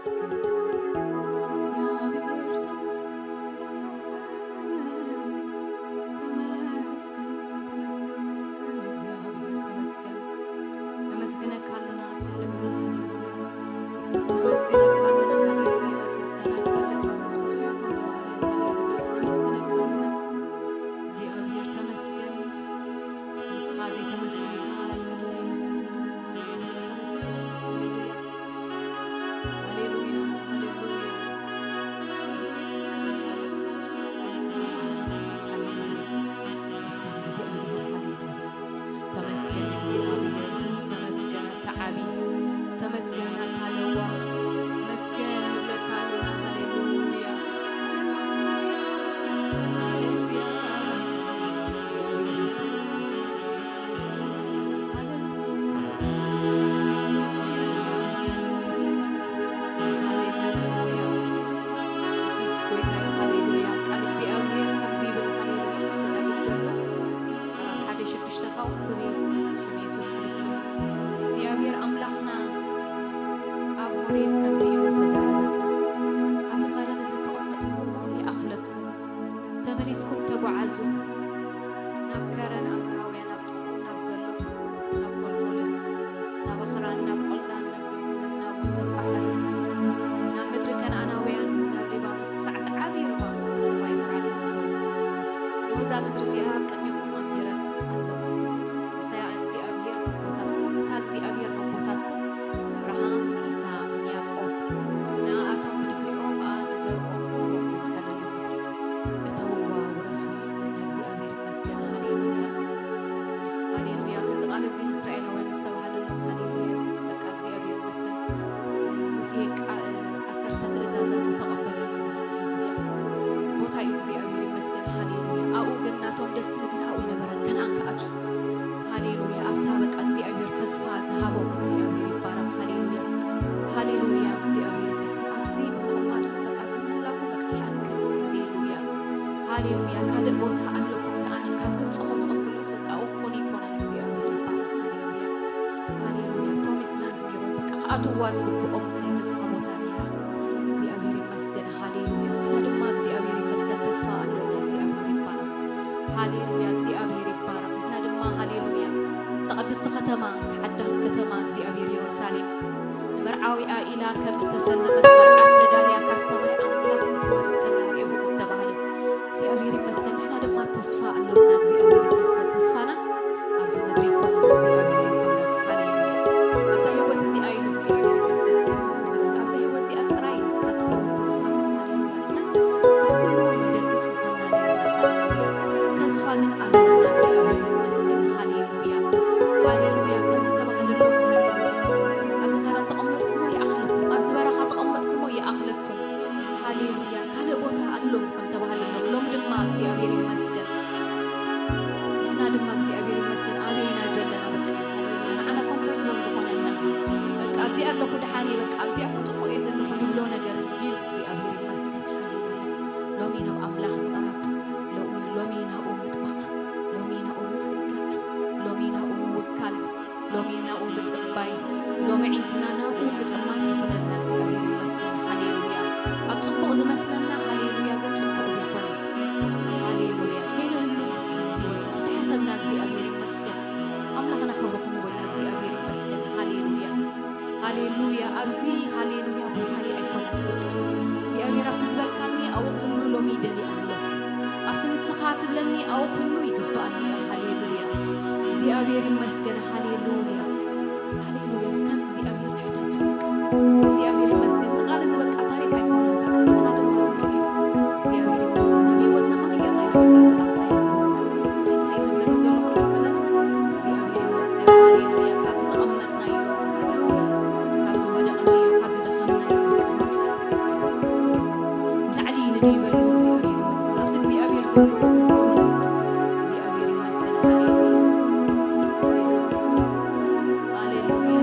እግዚአብሔር ተመስገን፣ ተመስገን፣ ተመስገን፣ እግዚአብሔር ተመስገን። ነመስግነካ ኣለና ኣታ ልዑል፣ ሃሌሉያ። ነመስግነካ ኣለና፣ ሃሌሉያ። እቲ ምስጋና ዝፈልጥ ህዝብስ ብፁዕ እዩ ከም ተባህለ፣ ሃሌሉያ። ነመስግነካ ኣለና። እግዚኣብሔር ተመስገን። ንስኻ ዘይተመስገንካ፣ ኣልዓዳይ ይመስገን። ሃሌሉያ፣ ተመስገን። ሃሌሉያ። ሃሌሉያ፣ ሃሌሉያ። ሃሌሉያ። ምስጋና እግዚኣብሔር፣ ሃሌሉያ። ተመስገን እግዚኣብሔር፣ ተመስገን ኣታ ዓቢ፣ ተመስገን ኣታ ለዋህ፣ ተመስገን ንብለካ ኣለና። ሃሌሉያ፣ ሃሌሉያ፣ ሃሌሉያ። ሃሌሉያ። የሱስ ጎይታ እዩ። ሃሌሉያ። ቃል እግዚኣብሔር ከምዚ ይብል። ሃሌሉያ። ዘዳግም ዘሎ ሓደ ሽዱሽተ ካብ ኣንብቢ። ሽም የሱስ ክርስቶስ። እግዚኣብሔር ኣምላኽና ኣብ ሆሬብ ከምዚ ኢሉ ተዛረበና። ኣብዚ መረን እዚ እተቐመጥኩሞ ይኣኽለኩም። ተመሊስኩም ተጓዓዙ። ናብ ከረን ኣሞራውያን፣ ኣብ ጥቕኡ ናብ ዘሎ፣ ናብ ጎልጎልን፣ ናብ ኣኽራን፣ ናብ ቆላን፣ ናብ ደቡብን፣ ናብ ወሰን ባሕርን፣ ናብ ምድሪ ከነኣናውያን፣ ናብ ሊባኖስ፣ ክሳዕ እቲ ዓብዪ ሩባ ማይ ፍራት ዝፈው። እንሆ እዛ ምድሪ እዚኣ ኣብ ቅድሜኹም ኣንቢረልኩም ኣለኹ። እንታይ እግዚኣብሔር ኣቦታትኩም፣ እታ እግዚኣብሔር ኣቦታትኩም ንኣብርሃም፣ ንይስሐቅ፣ ንያዕቆብ፣ ንኣኣቶም ብድሕሪኦም ከኣ ንዘርኦም ክህቦም ዝምሓለሉ ምድሪ እተውዋ ውረስዋ። እግዚኣብሔር ይመስገን። ሃሌሉያ፣ ሃሌሉያ። ከዚ ቃል እዚ ንእስራኤላውያን ዝተባህለሎም፣ ሃሌሉያ። እዚስ በቃ እግዚኣብሔር ይመስገን። ሙሴ ቃ-፣ ዓሰርተ ትእዛዛት ዝተቐበለሉ፣ ሃሌሉያ፣ ቦታ እዩ። እግዚኣብሔር ይመስገን። ሃሌሉያ። ኣብኡ ግን ናቶም ደስትኒ ግን ኣብኡ ይነበረን፣ ከነኣን ክኣትዉ። ሃሌሉያ። ኣብታ በቃ እግዚኣብሔር ተስፋ ዝሃቦም እግዚኣብሔር ይባረክ። ሃሌሉያ፣ ሃሌሉያ። እግዚኣብሔር ይመስገን። ኣብዚ ብምቕማጥኩም በቃ፣ ኣብዚ ምህላውኩም በቃ ይኣክል። ሃሌሉያ፣ ሃሌሉያ። ካልእ ቦታ ኣለኩም፣ ተኣነ ካብ ግብፂ ከምፅኦም ኩሉስ በቃ እኹን ይኮነን። እግዚኣብሔር ይባረክ። ሃሌሉያ፣ ሃሌሉያ። ፕሮሚስ ላንድ ነይሮም፣ በቃ ክኣትውዋ ዝግብኦም ናይ ተስፋ ቦታ ነይራ። እግዚኣብሔር ይመስገን። ሃሌሉያ። ንሕና ድማ እግዚኣብሔር ይመስገን፣ ተስፋ ኣሎና። እግዚኣብሔር ይባረክ። ሃሌሉያ። እግዚኣብሔር ይባረክ። ንሕና ድማ ሃሌሉያ፣ እታ ቅድስቲ ከተማ፣ እታ ሓዳስ ከተማ እግዚኣብሔር ኢየሩሳሌም ንመርዓዊኣ ኢላ ከም እተሰለመት መርዓት ተዳልያ ካብ ሰማይ ኣምላኽ ክትወርድ ከላ ርኤኹ ከም ተባህለ። እግዚኣብሔር ይመስገን። ንሕና ድማ ተስፋ ኣሎና። እግዚኣብሔር ይመስገን። ተስፋና ኣብዚ ምድሪ ይኮነን። እግዚኣብሔር ይባረክ። ሃሌሉያ። ኣብዛ ህይወት እዚኣ ኢሉ እግዚኣብሔር ይመስገን። ኣብዚ ምቅርብ፣ ኣብዛ ህይወት እዚኣ ጥራይ ተትኸውን ተስፋና። ሃሌሉያ። ንሕና ካብ ኩሉ ነደንግጽ ምኾንና ነርና። ሃሌሉያ። ተስፋ ግን ኣሎና። እግዚኣብሔር ይመስገን። ሃሌሉያ። ሃሌሉያ። ከምዚ ተባህለሎም፣ ሃሌሉያ። ኣብዚ ከረን ተቐመጥኩሞ ይኣኽለኩም፣ ኣብዚ በረኻ ተቐመጥኩሞ ይኣኽለኩም። ሃሌሉያ። ካልእ ቦታ ኣሎ ከም ተባህለሎም፣ ሎም ድማ እግዚኣብሔር ይመስገን። ንሕና ድማ እግዚኣብሔር ይመስገን ኣበየና ዘለና፣ በቃ፣ ሃሌሉያ፣ ንዓና ኮምፎርት ዞን ዝኾነና፣ በቃ፣ ኣብዚኣ ኣለኹ ደሓን እየ፣ በቃ፣ ኣብዚኣ እኮ ጽቡቕ እየ ዘለኹ ንብሎ ነገር እንድዩ። እግዚኣብሔር ይመስገን። ሃሌሉያ። ሎሚ ናብ ኣምላኽ ምቕራብ፣ ሎ-፣ ሎሚ ናብኡ ምጥማቕ፣ ሎሚ ናብኡ ምጽጋዕ፣ ሎሚ ናብኡ ምውካል፣ ሎሚ ናብኡ ምጽባይ፣ ሎሚ ዒንትና ናብኡ ምጥማት ይኹነልና። እግዚኣብሔር ይመስገን። ሃሌሉያ። ኣብ ጽቡቕ ዝመስለና፣ ሃሌሉያ፣ ግን ጽቡቕ ዘይኮነ። ሃሌሉያ። ከይንህሉ ምስቲ ህይወትና እንዳሓሰብና፣ እግዚኣብሔር ይመስገን። ኣምላኽና ክብሪ ክንወይና፣ እግዚኣብሔር ይመስገን። ሃሌሉያ። ሃሌሉያ። ኣብዚ ሃሌሉያ ቦታይ ኣይኮነን። እግዚኣብሔር ኣብቲ ዝበልካኒ ኣብኡ ክህሉ ሎሚ ይደሊ ኣለኹ። ኣብቲ ንስኻ ትብለኒ ኣብኡ ክህሉ ይግብኣኒ እዩ። ሃሌሉያ። እግዚኣብሔር ይመስገን። ሃሌሉያ። ሃሌሉያ። እስከ ንእግዚኣብሔር ንሕተቱ። እግዚኣብሔር ይመስገን። እዚ ቃል እዚ በቃ ታሪኽ ኣይኮነን። በቃ ንዓና ድማ ትምህርቲ እዩ። እግዚኣብሔር ይመስገን። ኣብ ህይወትና ከመይ ጌርና ኢና በቃ እዚ ኣብ ናይ በቃ እዚ እንታይ እዩ ዝብለኒ ዘሎ ክንብል ከለና እግዚኣብሔር ይመስገን። ሃሌሉያ። ካብዚ ተቐመጥናዮ፣ ሃሌሉያ፣ ካብዚ ወደቕናዮ፣ ካብዚ ደኸምናዮ በቃ ነጻ። ንላዕሊ ንድይበሉ እግዚኣብሔር ይመስገን። ኣብቲ እግዚኣብሔር ዘሎ ይኹን። እግዚኣብሔር ይመስገን። ሃሌሉያ። ሃሌሉያ።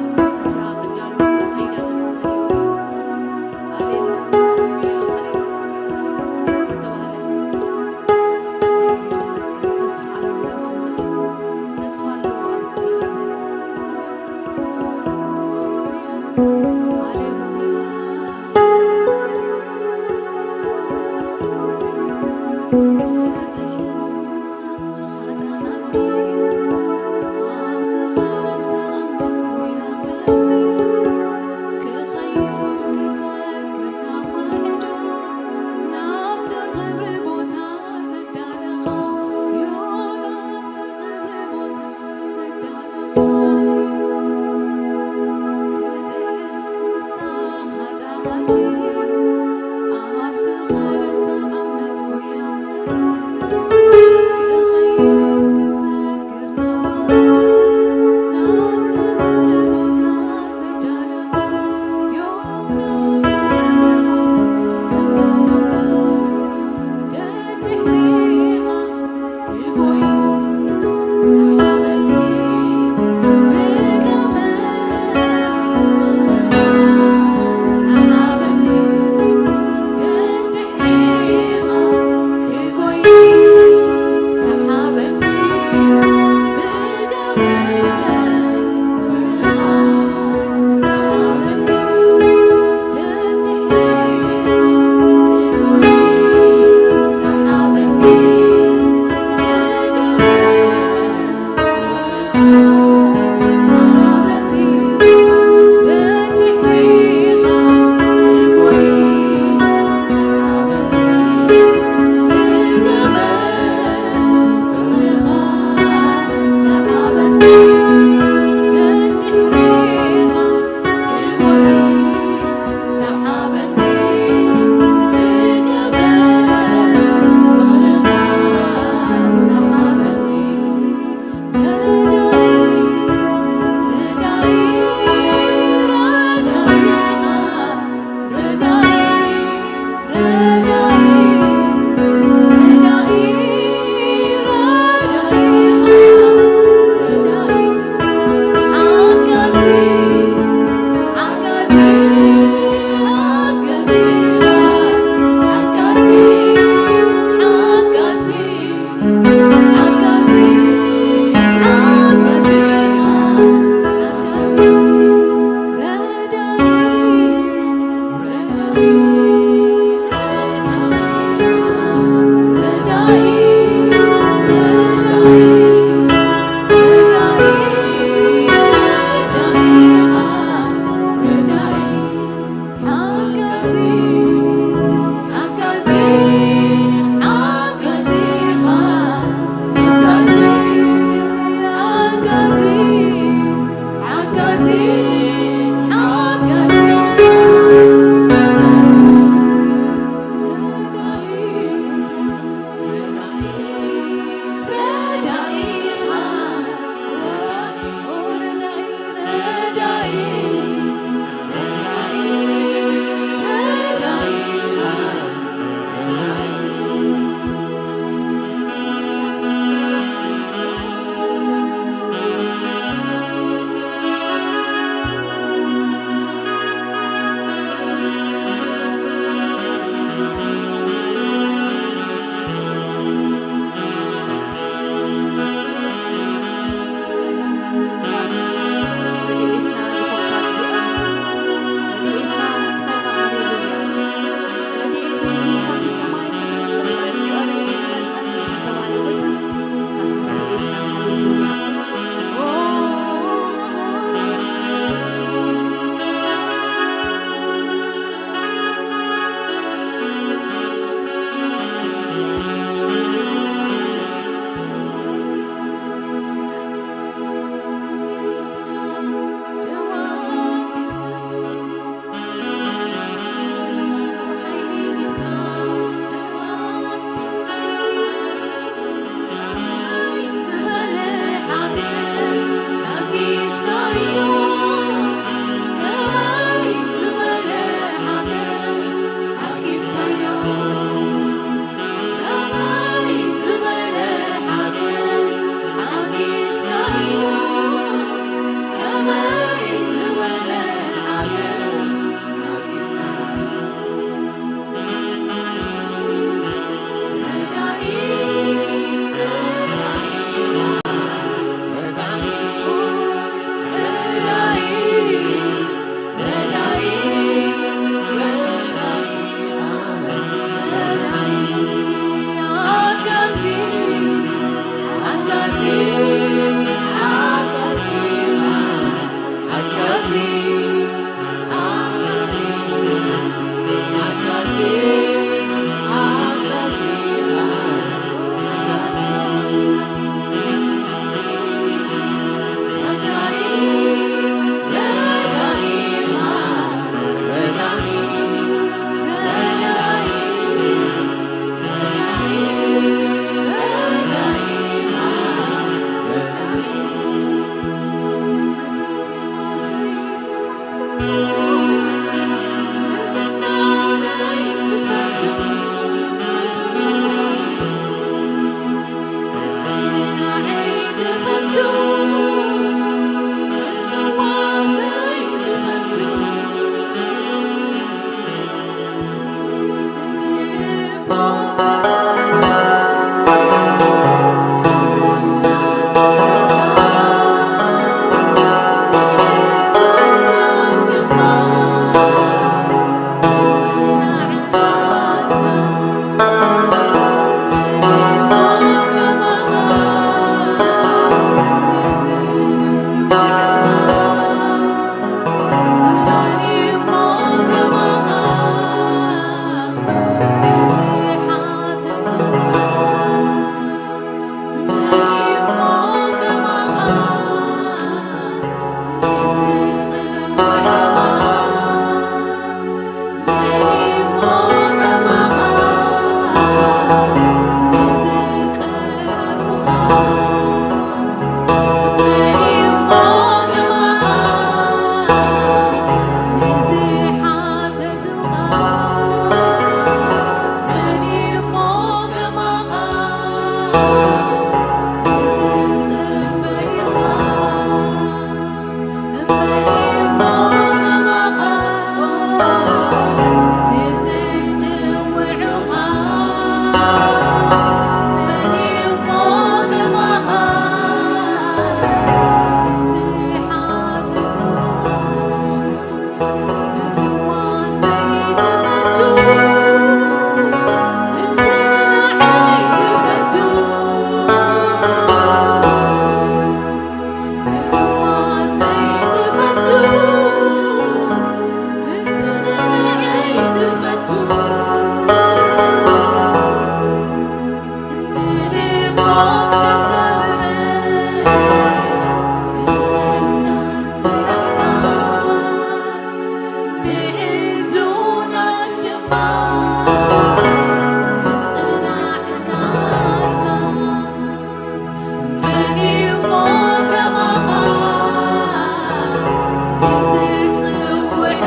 ዝጽውዕኻ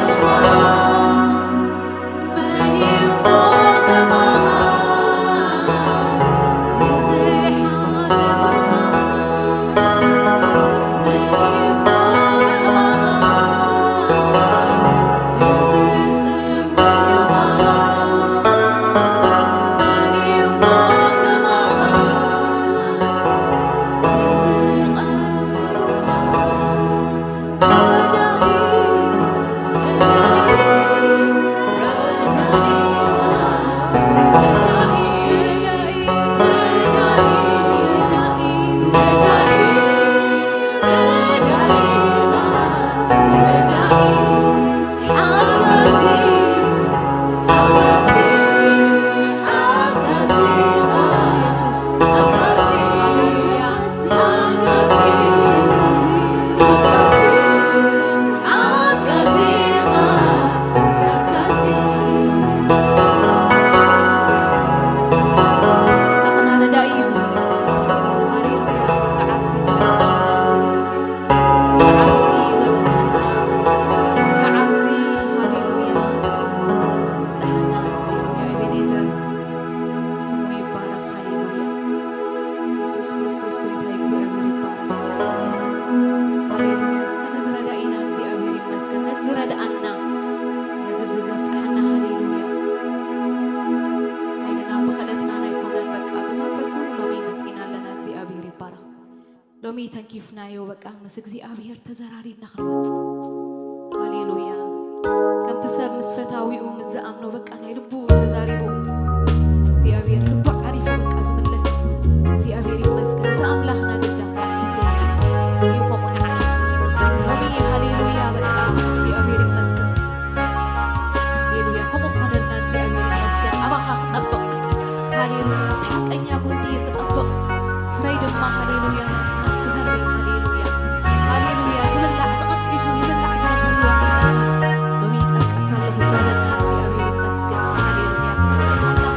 መን እሞ ከማኻ? ዝሓትትኻ መን እሞ ከማኻ? ዝጽውዕኻ መን እሞ ከማኻ? ዝቐርብኻ ስሙ ይባረክ። ሃሌሉያ። የሱስ ክርስቶስ ጎይታ እግዚኣብሔር ይባረክ። ሃሌሉያ። ሃሌሉያ። እስከ ነዚ ረዳኢና እግዚኣብሔር ይመስገን። ነዚ ዝረድኣና፣ ነዚ ኣብዚ ዘብጽሓና። ሃሌሉያ። ሓይልናን ብኽእለትናን ኣይኮነን፣ በቃ ብመንፈሱ ሎሚ መጺና ኣለና። እግዚኣብሔር ይባረክ። ሎሚ ተንኪፍናዮ፣ በቃ ምስ እግዚኣብሔር ተዘራሪብና ክንወጽእ። ሃሌሉያ። ከምቲ ሰብ ምስ ፈታዊኡ ምስ ዝኣምኖ፣ በቃ ናይ ልቡ ተዛሪቡ፣ እግዚኣብሔር ልቡ ዓሪፉ በቃ ዝምለስ። እግዚኣብሔር ይመስገን። እዚ ኣምላኽና ግዳ ክሳዕ ክንደይ እዩ ከምኡ ንዓና። ሎሚ ሃሌሉያ፣ በቃ እግዚኣብሔር ይመስገን። ሃሌሉያ። ከምኡ ክኾነልና እግዚኣብሔር ይመስገን። ኣባኻ ክጠብቕ፣ ሃሌሉያ፣ ኣብቲ ሓቀኛ ጉንዲ ክጠብቕ፣ ፍረይ ድማ፣ ሃሌሉያ፣ ናታ ክፈሪ፣ ሃሌሉያ፣ ሃሌሉያ፣ ዝብላዕ ተቐጢሱ ዝብላዕ ፍረ ክህልወኒ ናታ ሎሚ ይጠብቀካ ኣለኹ እናበልና እግዚኣብሔር ይመስገን። ሃሌሉያ። ኣምላኽ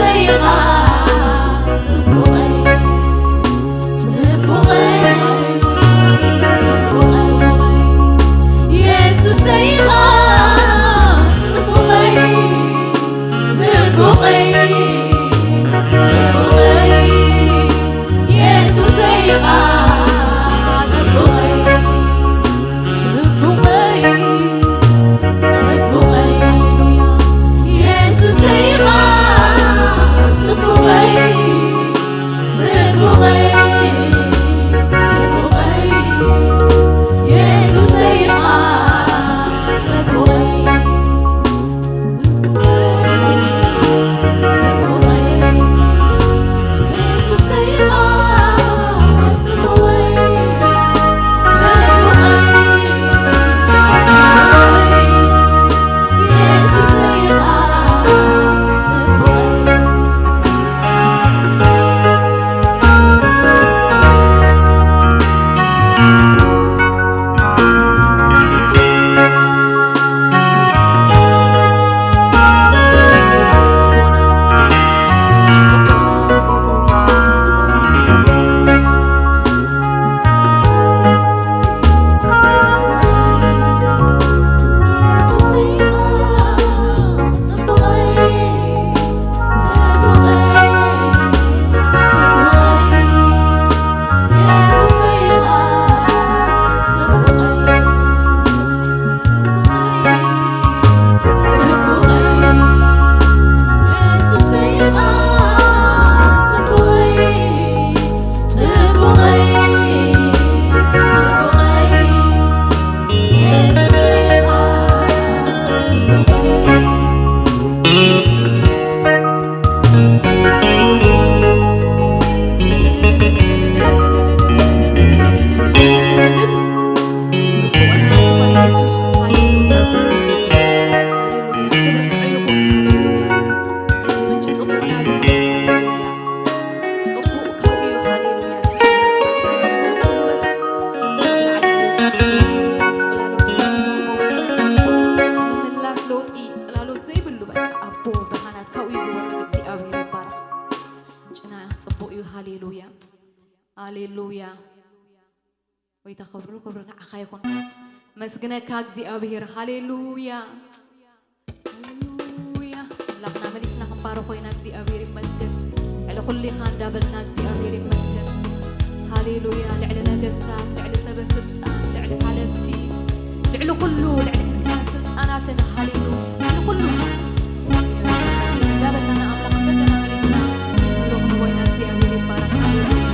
ኢኻ ጽቡቐይ፣ ጽቡቐይ፣ ጽቡቐይ፣ የሱሰይ ኢኻ ጽቡቐይ፣ ጽቡቐይ፣ ጽቡቐይ፣ የሱሰይ ኢኻ ጽቡቐይ። ጽቡቐይ፣ ጽቡቐይ፣ የሱሰይ ኢኻ ጽቡቐይ፣ ጽቡቐይ፣ ጽቡቐይ፣ የሱሰይ ኢኻ ጽቡቐይ። ጽቡቕና ዝኾነ የሱስ፣ ሃሌሉያ፣ ሃሌሉያ፣ ክብሪ ንዓይ ይኹን፣ ሃሌሉያ። ምንጪ ጽቡቕና ዝኾነ፣ ሃሌሉያ፣ ጽቡቕ ካብ እዩ፣ ሃሌሉያ። ጽቡቕ፣ ጽላሎት ዘይብሉ፣ ምምላስ ለውጢ፣ ጽላሎት ዘይብሉ፣ በቃ፣ ኣቦ ብርሃናት ካብኡ እዩ ዝወርድ፣ እግዚኣብሔር ይባረኽ። ምንጭና ጽቡቕ እዩ፣ ሃሌሉያ፣ ሃሌሉያ። ጎይታ ክብሩ፣ ክብሩ ንዓኻ ይኹን። መስግነካ እግዚኣብሔር። ሃሌሉያ፣ ሃሌሉያ። ኣምላኽና መሊስና ክንባርኾ ኢና። እግዚኣብሔር ይመስገን። ልዕሊ ኩሉ ኢኻ እንዳበልና እግዚኣብሔር ይመስገን። ሃሌሉያ። ልዕሊ ነገስታት፣ ልዕሊ ሰበ ስልጣን፣ ልዕሊ ሓለፍቲ፣ ልዕሊ ኩሉ፣ ልዕሊ ክልተ ስልጣናትን፣ ሃሌሉያ፣ ልዕሊ ኩሉ እንዳበልና ንኣምላኽ እንደገና መሊስና ንረኽቦ ኢና። እግዚኣብሔር ይባረክ። ሃሌሉያ።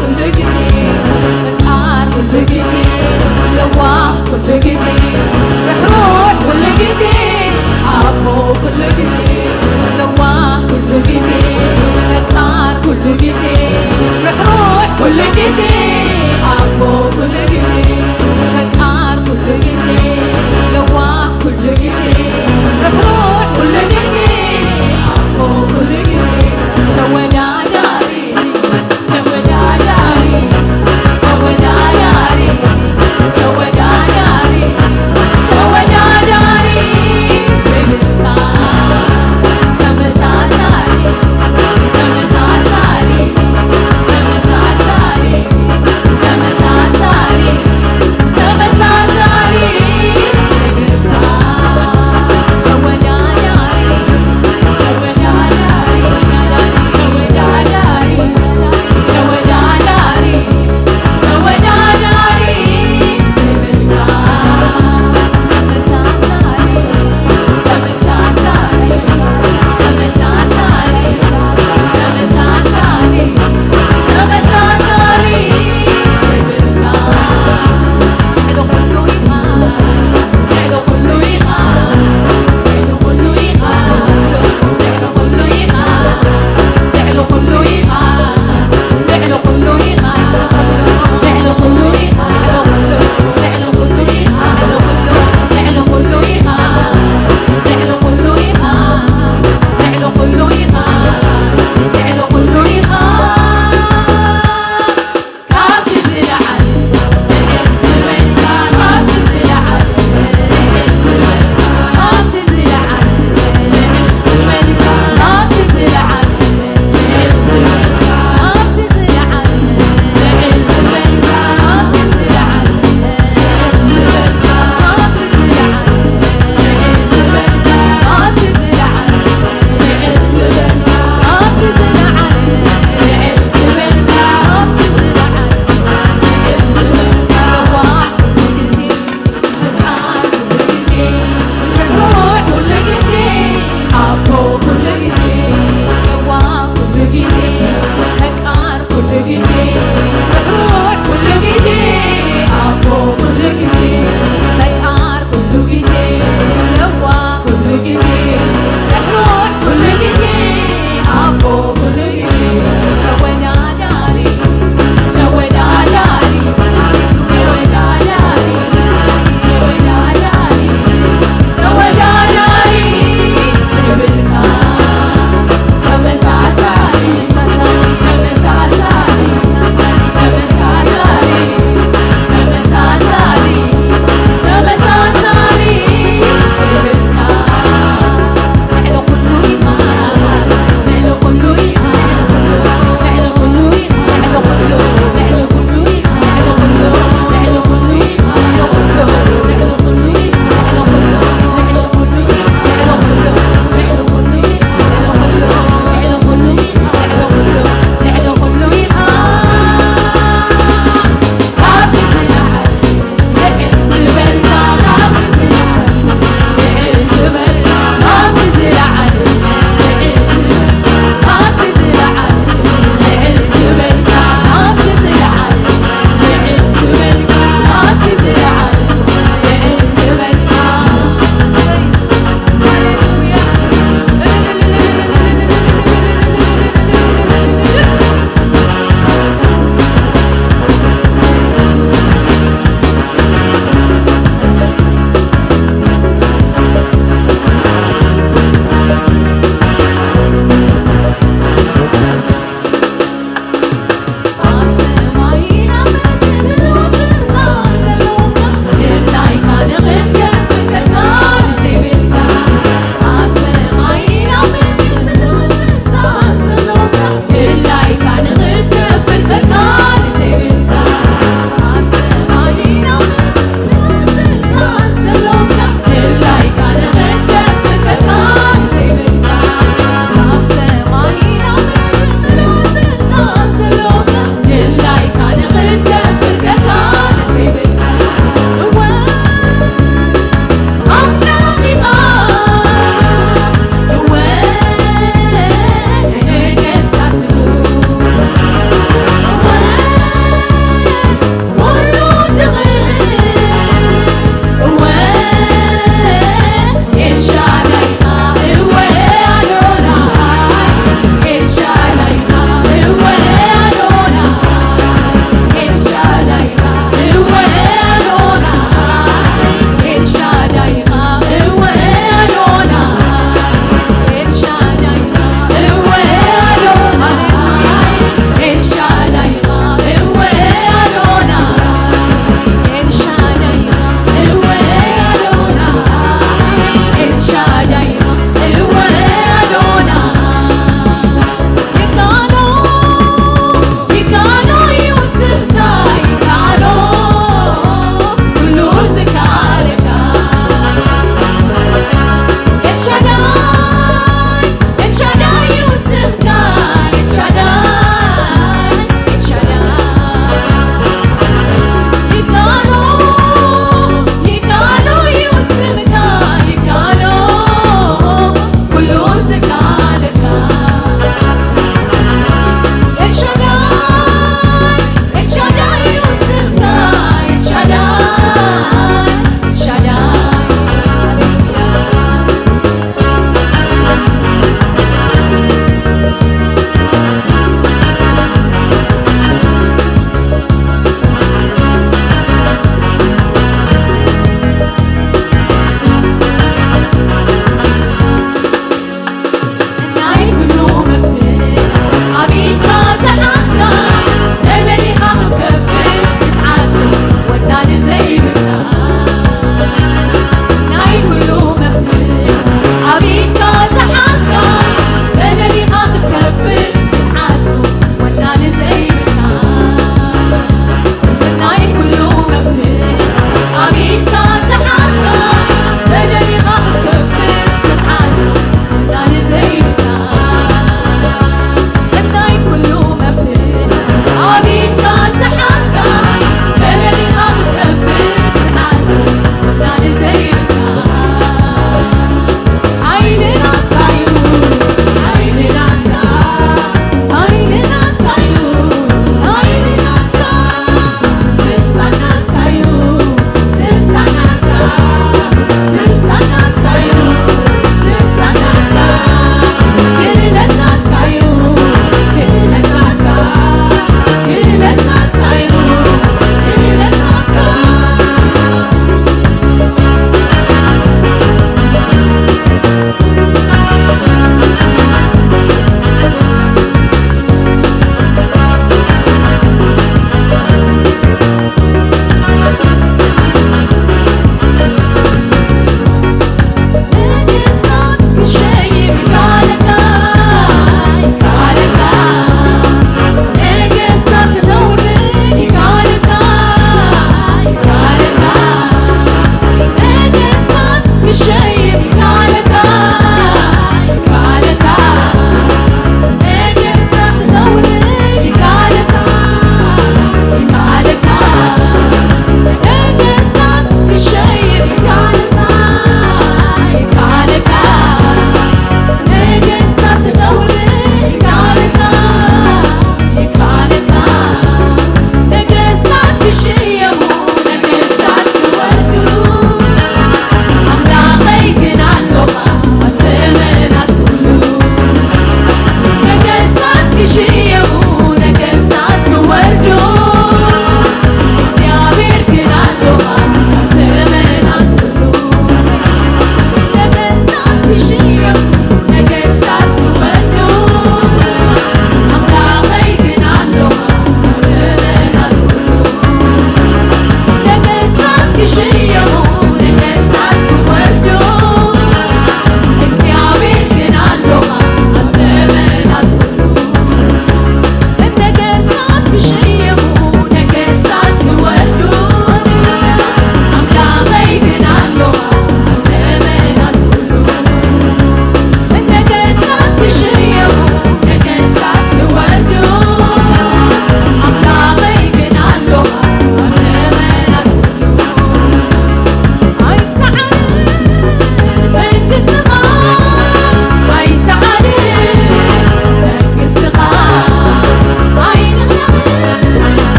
ኩሉ ግዜ ፈቃር ኩሉ ግዜ ለዋህ ኩሉ ግዜ ርሕሩሕ ኩሉ ግዜ ኣቦ ኩሉ ግዜ ለዋህ ኩሉ ግዜ ፈቃር ኩሉ ግዜ ርሕሩሕ ኩሉ ግዜ ኣቦ ኩሉ ግዜ ፈቃር ኩሉ ግዜ ለዋህ ኩሉ ግዜ ርሕሩሕ ኩሉ ግዜ ኣቦ ኩሉ ግዜ ተወዳዳሪ ተወዳዳሪ ተወዳዳሪ ተወዳዳሪ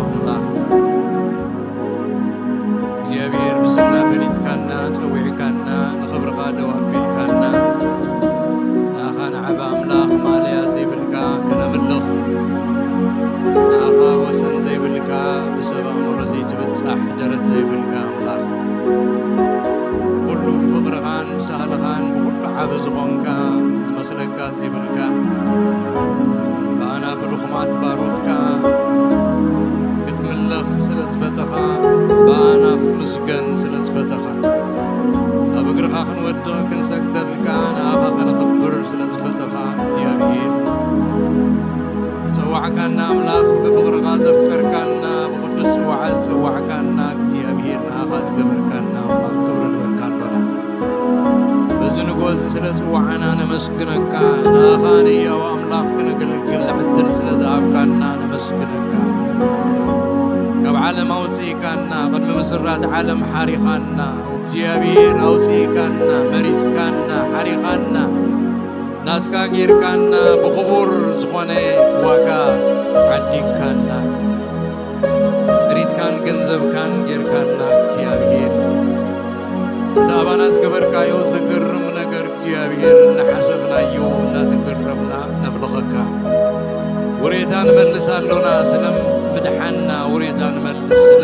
ኣምላኽ እግዚኣብሔር፣ ብስምና ፈሊጥካና፣ ጸዊዕካና፣ ንኽብርኻ ደው ኣቢልካና፣ ንኣኻ ንዓቢ ኣምላኽ ማለያ ዘይብልካ ከነምልኽ፣ ንኣኻ ወሰን ዘይብልካ፣ ብሰብ ኣእምሮ ዘይትብጻሕ ደረት ዘይብልካ ኣምላኽ፣ ኩሉ ብፍቕርኻን ብሳህልኻን ብኹሉ ዓቢ ዝኾንካ፣ ዝመስለካ ዘይብልካ፣ ብኣና ብድኹማት ባሮትካ ክትምለኽ ስለ ዝፈተኻ፣ ብኣና ክትምስገን ስለ ዝፈተኻ፣ ኣብ እግርኻ ክንወድቕ ክንሰግደልካ፣ ንኣኻ ከነኽብር ስለ ዝፈተኻ እግዚኣብሔር፣ ዝጸዋዕካና ኣምላኽ፣ ብፍቕርኻ ዘፍቀርካና፣ ብቕዱስ ጽዋዓ ዝጸዋዕካና እግዚኣብሔር፣ ንኣኻ ዝገበርካና ኣምላኽ ክብሪ ንበካ ኣሎና። በዚ ንጎ እዚ ስለ ጽዋዓና ነመስግነካ። ንኣኻ ንህያው ኣምላኽ ክነገልግል ዕድል ስለ ዝሃብካና ነመስግነካ። ካብ ዓለም ኣውጽእካና፣ ቅድሚ ምስራት ዓለም ሓሪኻና፣ እግዚኣብሔር ኣውጽእካና፣ መሪጽካና፣ ሓሪኻና፣ ናትካ ጌርካና፣ ብኽቡር ዝኾነ ዋጋ ዓዲግካና፣ ጥሪትካን ገንዘብካን ጌርካና እግዚኣብሔር። እቲ ኣባና ዝገበርካዮ ዘገርም ነገር እግዚኣብሔር እናሓሰብናዮ እናተገረምና ነምልኸካ። ውሬታ ንመልስ ኣሎና፣ ስለ ምድሓንና ውሬታ ንመልስ፣ ስለ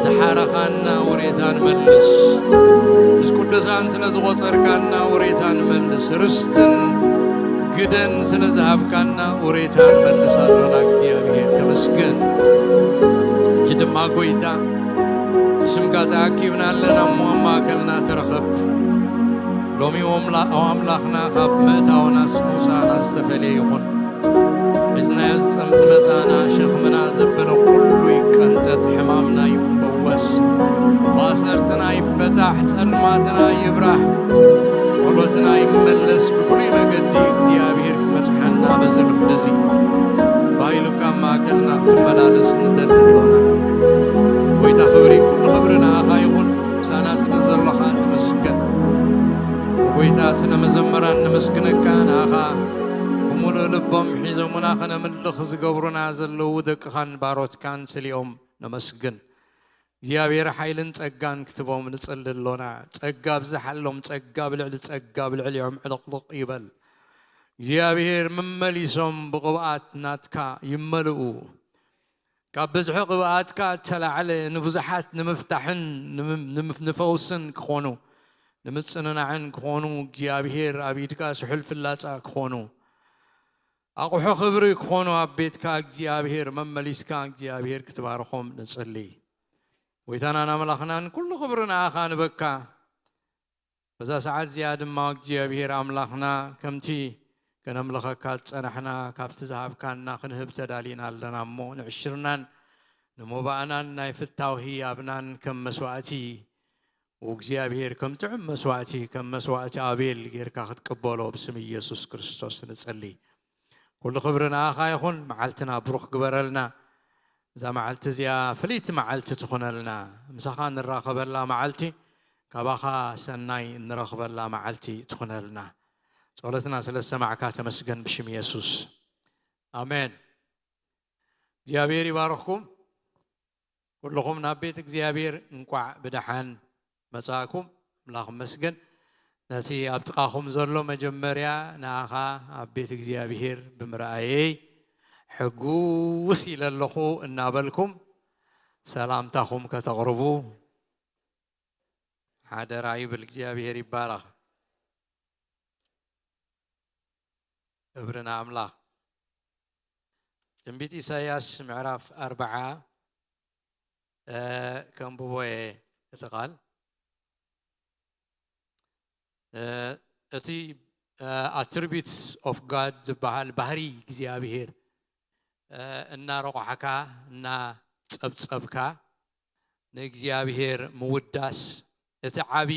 ዝሓረኻና ውሬታ ንመልስ፣ ምስ ቅዱሳን ስለ ዝቖጸርካና ውሬታ ንመልስ፣ ርስትን ግደን ስለ ዝሃብካና ውሬታ ንመልስ ኣሎና። እግዚኣብሔር ተመስገን። ሕጂ ድማ ጐይታ፣ ብስምካ ተኣኪብና ኣለና እሞ ኣብ ማእከልና ተረኸብ። ሎሚ ኦም-፣ ላ-፣ ኦ ኣምላኽና፣ ካብ ምእታውናስ ምውጻእና ዝተፈልየ ይኹን። ሒዝናዮ ዝጸም-፣ ዝመጻና ሸኽምና ዘበለ ኩሉ ይቀንጠጥ፣ ሕማምና ይፈወስ፣ ማእሰርትና ይፈታሕ፣ ጸልማትና ይብራህ፣ ጸሎትና ይመለስ። ብፍሉይ መገዲ እግዚኣብሔር ክትበጽሓና በዚ ርፍዲ እዚ ባይሉካ ኣብ ማእከልና ክትመላለስ ንደሊ ኣሎና። ጐይታ ክብሪ፣ ኩሉ ክብሪ ንኣኻ ይኹን። ምሳና ስለ ዘሎኻ ተመስገን። ጐይታ ስለ መዘምራን ነመስግነካ። ንኣኻ ብምሉእ ልቦም ሒዞሙና ከነምልኽ ዝገብሩና ዘለዉ ደቅኻን ባሮትካን ስሊኦም ነመስግን። እግዚኣብሔር ሓይልን ጸጋን ክትቦም ንጽሊ ኣሎና። ጸጋ ኣብዝሓሎም፣ ጸጋ ብልዕሊ ጸጋ ብልዕሊኦም ዕልቕልቕ ይበል። እግዚኣብሔር መመሊሶም ብቕብኣት ናትካ ይመልኡ። ካብ ብዝሒ ቅብኣትካ እተላዕለ ንብዙሓት ንምፍታሕን ንምም-፣ ንምፍ-፣ ንፈውስን ክኾኑ፣ ንምጽንናዕን ክኾኑ፣ እግዚኣብሔር ኣብ ኢድካ ስሑል ፍላጻ ክኾኑ፣ ኣቑሑ ክብሪ ክኾኑ ኣብ ቤትካ እግዚኣብሔር መመሊስካ እግዚኣብሔር ክትባርኾም ንጽሊ። ጐይታናን ኣምላኽናን ኩሉ ክብሪ ንኣኻ ንበካ። በዛ ሰዓት እዚኣ ድማ እግዚኣብሔር ኣምላኽና ከምቲ ከነምልኸካ ዝጸናሕና ካብቲ ዝሃብካና ክንህብ ተዳሊና ኣለና እሞ ንዕሽርናን ንሞባእናን ናይ ፍታው ህያብናን ከም መስዋእቲ እግዚኣብሔር ከም ጥዑም መስዋእቲ ከም መስዋእቲ ኣቤል ጌርካ ክትቅበሎ ብስም ኢየሱስ ክርስቶስ ንጸሊ። ኩሉ ክብሪ ንኣኻ ይኹን። መዓልትና ብሩኽ ግበረልና። እዛ መዓልቲ እዚኣ ፍልይቲ መዓልቲ ትኹነልና። ምሳኻ ንራኸበላ መዓልቲ፣ ካባኻ ሰናይ እንረኽበላ መዓልቲ ትኹነልና። ጸሎትና ስለ ዝሰማዕካ ተመስገን ብሽም የሱስ። ኣሜን። እግዚኣብሔር ይባርኽኩም። ኩልኹም ናብ ቤት እግዚኣብሔር እንቋዕ ብደሓን መጻእኩም። ኣምላኽ ይመስገን። ነቲ ኣብ ጥቓኹም ዘሎ መጀመርያ ንኣኻ ኣብ ቤት እግዚኣብሔር ብምርኣየይ ሕጉስ ኢለ ኣለኹ እናበልኩም ሰላምታኹም ከተቕርቡ ሓደራ ይብል። እግዚኣብሔር ይባረኽ። ክብሪ ንኣምላኽ። ትንቢት ኢሳይያስ ምዕራፍ ኣርብዓ፣ እ፣ ከንብቦ እየ እቲ ቃል። እ፣ እቲ፣ እ፣ attributes of God ዝበሃል ባህሪ እግዚኣብሔር፣ እ፣ እናረቋሕካ፣ እናጸብጸብካ ንእግዚኣብሔር ምውዳስ፣ እቲ ዓቢ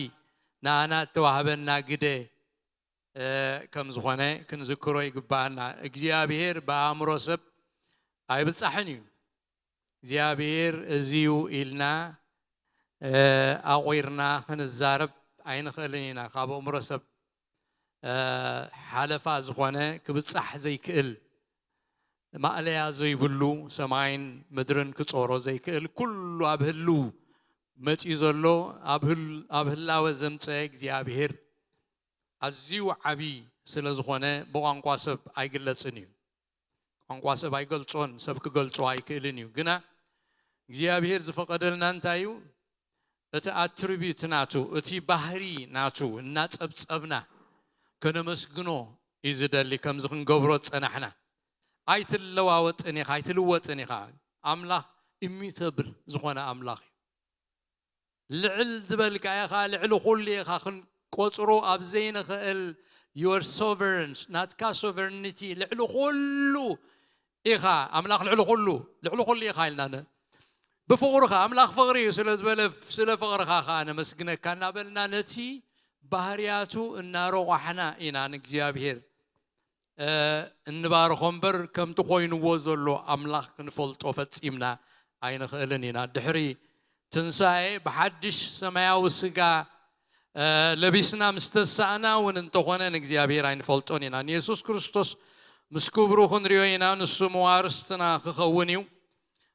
ንኣና እተዋህበና ግደ፣ እ፣ ከም ዝኾነ ክንዝክሮ ይግባኣና። እግዚኣብሔር ብኣእምሮ ሰብ ኣይብጻሕን እዩ። እግዚኣብሔር እዚ እዩ ኢልና፣ እ፣ ኣቑርና ክንዛረብ ኣይንኽእልን ኢና። ካብ ኣእምሮ ሰብ፣ እ፣ ሓለፋ ዝኾነ ክብጻሕ ዘይክእል፣ ማእለያ ዘይብሉ፣ ሰማይን ምድርን ክጾሮ ዘይክእል፣ ኩሉ ኣብ ህልው መጺኡ ዘሎ፣ ኣብ ህል-፣ ኣብ ህላወ ዘምጸ እግዚኣብሔር ኣዝዩ ዓቢ ስለ ዝኾነ ብቋንቋ ሰብ ኣይግለጽን እዩ። ቋንቋ ሰብ ኣይገልጾን፣ ሰብ ክገልጾ ኣይክእልን እዩ። ግና እግዚኣብሔር ዝፈቐደልና እንታይ እዩ? እቲ ኣትሪቢዩት ናቱ፣ እቲ ባህሪ ናቱ እናጸብጸብና ከነመስግኖ እዩ ዝደሊ። ከምዚ ክንገብሮ ዝጸናሕና፣ ኣይትለዋወጥን ኢኻ፣ ኣይትልወጥን ኢኻ። ኣምላኽ ኢሚተብል ዝኾነ ኣምላኽ እዩ። ልዕል ዝበልካ ኢኻ፣ ልዕሊ ኩሉ ኢኻ። ክንቆጽሮ ኣብ ዘይንኽእል your sovereign፣ ናትካ ሶቨርኒቲ ልዕሊ ኩሉ ኢኻ። ኣምላኽ ልዕሊ ኩሉ፣ ልዕሊ ኩሉ ኢኻ ኢልና ነ-፣ ብፍቕርኻ፣ ኣምላኽ ፍቕሪ እዩ ስለ ዝበለ፣ ስለ ፍቕርኻ ኸኣ ነመስግነካ እናበልና ነቲ ባህርያቱ እናረቋሕና ኢና ንእግዚኣብሔር እ፣ እንባርኾ እምበር፣ ከምቲ ኮይንዎ ዘሎ ኣምላኽ ክንፈልጦ ፈጺምና ኣይንኽእልን ኢና። ድሕሪ ትንሳኤ ብሓድሽ ሰማያዊ ስጋ፣ እ፣ ለቢስና ምስ ተሳእና እውን እንተኾነ ንእግዚኣብሔር ኣይንፈልጦን ኢና። ንየሱስ ክርስቶስ ምስ ክብሩ ክንሪኦ ኢና፣ ንሱ መዋርስትና ክኸውን እዩ።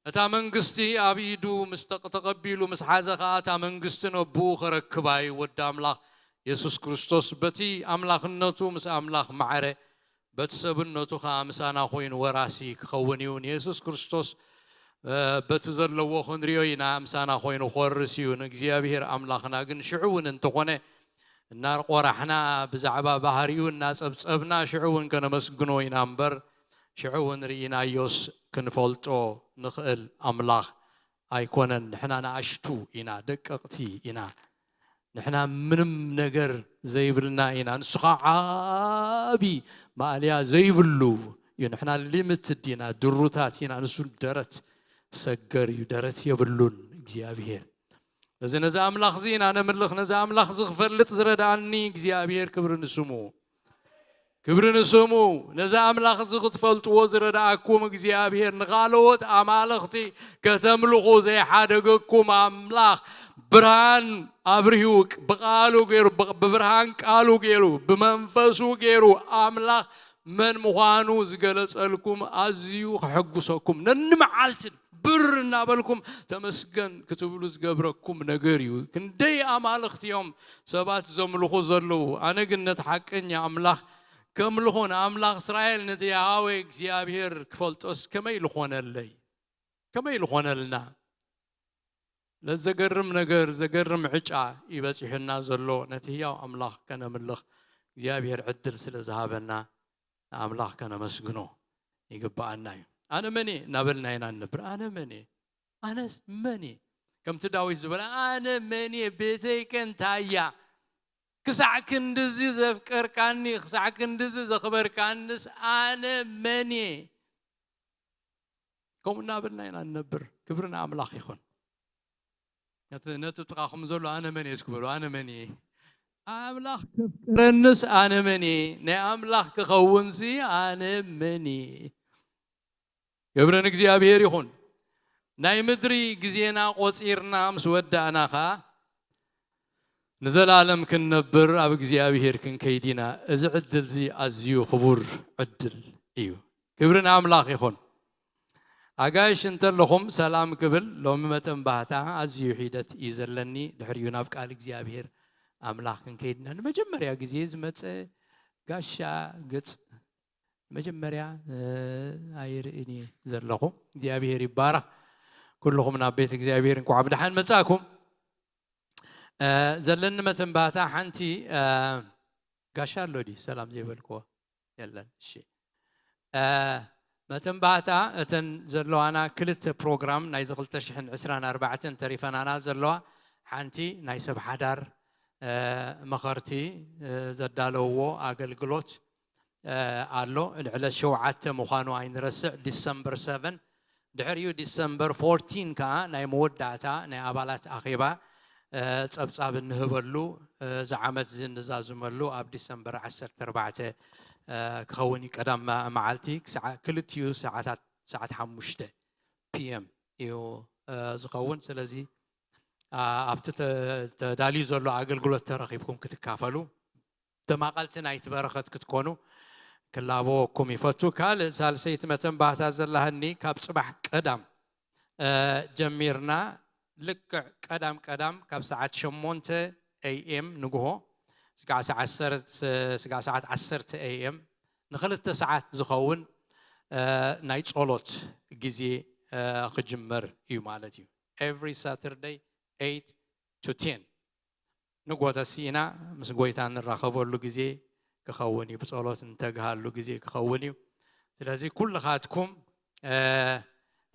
እታ መንግስቲ ኣብ ኢዱ ምስ ተቕ-፣ ተቐቢሉ ምስ ሓዘ ኸኣ፣ እታ መንግስቲ ነብኡ ኸረክባ እዩ። ወዲ ኣምላኽ የሱስ ክርስቶስ በቲ ኣምላኽነቱ ምስ ኣምላኽ ማዕረ፣ በቲ ሰብነቱ ኸኣ ምሳና ኾይኑ ወራሲ ክኸውን እዩ። ንየሱስ ክርስቶስ፣ እ፣ በቲ ዘለዎ ክንሪኦ ኢና፣ ምሳና ኾይኑ ክወርስ እዩ። ንእግዚኣብሔር ኣምላኽና ግን ሽዑ እውን እንተኾነ እናርቆራሕና፣ ብዛዕባ ባህሪኡ እናጸብጸብና፣ ሽዑ እውን ከነመስግኖ ኢና እምበር፣ ሽዑ እውን ርኢናዮስ ክንፈልጦ ንኽእል ኣምላኽ ኣይኮነን። ንሕና ንኣሽቱ ኢና፣ ደቀቕቲ ኢና። ንሕና ምንም ነገር ዘይብልና ኢና። ንሱ ኸዓ ዓቢ ማእለያ ዘይብሉ እዩ። ንሕና ሊሚትድ ኢና፣ ድሩታት ኢና። ንሱ ደረት ሰገር እዩ፣ ደረት የብሉን እግዚኣብሔር። እዚ ነዚ ኣምላኽ እዚ ኢና ነምልኽ። ነዚ ኣምላኽ እዚ ክፈልጥ ዝረድኣኒ እግዚኣብሔር፣ ክብሪ ንስሙ። ክብሪ ንስሙ። ነዚ ኣምላኽ እዚ ክትፈልጥዎ ዝረድኣኩም እግዚኣብሔር፣ ንኻልኦት ኣማልኽቲ ከተምልኹ ዘይሓደገኩም ኣምላኽ፣ ብርሃን ኣብሪሁ፣ ብቓሉ ገይሩ፣ ብ-፣ ብብርሃን ቃሉ ገይሩ፣ ብመንፈሱ ገይሩ፣ ኣምላኽ መን ምዃኑ ዝገለጸልኩም ኣዝዩ ከሐጉሰኩም፣ ነንመዓልትን ብር እናበልኩም ተመስገን ክትብሉ ዝገብረኩም ነገር እዩ። ክንደይ ኣማልኽቲ እዮም ሰባት ዘምልኹ ዘለዉ። ኣነ ግን ነቲ ሓቀኛ ኣምላኽ ከምልኹ፣ ንኣምላኽ እስራኤል፣ ነቲ ያህዌ እግዚኣብሔር ክፈልጦስ ከመይ ልኾነለይ? ከመይ ልኾነልና? ለዘገርም ነገር፣ ዘገርም ዕጫ እዩ በጺሑና ዘሎ። ነቲ ህያው ኣምላኽ ከነምልኽ እግዚኣብሔር ዕድል ስለ ዝሃበና ንኣምላኽ ከነመስግኖ ይግብኣና እዩ። ኣነ መን እየ እናበልና ኢና እንነብር። ኣነ መን እየ? ኣነስ መን እየ? ከምቲ ዳዊት ዝበለ፣ ኣነ መን እየ? ቤተይ ከ እንታይ እያ? ክሳዕ ክንድዚ ዘፍቀርካኒ፣ ክሳዕ ክንድዚ ዘኽበርካንስ ኣነ መን እየ? ከምኡ እናበልና ኢና እንነብር። ክብሪ ንኣምላኽ ይኹን። ነቲ፣ ነቲ ጥቓኹም ዘሎ ኣነ መን እየ እስኪ በሉ፣ ኣነ መን እየ? ኣምላኽ ከፍቅረንስ ኣነ መን እየ? ናይ ኣምላኽ ክኸውንሲ ኣነ መን እየ? ክብሪ ንእግዚኣብሔር ይኹን። ናይ ምድሪ ግዜና ቆጺርና ምስ ወዳእና ኸኣ ንዘላለም ክንነብር ኣብ እግዚኣብሔር ክንከይድ ኢና። እዚ ዕድል እዚ ኣዝዩ ክቡር ዕድል እዩ። ክብሪ ንኣምላኽ ይኹን። ኣጋይሽ እንተለኹም ሰላም ክብል፣ ሎሚ መተንባህታ ኣዝዩ ሒደት እዩ ዘለኒ። ድሕሪኡ ናብ ቃል እግዚኣብሔር ኣምላኽ ክንከይድ ኢና። ንመጀመርያ ግዜ ዝመጸ ጋሻ ገጽ መጀመርያ፣ እ፣ ኣይርእን እየ ዘለኹ። እግዚኣብሔር ይባረኽ። ኩልኹም ናብ ቤት እግዚኣብሔር እንኳዕ ብደሓን መጻእኩም። እ፣ ዘለኒ መተንባህታ ሓንቲ፣ እ፣ ጋሻ ኣሎ ድዩ? ሰላም ዘይበልክዎ የለን። እሺ። እ፣ መተንባህታ እተን ዘለዋና ክልተ ፕሮግራም ናይዚ ክልተ ሽሕን ዕስራን ኣርባዕተን ተሪፈናና ዘለዋ ሓንቲ ናይ ሰብ ሓዳር፣ እ፣ መኸርቲ፣ እ፣ ዘዳለውዎ ኣገልግሎት፣ እ፣ ኣሎ። ዕለት ሸውዓተ ምዃኑ ኣይንረስዕ፣ ዲሰምበር ሰቨን። ድሕሪኡ ዲሰምበር ፎርቲን ከኣ ናይ መወዳእታ ናይ ኣባላት ኣኼባ፣ እ፣ ጸብጻብ እንህበሉ፣ እ፣ እዚ ዓመት እዚ እንዛዝመሉ ኣብ ዲሰምበር ዓሰርተ ኣርባዕተ፣ እ፣ ክኸውን እዩ። ቀዳም መ-፣ መዓልቲ ክሳዕ ክልቲኡ ሰዓታት፣ ሰዓት ሓሙሽተ ፒ ኤም እዩ፣ እ፣ ዝኸውን። ስለዚ፣ ኣ-፣ ኣብቲ ተ-፣ ተዳልዩ ዘሎ ኣገልግሎት ተረኺብኩም ክትካፈሉ፣ ተማቐልቲ ናይቲ በረኸት ክትኮኑ ክላበወኩም ይፈቱ። ካልእ ሳልሰይቲ መተንባህታ ዘላሃኒ ካብ ጽባሕ ቀዳም ጀሚርና ልክዕ ቀዳም ቀዳም ካብ ሰዓት ሸሞንተ ኤ ኤም ንግሆ ስጋዕ ሰዓት ዓሰርተ ንኽልተ ሰዓት ዝኸውን ናይ ጸሎት ግዜ ክጅመር እዩ ማለት እዩ። Every Saturday eight to ten ንጎ ተሲእና ምስ ጎይታ እንራኸበሉ ግዜ ክኸውን እዩ። ብጸሎት እንተግሃሉ ግዜ ክኸውን እዩ። ስለዚ ኩልኻትኩም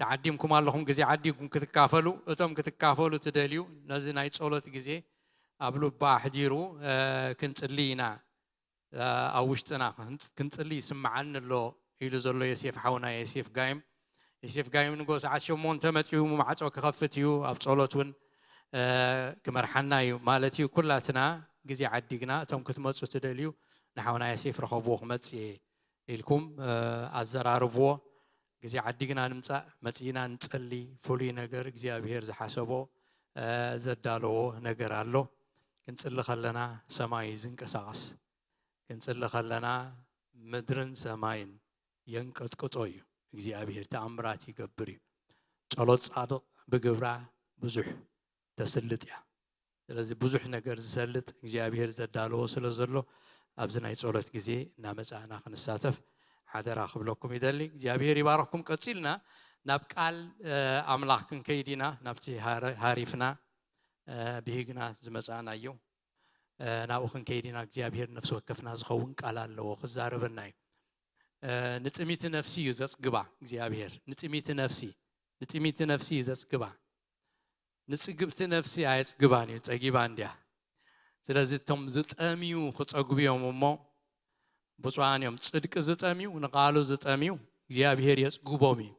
ተዓዲምኩም ኣለኹም፣ ግዜ ዓዲምኩም ክትካፈሉ፣ እቶም ክትካፈሉ ትደልዩ ነዚ ናይ ጸሎት ግዜ ኣብ ልባ ኣሕዲሩ ክንጽሊ ኢና። ኣብ ውሽጥና ክንጽሊ ይስምዓኒ ኣሎ ኢሉ ዘሎ ዮሴፍ ሓውና ዮሴፍ ጋይም። ዮሴፍ ጋይም ንጎ ሰዓት ሸሞንተ መጺኡ ማዕጾ ክኸፍት እዩ፣ ኣብ ጸሎት እውን ክመርሓና እዩ ማለት እዩ። ኩላትና ግዜ ዓዲግና እቶም ክትመጹ ትደልዩ ንሓውና ዮሴፍ ረኸብዎ ክመጽእ እየ ኢልኩም ኣዘራርብዎ። ግዜ ዓዲግና ንምጻእ መጺእና ንጸሊ። ፍሉይ ነገር እግዚኣብሔር ዝሓሰቦ ዘዳለዎ ነገር ኣሎ። ክንጽሊ ከለና ሰማይ እዩ ዝንቀሳቐስ። ክንጽሊ ከለና ምድርን ሰማይን የንቀጥቅጦ እዩ። እግዚኣብሔር ተኣምራት ይገብር እዩ። ጸሎት ጻድቕ ብግብራ ብዙሕ ተስልጥ እያ። ስለዚ ብዙሕ ነገር ዝሰልጥ እግዚኣብሔር ዘዳለዎ ስለ ዘሎ ኣብዚ ናይ ጸሎት ግዜ እናመጻእና ክንሳተፍ ሓደራ ክብለኩም ይደሊ። እግዚኣብሔር ይባረኽኩም። ቀጺልና ናብ ቃል ኣምላኽ ክንከይድ ኢና። ናብቲ ሃሪፍና ብሂግና ዝመጻእናዮ ናብኡ ክንከይድ ኢና። እግዚኣብሔር ነፍሲ ወከፍና ዝኸውን ቃል ኣለዎ፣ ክዛረበና እዩ። ንጥሚቲ ነፍሲ እዩ ዘጽግባ እግዚኣብሔር። ንጥሚቲ ነፍሲ ንጥሚቲ ነፍሲ እዩ ዘጽግባ። ንጽግብቲ ነፍሲ ኣየጽግባን እዩ፣ ጸጊባ እንድያ። ስለዚ እቶም ዝጠምዩ ክጸግቡ እዮም እሞ ብፁዓን እዮም። ጽድቂ ዝጠምዩ፣ ንቓሉ ዝጠምዩ እግዚኣብሔር የጽግቦም እዩ።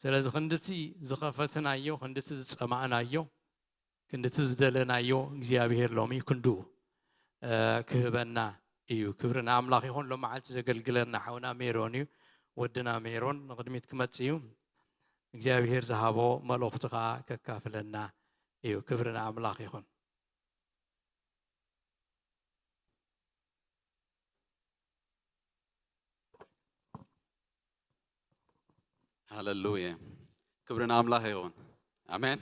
ስለዚ ክንድቲ ዝኸፈትናዮ፣ ክንድቲ ዝጸማእናዮ፣ ክንድቲ ዝደለናዮ እግዚኣብሔር ሎሚ ክንድኡ ክህበና እዩ። ክብሪ ንኣምላኽ ይኹን። ሎም መዓልቲ ዘገልግለና ሓውና ሜሮን እዩ፣ ወድና ሜሮን ንቕድሚት ክመጽእ እዩ። እግዚኣብሔር ዝሃቦ መልእኽቱ ኸዓ ከካፍለና እዩ። ክብሪ ንኣምላኽ ይኹን። ሃለሉየ። ክብሪ ንኣምላኽ ይኹን። ኣሜን።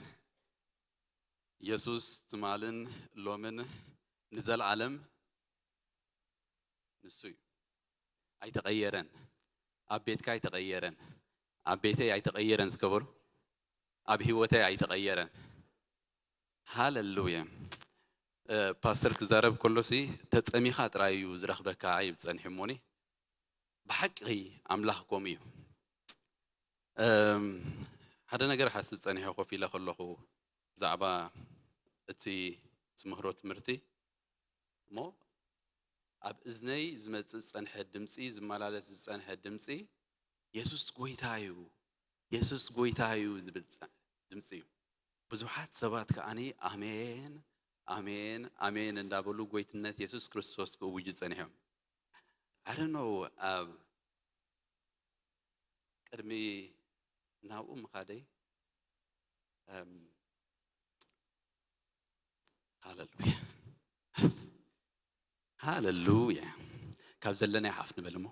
ኢየሱስ ትማልን ሎምን ንዘለዓለም ንሱ እዩ። ኣይተቐየረን። ኣብ ቤትካ ኣይተቐየረን። ኣብ ቤተይ ኣይተቐየረን እስከ በሉ። ኣብ ህይወተይ ኣይተቐየረን። ሃለሉየ። ፓስተር ክዛረብ ከሎሲ ተጠሚኻ ጥራይ እዩ ዝረኽበካ ይብል ጸኒሑ እሞኒ ብሓቂ ኣምላኽ ከምኡ እዩ። ሓደ ነገር ሓስብ ጸኒሐ ኮፍ ኢለ ከለኹ ብዛዕባ እቲ ዝምህሮ ትምህርቲ እሞ ኣብ እዝነይ ዝመጽእ ዝጸንሐ ድምጺ ዝመላለስ ዝጸንሐ ድምጺ የሱስ ጎይታ እዩ የሱስ ጎይታ እዩ ዝብል ድምፂ እዩ። ብዙሓት ሰባት ከዓኒ ኣሜን ኣሜን ኣሜን እንዳበሉ ጎይትነት የሱስ ክርስቶስ ክእውጁ ፀኒሖም። I don't know ኣብ ቅድሚ ናብኡ ምኻደይ ሃለሉያ ሃለሉያ ካብ ዘለናዮ ሓፍ ንበል እሞ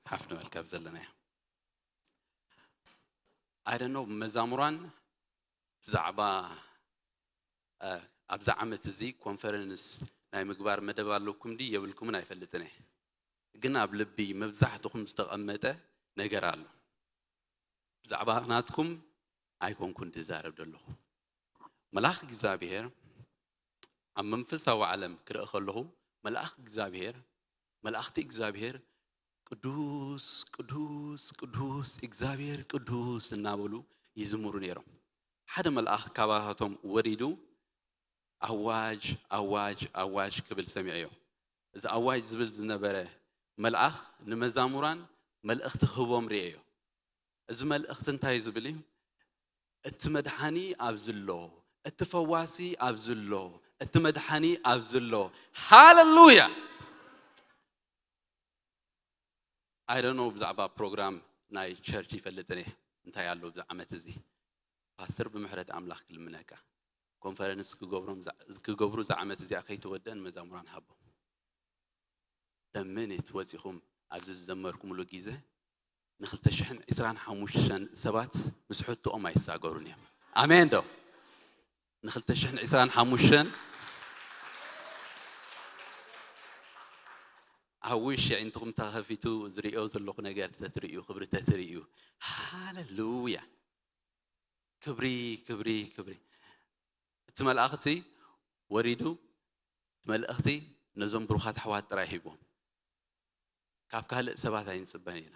ሓፍ ንበል ካብ ዘለናዮ I don't know መዛሙራን ብዛዕባ ኣብዚ ዓመት እዚ ኮንፈረንስ ናይ ምግባር መደብ ኣለኩም ድዩ የብልኩምን ኣይፈልጥን እየ። ግን ኣብ ልቢ መብዛሕትኹም ዝተቐመጠ ነገር ኣሎ። ብዛዕባ ናትኩም ኣይኮንኩን ዝዛረብ ዘለኹ። መልኣኽ እግዚኣብሔር ኣብ መንፈሳዊ ዓለም ክርኢ ከለኹ መልኣኽ እግዚኣብሔር መላእኽቲ እግዚኣብሔር ቅዱስ ቅዱስ ቅዱስ እግዚኣብሔር ቅዱስ እናበሉ ይዝምሩ ነይሮም። ሓደ መልኣኽ ካባታቶም ወሪዱ ኣዋጅ ኣዋጅ ኣዋጅ ክብል ሰሚዐዮ። እዚ ኣዋጅ ዝብል ዝነበረ መልኣኽ ንመዛሙራን መልእኽቲ ክህቦም ርእየዮ። እዚ መልእኽቲ እንታይ ዝብል እዩ? እቲ መድሓኒ ኣብዚ ኣሎ፣ እቲ ፈዋሲ ኣብዚ ኣሎ፣ እቲ መድሓኒ ኣብዚ ኣሎ። ሃለሉያ! I don't know ብዛዕባ ፕሮግራም ናይ ቸርች ይፈልጥን እየ እንታይ ኣሎ ብዚ ዓመት እዚ። ፓስተር ብምሕረት ኣምላኽ ክልምነካ ኮንፈረንስ ክገብሮም ክገብሩ እዚ ዓመት እዚኣ ከይተወደአን መዛሙራን ሃቦም። The minute ወፂኹም ኣብዚ ዝዘመርኩምሉ ግዜ ንክልተ ሽሕን ዕስራን ሓሙሽተን ሰባት ምስ ሕቶኦም ኣይሳገሩን እዮም። ኣሜን ዶ? ንክልተ ሽሕን ዕስራን ሓሙሽተን ኣብ ውሽዕ እንትኹም ተኸፊቱ ዝርእዮ ዘለኹ ነገር ተትርእዩ፣ ክብሪ ተትርእዩ። ሃሌሉያ! ክብሪ፣ ክብሪ፣ ክብሪ። እቲ መልኣኽቲ ወሪዱ፣ እቲ መልእኽቲ ነዞም ብሩኻት ኣሕዋት ጥራይ ሂቦም። ካብ ካልእ ሰባት ኣይንጽበን ኢና።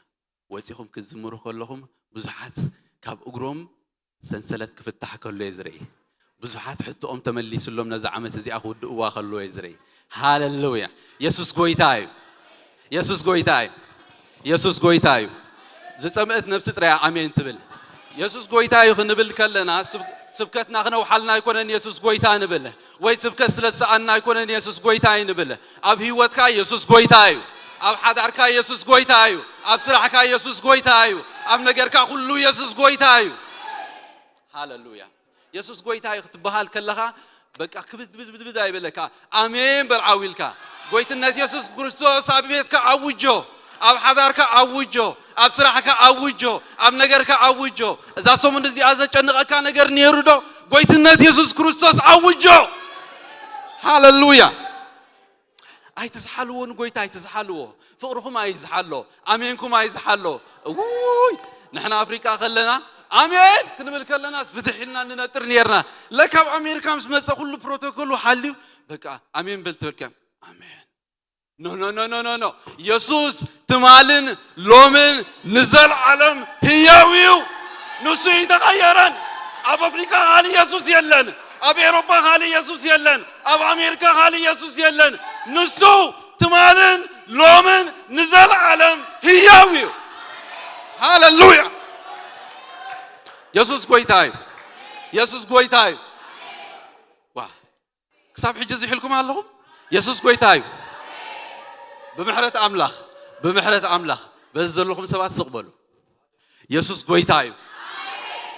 ወጺኹም ክትዝምሩ ከለኹም ብዙሓት ካብ እግሮም ሰንሰለት ክፍታሕ ከሎ እየ ዝርኢ። ብዙሓት ሕቶኦም ተመሊስሎም ነዛ ዓመት እዚኣ ክውድእዋ ከሎ እየ ዝርኢ። ሃሌሉያ! የሱስ ጎይታ እዩ። የሱስ ጎይታ እዩ። የሱስ ጎይታ እዩ። ዝጸምእት ነፍሲ ጥራይ ኣሜን ትብል። የሱስ ጎይታ እዩ ክንብል ከለና ስብ- ስብከትና ክነውሓልና ኣይኮነን የሱስ ጎይታ ንብል፣ ወይ ስብከት ስለ ዝሰኣና ኣይኮነን የሱስ ጎይታ እዩ ንብል። ኣብ ህይወትካ የሱስ ጎይታ እዩ። ኣብ ሓዳርካ የሱስ ጎይታ እዩ። ኣብ ስራሕካ የሱስ ጎይታ እዩ። ኣብ ነገርካ ኩሉ የሱስ ጎይታ እዩ። ሃሌሉያ። የሱስ ጎይታ እዩ ክትበሃል ከለኻ በቃ ክብድ ብድ ብድ ብድ ኣይበለካ። ኣሜን በል ዓው ኢልካ። ጎይትነት የሱስ ክርስቶስ ኣብ ቤትካ ኣውጆ፣ ኣብ ሓዳርካ ኣውጆ፣ ኣብ ስራሕካ ኣውጆ፣ ኣብ ነገርካ ኣውጆ። እዛ ሰሙን እዚኣ ዘጨንቐካ ነገር ነይሩ ዶ? ጎይትነት የሱስ ክርስቶስ ኣውጆ። ሃሌሉያ። ኣይትዝሓልዎ፣ ንጎይታ ኣይትዝሓልዎ። ፍቕርኹም ኣይዝሓሎ፣ ኣሜንኩም ኣይዝሓሎ። ውይ፣ ንሕና ኣፍሪቃ ከለና ኣሜን ክንብል ከለና ፍትሕ ኢልና ንነጥር ነርና። ለካ ኣብ ኣሜሪካ ምስ መጸ ኩሉ ፕሮቶኮሉ ሓልዩ፣ በቃ ኣሜን በል ትብል ከም ኣሜን። ኖ ኖ ኖ ኖ ኖ ኖ። የሱስ ትማልን ሎምን ንዘልዓለም ህያው እዩ። ንሱ ይተቐየረን። ኣብ ኣፍሪካ ካሊ የሱስ የለን። ኣብ ኤሮፓ ካሊ የሱስ የለን። ኣብ ኣሜሪካ ካሊ የሱስ የለን። ንሱ ትማልን ሎምን ንዘልዓለም ህያው እዩ። ሃሌሉያ። የሱስ ጎይታ እዩ። የሱስ ጎይታ እዩ። ዋ፣ ክሳብ ሕጂ እዚ ሒልኩም ኣለኹም? የሱስ ጎይታ እዩ። ብምሕረት ኣምላኽ፣ ብምሕረት ኣምላኽ በዚ ዘለኹም ሰባት ስቕ በሉ። የሱስ ጎይታ እዩ።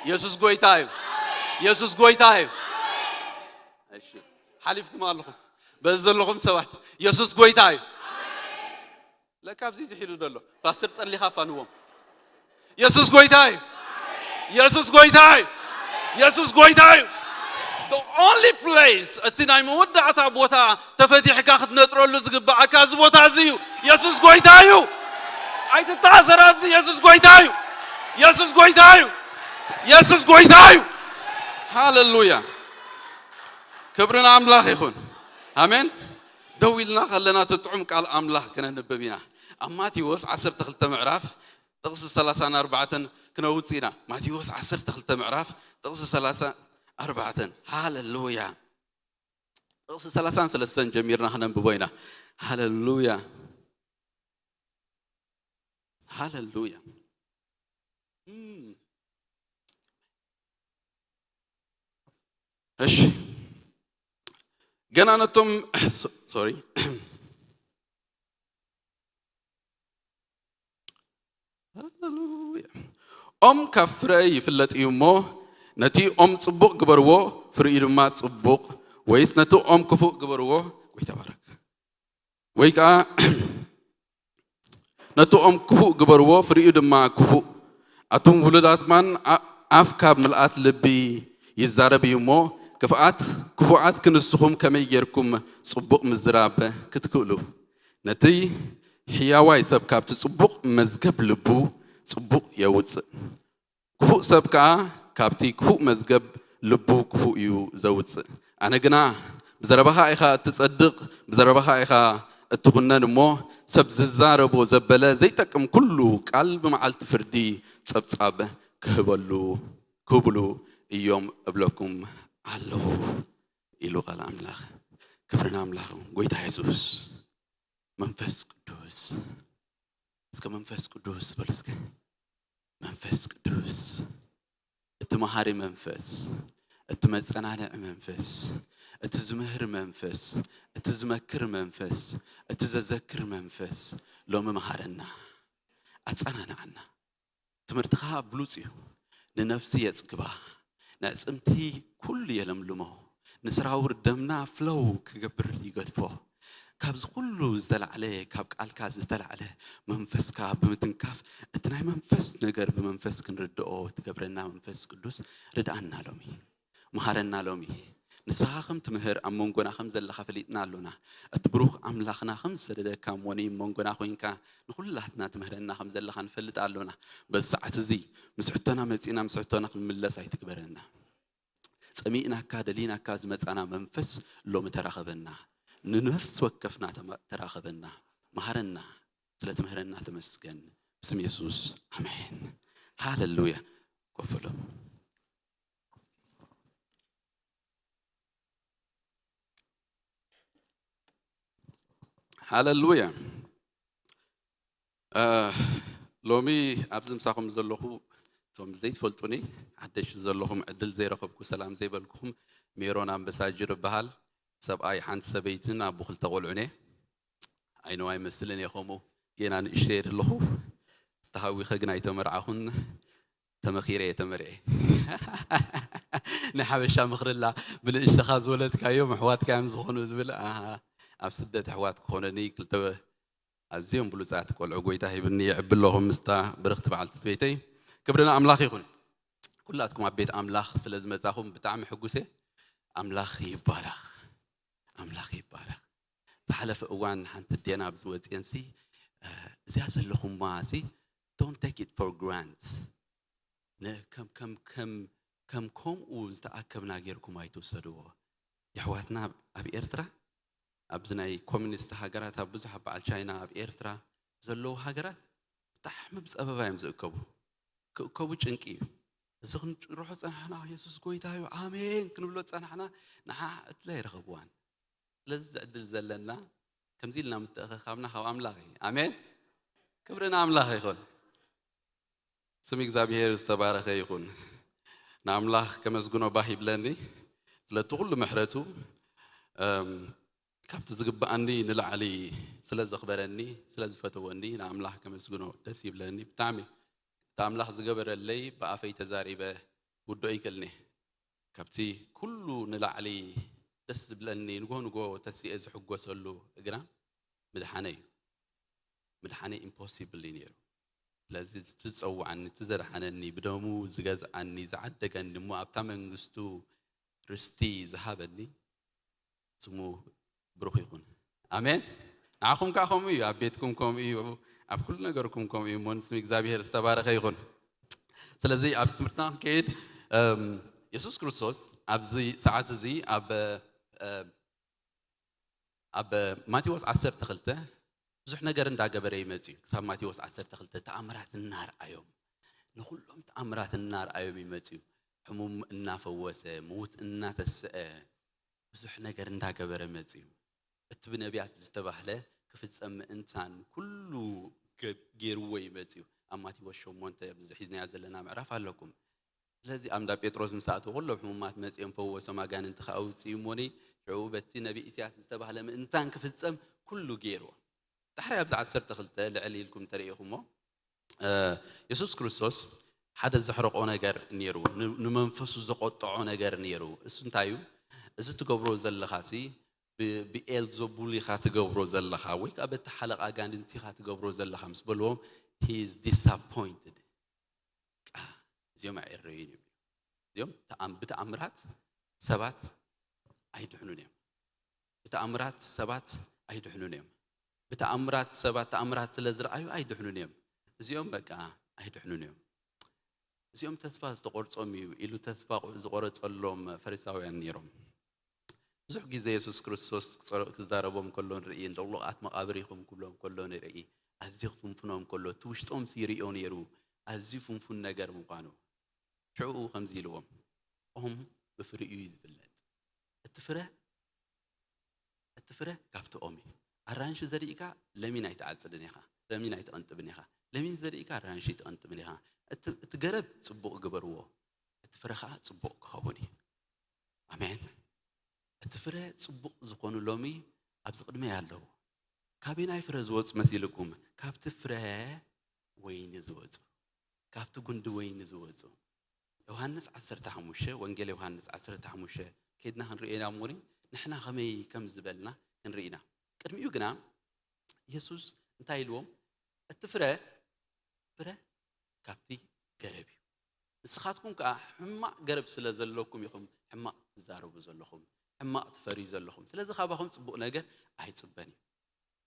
የሱስ ጎይታ እዩ። የሱስ ጎይታ እዩ። እሺ፣ ሓሊፍኩም ኣለኹም። በዚ ዘለኹም ሰባት የሱስ ጎይታ እዩ። ለካ ኣብዚ ዝሒሉ ዘሎ ፓስተር ጸሊኻ ፋንዎም። የሱስ ጎይታ እዩ። የሱስ ጎይታ እዩ። የሱስ ጎይታ እዩ። The only place፣ እቲ ናይ መወዳእታ ቦታ ተፈቲሕካ ክትነጥረሉ ዝግባኣካ እዚ ቦታ እዚ እዩ። የሱስ ጎይታ እዩ። ኣይትተኣሰር ኣብዚ። የሱስ ጎይታ እዩ። የሱስ ጎይታ እዩ። የሱስ ጎይታ እዩ። ሃሌሉያ። ክብሪ ንኣምላኽ ይኹን። ኣሜን። ደው ኢልና ከለና እቲ ጥዑም ቃል ኣምላኽ ክነንብብ ኢና። ኣብ ማቴዎስ ዓሰርተ ክልተ ምዕራፍ ጥቕሲ ሰላሳን ኣርባዕተን ክነውጽእ ኢና። ማቴዎስ ዓሰርተ ክልተ ምዕራፍ ጥቕሲ ሰላሳን ኣርባዕተን። ሃሌሉያ። ጥቕሲ ሰላሳን ሰለስተን ጀሚርና ክነንብቦ ኢና። ሃሌሉያ። ሃሌሉያ። እም። እሺ፣ ገና ነቶም ሶ- ሶሪ። ሃሌሉያ። ኦም ካብ ፍረ ይፍለጥ እዩ እሞ፣ ነቲ ኦም ጽቡቕ ግበርዎ፣ ፍሪኡ ድማ ጽቡቕ፣ ወይስ ነቲ ኦም ክፉእ ግበርዎ? ጎይታ ባረክ። ወይ ከኣ ነቲ ኦም ክፉእ ግበርዎ፣ ፍሪኡ ድማ ክፉእ። ኣቱም ውሉዳት ማን፣ ኣ- ኣፍ ካብ ምልኣት ልቢ ይዛረብ እዩ እሞ፣ ክፍኣት ክፉኣት ክንስኹም ከመይ ጌርኩም ጽቡቕ ምዝራብ ክትክእሉ? ነቲ ሕያዋይ ሰብ ካብቲ ጽቡቕ መዝገብ ልቡ ጽቡቕ የውጽእ። ክፉእ ሰብ ከኣ ካብቲ ክፉእ መዝገብ ልቡ ክፉእ እዩ ዘውጽእ። ኣነ ግና ብዘረባኻ ኢኻ እትጸድቕ፣ ብዘረባኻ ኢኻ እትኹነን እሞ፣ ሰብ ዝዛረቦ ዘበለ ዘይጠቅም ኩሉ ቃል ብመዓልቲ ፍርዲ ጸብጻብ ክህበሉ ክብሉ እዮም እብለኩም ኣለኹ ኢሉ ቃል ኣምላኽ። ክብሪ ንኣምላኽ ይኹን። ጎይታ የሱስ መንፈስ ቅዱስ፣ እስከ መንፈስ ቅዱስ በሉ እስከ። መንፈስ ቅዱስ፣ እቲ መሃሪ መንፈስ፣ እቲ መጸናንዒ መንፈስ፣ እቲ ዝምህር መንፈስ፣ እቲ ዝመክር መንፈስ፣ እቲ ዘዘክር መንፈስ ሎሚ መሃረና፣ ኣጸናንዓና። ትምህርትኻ ብሉጽ እዩ፣ ንነፍሲ የጽግባ፣ ንዕጽምቲ ኩሉ የለምልሞ፣ ንስራውር ደምና ፍለው ክገብር ይገድፎ። ካብዚ ኩሉ ዝተላዕለ፣ ካብ ቃልካ ዝተላዕለ መንፈስካ ብምትንካፍ፣ እቲ ናይ መንፈስ ነገር ብመንፈስ ክንርድኦ ትገብረና መንፈስ ቅዱስ ርድኣና። ሎሚ መሃረና። ሎሚ ንስኻ ከም ትምህር ኣብ መንጎና ከም ዘለኻ ፈሊጥና ኣሎና። እቲ ብሩኽ ኣምላኽና ከም ዝሰደደካ እሞኒ ኣብ መንጎና ኮይንካ ንኹላትና ትምህረና ከም ዘለኻ ንፈልጥ ኣሎና። በዚ ሰዓት እዚ ምስ ሕቶና መጺእና ምስ ሕቶና ክንምለስ ኣይትግበረና። ጸሚእናካ ደሊናካ ዝመጻና መንፈስ ሎሚ ተራኸበና። ንነፍሲ ወከፍና ተማ- ተራኸበና። መሃረና። ስለ ትምህረና ተመስገን። ብስም የሱስ ኣሜን። ሃሌሉያ። ኮፍ በሉ። ሃሌሉያ። ሎሚ ኣብዚ ምሳኹም ዘለኹ እቶም ዘይትፈልጡኒ ሓደሽ ዘለኹም ዕድል ዘይረኸብኩ ሰላም ዘይበልኩኹም ሜሮን ኣምበሳጅር እበሃል። ሰብኣይ ሓንቲ ሰበይትን ኣቦ ክልተ ቆልዑን እየ። ኣይነው ኣይመስልን እየ ከምኡ ጌና ንእሽተይ እየ ዘለኹ። ተሃዊኸ ግን ኣይተመርዓኹን። ተመኺረ እየ ተመርዐ። ናይ ሓበሻ ምኽርላ ብንእሽተኻ ዝወለድካዮም ኣሕዋትካ እዮም ዝኾኑ ዝብል ኣሃ፣ ኣብ ስደት ኣሕዋት ክኾነኒ ክልተ ኣዝዮም ብሉጻት ቆልዑ ጎይታ ሂብኒ ይዕቢ ኣለኹም ምስታ ብርኽቲ በዓልቲ ቤተይ። ክብሪ ንኣምላኽ ይኹን። ኩላትኩም ኣብ ቤት ኣምላኽ ስለ ዝመጻኹም ብጣዕሚ ሕጉስ እየ። ኣምላኽ ይባረኽ። ኣምላኽ ይባረኽ። ዝሓለፈ እዋን ሓንቲ ዴና ኣብዚ ወፅኤንሲ እዚኣ ዘለኹማ ሲ don't take it for grant። ከም ከም ከም ከም ከምኡ ዝተኣከብና ጌርኩም ኣይትውሰድዎ። የሕዋትና ኣብ ኤርትራ ኣብዚ ናይ ኮሚኒስት ሃገራት ኣብ ብዙሕ በዓል ቻይና ኣብ ኤርትራ ዘለዉ ሃገራት ብጣዕሚ ብፀበባ እዮም ዝእከቡ። ክእከቡ ጭንቂ እዩ። እዚ ክንጭርሖ ፀናሕና የሱስ ጎይታ እዩ ኣሜን ክንብሎ ፀናሕና ንዓ ዕድል ኣይረኸብዋን። ስለዚ እዚ ዕድል ዘለና ከምዚ ኢልና ምትእኸኻብና ካብ ኣምላኽ እዩ። ኣሜን። ክብሪ ንኣምላኽ ይኹን። ስም እግዚኣብሔር ዝተባረኸ ይኹን። ንኣምላኽ ከመስግኖ ባህ ይብለኒ ስለቲ ኩሉ ምሕረቱ እም፣ ካብቲ ዝግብኣኒ ንላዕሊ ስለ ዘኽበረኒ ስለ ዝፈተወኒ ንኣምላኽ ከመስግኖ ደስ ይብለኒ ብጣዕሚ። እቲ ኣምላኽ ዝገበረለይ ብኣፈይ ተዛሪበ ውድኦ ይክእልኒ። ካብቲ ኩሉ ንላዕሊ ደስ ዝብለኒ ንጎ ንጎ ተሲኤ ዝሕጎሰሉ እግራ ምድሓነ እዩ። ምድሓነ ኢምፖሲብል እዩ ነይሩ። ስለዚ እቲ ዝፀዋዓኒ እቲ ዘድሓነኒ ብደሙ ዝገዝኣኒ ዝዓደገኒ እሞ ኣብታ መንግስቱ ርስቲ ዝሃበኒ ስሙ ብሩኽ ይኹን። ኣሜን። ንዓኹም ከዓ ከምኡ እዩ፣ ኣብ ቤትኩም ከምኡ እዩ፣ ኣብ ኩሉ ነገርኩም ከምኡ እዩ። እሞ ንስም እግዚኣብሔር ዝተባረኸ ይኹን። ስለዚ ኣብ ትምህርትና ክንከይድ እም፣ የሱስ ክርስቶስ ኣብዚ ሰዓት እዚ ኣብ እም፣ ኣብ ማቴዎስ ዓሰርተ ክልተ ብዙሕ ነገር እንዳገበረ ይመጽእ እዩ። ክሳብ ማቴዎስ ዓሰርተ ክልተ ተኣምራት እናርኣዮም ንኹሎም ተኣምራት እናርኣዮም ይመጽእ እዩ። ሕሙም እናፈወሰ ምዉት እናተስአ ብዙሕ ነገር እንዳገበረ መጽእ እዩ። እቲ ብነቢያት ዝተባህለ ክፍጸም ምእንታን ኩሉ ገ- ገይርዎ እዩ መጽእ እዩ። ኣብ ማቴዎስ ሸሞንተ ኣብዚ ሒዝናዮ ዘለና ምዕራፍ ኣለኩም። ስለዚ ኣብ እንዳ ጴጥሮስ ምስ ኣተዉ ኩሎም ሕሙማት መጺኦም ፈወሶም ኣጋንንቲ ከኣ ኣውጽኡ እሞኒ ሽዑ በቲ ነቢ ኢሳያስ ዝተባህለ ምእንታን ክፍጸም ኩሉ ገይርዎ። ዳሕራይ ኣብዚ ዓሰርተ ክልተ ልዕል ኢልኩም ተርእኹሞ የሱስ ክርስቶስ ሓደ ዘሕረቆ ነገር ነይሩ። ንመንፈሱ ዘቆጠዖ ነገር ነይሩ። እሱ እንታይ እዩ? እዚ ትገብሮ ዘለኻ ሲ ብኤልዘቡል ኢኻ ትገብሮ ዘለኻ ወይ ከዓ በቲ ሓለቓ ኣጋንንቲ ኢኻ ትገብሮ ዘለኻ ምስ በልዎም he is disappointed። እዚኦም ኣዕረዩን እዮም። እዚኦም ብተኣምራት ሰባት ኣይድሕኑን እዮም። ብተኣምራት ሰባት ኣይድሕኑን እዮም። ብተኣምራት ሰባት ተኣምራት ስለ ዝረኣዩ ኣይድሕኑን እዮም። እዚኦም በቃ ኣይድሕኑን እዮም። እዚኦም ተስፋ ዝተቆርጾም እዩ ኢሉ ተስፋ ዝቆረጸሎም ፈሪሳውያን ነይሮም። ብዙሕ ግዜ የሱስ ክርስቶስ ክዛረቦም ከሎ ንርኢ፣ ልቕሉቓት መቓብር ኢኹም ክብሎም ከሎ ንርኢ፣ ኣዝዩ ክፍንፍኖም ከሎ እቲ ውሽጦም ይርእዮ ነይሩ፣ ኣዝዩ ፍንፉን ነገር ምዃኑ። ሽዕኡ ከምዚ ኢልዎም፣ ኦም ብፍሪኡ እዩ ዝፍለጥ። እቲ ፍረ እቲ ፍረ ካብቲ ኦም እዩ። ኣራንሺ ዘሪእካ ለሚን ኣይትዓጽድን ኢኻ፣ ለሚን ኣይትቐንጥብን ኢኻ። ለሚን ዘሪእካ ኣራንሺ ኣይትቐንጥብን ኢኻ። እቲ ገረብ ጽቡቕ ግበርዎ፣ እቲ ፍረ ኸዓ ጽቡቕ ክኸውን እዩ። ኣሜን። እቲ ፍረ ጽቡቕ ዝኾኑ ሎሚ ኣብዚ ቅድመይ ኣለዉ። ካበየናይ ፍረ ዝወጹ መሲልኩም? ካብቲ ፍረ ወይኒ ዝወጹ፣ ካብቲ ጉንዲ ወይኒ ዝወጹ። ዮሃንስ ዓሰርተ ሓሙሽተ፣ ወንጌል ዮሃንስ ዓሰርተ ሓሙሽተ ኬድና ክንርእዮ ኢና እሞኒ ንሕና ከመይ ከም ዝበልና ክንርኢ ኢና። ቅድሚኡ ግና የሱስ እንታይ ኢልዎም? እቲ ፍረ ፍረ ካብቲ ገረብ እዩ። ንስኻትኩም ከኣ ሕማቕ ገረብ ስለ ዘለኩም ኢኹም ሕማቕ ትዛረቡ ዘለኹም፣ ሕማቕ ትፈርዩ ዘለኹም። ስለዚ ካባኹም ጽቡቕ ነገር ኣይጽበን እዩ።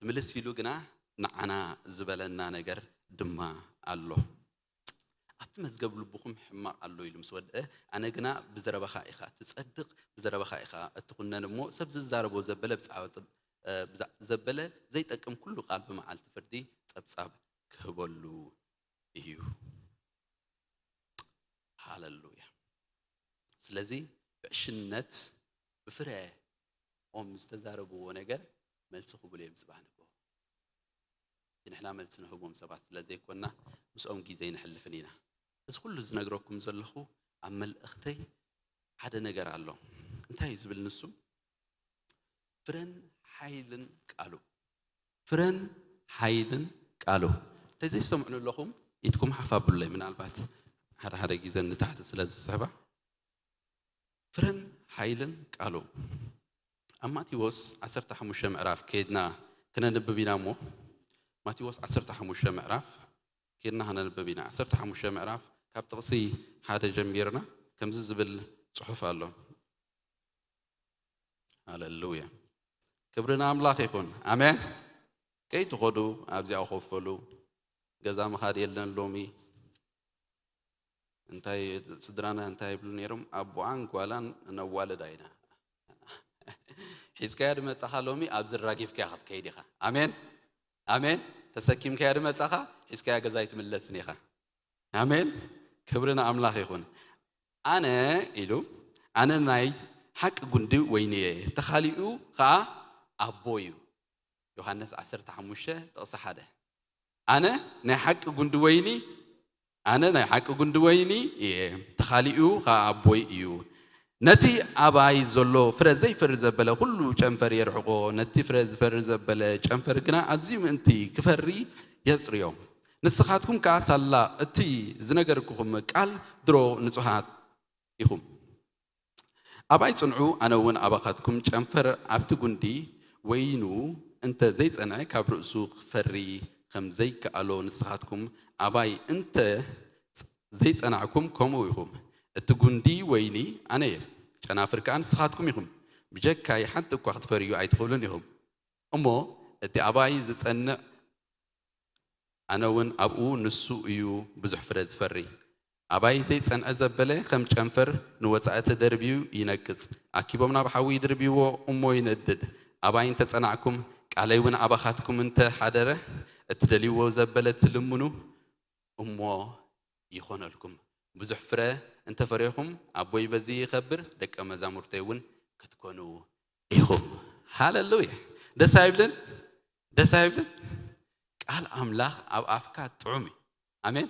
ምልስ ኢሉ ግና ንዓና ዝበለና ነገር ድማ ኣሎ። ኣብቲ መዝገብ ልብኹም ሕማቕ ኣሎ ኢሉ ምስ ወድአ፣ ኣነ ግና ብዘረባኻ ኢኻ ትጸድቕ፣ ብዘረባኻ ኢኻ እትኹነን እሞ፣ ሰብ ዝዛረቦ ዘበለ ብዛዕባ ጽብ-፣ እ፣ ብዛ-፣ ዘበለ ዘይጠቅም ኩሉ ቃል ብመዓልቲ ፍርዲ ጸብጻብ ክህበሉ እዩ። ሃለሉያ። ስለዚ ብዕሽነት ብፍረ ኦም ዝተዛረብዎ ነገር መልሲ ክብሉ እዮም ጽባሕ ንግሆ። እቲ ንሕና መልሲ ንህቦም ሰባት ስለ ዘይኮንና ምስኦም ግዜ ኣይነሕልፍን ኢና። እዚ ኩሉ ዝነግረኩም ዘለኹ ኣብ መልእኽተይ ሓደ ነገር ኣሎ። እንታይ እዩ ዝብል ንሱ? ፍረን ሓይልን ቃሉ። ፍረን ሓይልን ቃሉ። እንተዘይሰምዑ ኣለኹም ኢድኩም ሓፍ ኣብሉለይ፣ ምናልባት ሓደ ሓደ ግዜ ንታሕቲ ስለ ዝስሕባ። ፍረን ሓይልን ቃሉ። ኣብ ማቴዎስ ዓሰርተ ሓሙሽተ ምዕራፍ ከይድና ክነንብብ ኢና እሞ፣ ማቴዎስ ዓሰርተ ሓሙሽተ ምዕራፍ ከይድና ክነንብብ ኢና። ዓሰርተ ሓሙሽተ ምዕራፍ ካብ ጥቕሲ ሓደ ጀሚርና ከምዚ ዝብል ጽሑፍ ኣሎ። ሃለሉያ። ክብሪ ንኣምላኽ ይኹን። ኣሜን። ከይትኸዱ ኣብዚኣ ኮፍ በሉ። ገዛ ምኻድ የለን ሎሚ። እንታይ ስድራና እንታይ ይብሉ ነይሮም? ኣቦኣን ጓላን ነዋልዳ ኢና። ሒዝካያ ድመጻኻ ሎሚ ኣብዚ ራጊፍካያ ክትከይድ ኢኻ። ኣሜን። ኣሜን። ተሰኪምካያ ድመጻኻ ሒዝካያ ገዛ ኣይትምለስን ኢኻ። ኣሜን። ክብሪ ንኣምላኽ ይኹን። ኣነ ኢሉ፣ ኣነ ናይ ሓቂ ጉንዲ ወይኒ እየ፣ ተኻሊኡ ኸኣ ኣቦ እዩ። ዮሃንስ ዓሰርተ ሓሙሽተ ጥቕሲ ሓደ። ኣነ ናይ ሓቂ ጉንዲ ወይኒ፣ ኣነ ናይ ሓቂ ጉንዲ ወይኒ እየ፣ ተኻሊኡ ኸኣ ኣቦይ እዩ። ነቲ ኣባይ ዘሎ ፍረ ዘይፈሪ ዘበለ ኩሉ ጨንፈር የርሕቆ፣ ነቲ ፍረ ዝፈሪ ዘበለ ጨንፈር ግና ኣዝዩ ምእንቲ ክፈሪ የጽርዮ። ንስኻትኩም ከኣ ሳላ እቲ ዝነገርኩኹም ቃል ድሮ ንጹሃት ኢኹም። ኣባይ ጽንዑ፣ ኣነ እውን ኣባኻትኩም። ጨንፈር ኣብቲ ጉንዲ ወይኑ እንተ ዘይጸንዐ ካብ ርእሱ ክፈሪ ከም ዘይከኣሎ ንስኻትኩም ኣባይ እንተ ዘይጸናዕኩም ከምኡ ኢኹም። እቲ ጉንዲ ወይኒ ኣነ እየ፣ ጨናፍር ከኣ ንስኻትኩም ኢኹም። ብጀካይ ሓንቲ እኳ ክትፈርዩ ኣይትኽእሉን ኢኹም። እሞ እቲ ኣባይ ዝጸንዕ ኣነ እውን ኣብኡ ንሱ እዩ ብዙሕ ፍረ ዝፈሪ። ኣባይ ዘይጸንዐ ዘበለ ከም ጨንፈር ንወጻኢ ተደርብዩ ይነቅጽ። ኣኪቦም ናብ ሓዊ ይድርብይዎ እሞ ይነድድ። ኣባይ እንተጸናዕኩም፣ ቃለይ እውን ኣባኻትኩም እንተ ሓደረ፣ እትደልይዎ ዘበለ ትልምኑ እሞ ይኾነልኩም። ብዙሕ ፍረ እንተፈሬኹም ኣቦይ በዚ ይኸብር፣ ደቀ መዛሙርተይ እውን ክትኮኑ ኢኹም። ሃለሉያ። ደስ ኣይብልን? ደስ ኣይብልን? ቃል ኣምላኽ ኣብ ኣፍካ ጥዑም እዩ። ኣሜን።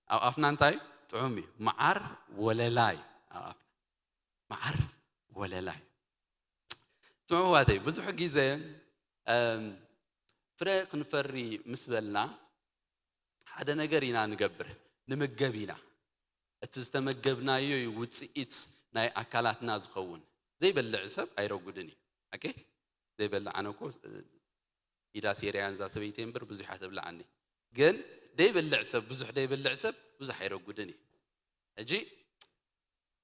ኣብ ኣፍና እንታይ ጥዑም እዩ? መዓር ወለላ እዩ ኣብ ኣፍና። መዓር ወለላ እዩ። ስምዑ ኣሕዋተይ፣ ብዙሕ ግዜ እም፣ ፍረ ክንፈሪ ምስ በልና ሓደ ነገር ኢና ንገብር፣ ንምገብ ኢና። እቲ ዝተመገብናዮ እዩ ውፅኢት ናይ ኣካላትና ዝኸውን። ዘይበልዕ ሰብ ኣይረጉድን እዩ። ኦኬ? ዘይበልዕ፣ ኣነ እኮ ኢዳ ሴርያ እዛ ሰበይቲ እምበር ብዙሕ እያ ተብልዓኒ። ግን ደይበልዕ ሰብ፣ ብዙሕ ደይበልዕ ሰብ ብዙሕ ኣይረጉድን እዩ። ሕጂ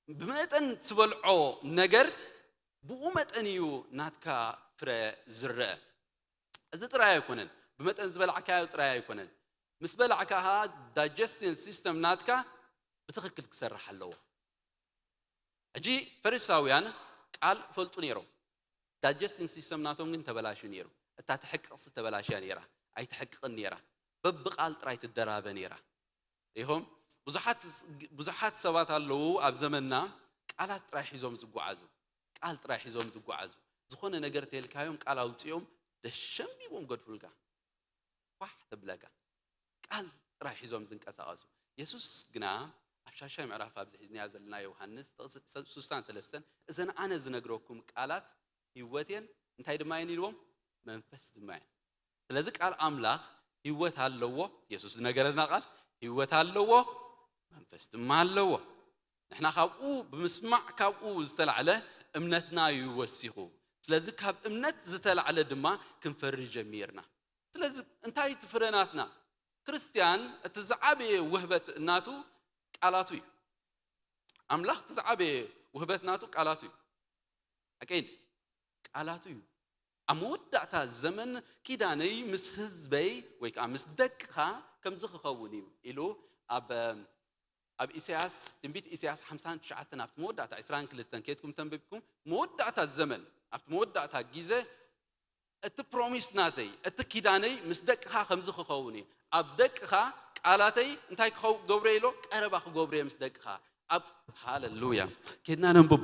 ብመጠን ትበልዖ ነገር ብኡ መጠን እዩ ናትካ ፍረ ዝረአ። እዚ ጥራይ ኣይኮነን፣ ብመጠን ዝበላዕካዮ ጥራይ ኣይኮነን። ምስ በላዕካ ኸዓ ዳይጀስቲን ሲስተም ናትካ ብትኽክል ክሰርሕ ኣለዎ። ሕጂ ፈሪሳውያን ቃል ይፈልጡ ነይሮም። ዳይጀስቲን ሲስተም ናቶም ግን ተበላሽዩ ነይሩ። እታ ተሕቅቕሲ ተበላሽያ ነይራ፣ ኣይተሕቅቕን ነይራ። በብቓል ጥራይ ትደራበ ነይራ። ኢኹም ብዙሓት፣ ብዙሓት ሰባት ኣለዉ ኣብ ዘመንና ቃላት ጥራይ ሒዞም ዝጓዓዙ፣ ቃል ጥራይ ሒዞም ዝጓዓዙ። ዝኾነ ነገር ተልካዮም ቃል ኣውፂኦም ደሸምቢቦም ገድፉልካ። ኳሕ ተብለካ። ቃል ጥራይ ሒዞም ዝንቀሳቐሱ። የሱስ ግና ኣብ ሻሻይ ምዕራፍ ኣብዚ ሒዝናዮ ዘለና ዮሃንስ ጥቕሲ ሱሳን ሰለስተን፣ እዘን ኣነ ዝነግረኩም ቃላት ህይወት እየን፣ እንታይ ድማ እየን ኢልዎም? መንፈስ ድማ እየን። ስለዚ ቃል ኣምላኽ ህይወት ኣለዎ። የሱስ ዝነገረና ቃል ህይወት ኣለዎ፣ መንፈስ ድማ ኣለዎ። ንሕና ካብኡ ብምስማዕ ካብኡ ዝተላዕለ እምነትና እዩ ወሲኹ። ስለዚ ካብ እምነት ዝተላዕለ ድማ ክንፈሪ ጀሚርና። ስለዚ እንታይ እቲ ፍረ ናትና? ክርስትያን እቲ ዝዓበየ ውህበት እናቱ ቃላቱ እዩ። ኣምላኽ እቲ ዝዓበየ ውህበት ናቱ ቃላቱ እዩ። ኣቀይን ቃላቱ እዩ። ኣብ መወዳእታ ዘመን ኪዳነይ ምስ ህዝበይ ወይ ከዓ ምስ ደቅኻ ከምዚ ክኸውን እዩ ኢሉ ኣብ ኣብ ኢሳያስ ትንቢት ኢሳያስ ሓምሳን ትሽዓተን ኣብቲ መወዳእታ ዕስራን ክልተን ከድኩም ተንብብኩም መወዳእታ ዘመን ኣብቲ መወዳእታ ግዜ እቲ ፕሮሚስ ናተይ እቲ ኪዳነይ ምስ ደቅኻ ከምዚ ክኸውን እዩ። ኣብ ደቅኻ ቃላተይ እንታይ ክኸው ገብረ ኢሎ ቀረባ ክገብረ እየ ምስ ደቅኻ ኣብ ሃለሉያ። ኬድና ነንብቦ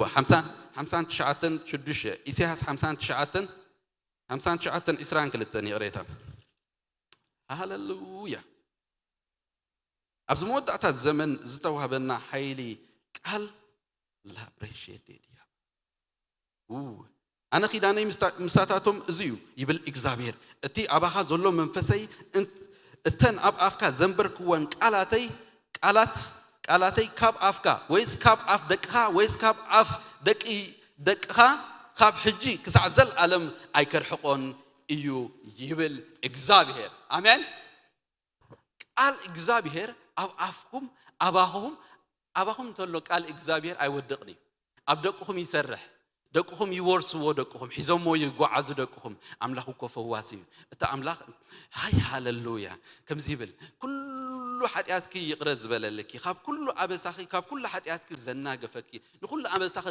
ሓምሳን ትሽዓተን ሽዱሽተ ኢሳያስ ሓምሳን ትሽዓተን ሓምሳን ትሽዓተን ዕስራን ክልተን ይቕሬታ። ሃለሉያ። ኣብዚ መወዳእታ ዘመን ዝተዋህበና ሓይሊ ቃል ላብሬሼቴ ድያ። ኣነ ኪዳነይ ምስታታቶም እዚ እዩ ይብል እግዚኣብሔር። እቲ ኣባኻ ዘሎ መንፈሰይ እተን ኣብ ኣፍካ ዘንበርክወን ቃላተይ ቃላት ቃላተይ ካብ ኣፍካ ወይስ ካብ ኣፍ ደቅኻ ወይስ ካብ ኣፍ ደቂ ደቅኻ ካብ ሕጂ ክሳዕ ዘለዓለም ኣይከርሕቆን እዩ ይብል እግዚኣብሔር። ኣሜን። ቃል እግዚኣብሔር ኣብ ኣፍኩም ኣባኹም ኣባኹም እንተሎ ቃል እግዚኣብሔር ኣይወድቕን እዩ። ኣብ ደቅኹም ይሰርሕ። ደቅኹም ይወርስዎ። ደቅኹም ሒዞሞ ይጓዓዙ። ደቅኹም ኣምላኽ እኮ ፈዋሲ እዩ። እቲ ኣምላኽ ሃይ ሃለሉያ ከምዚ ይብል፣ ኩሉ ሓጢኣትኪ ይቕረ ዝበለልኪ፣ ካብ ኩሉ ኣበሳኺ ካብ ኩሉ ሓጢኣትኪ ዘናገፈኪ፣ ንኹሉ ኣበሳኺ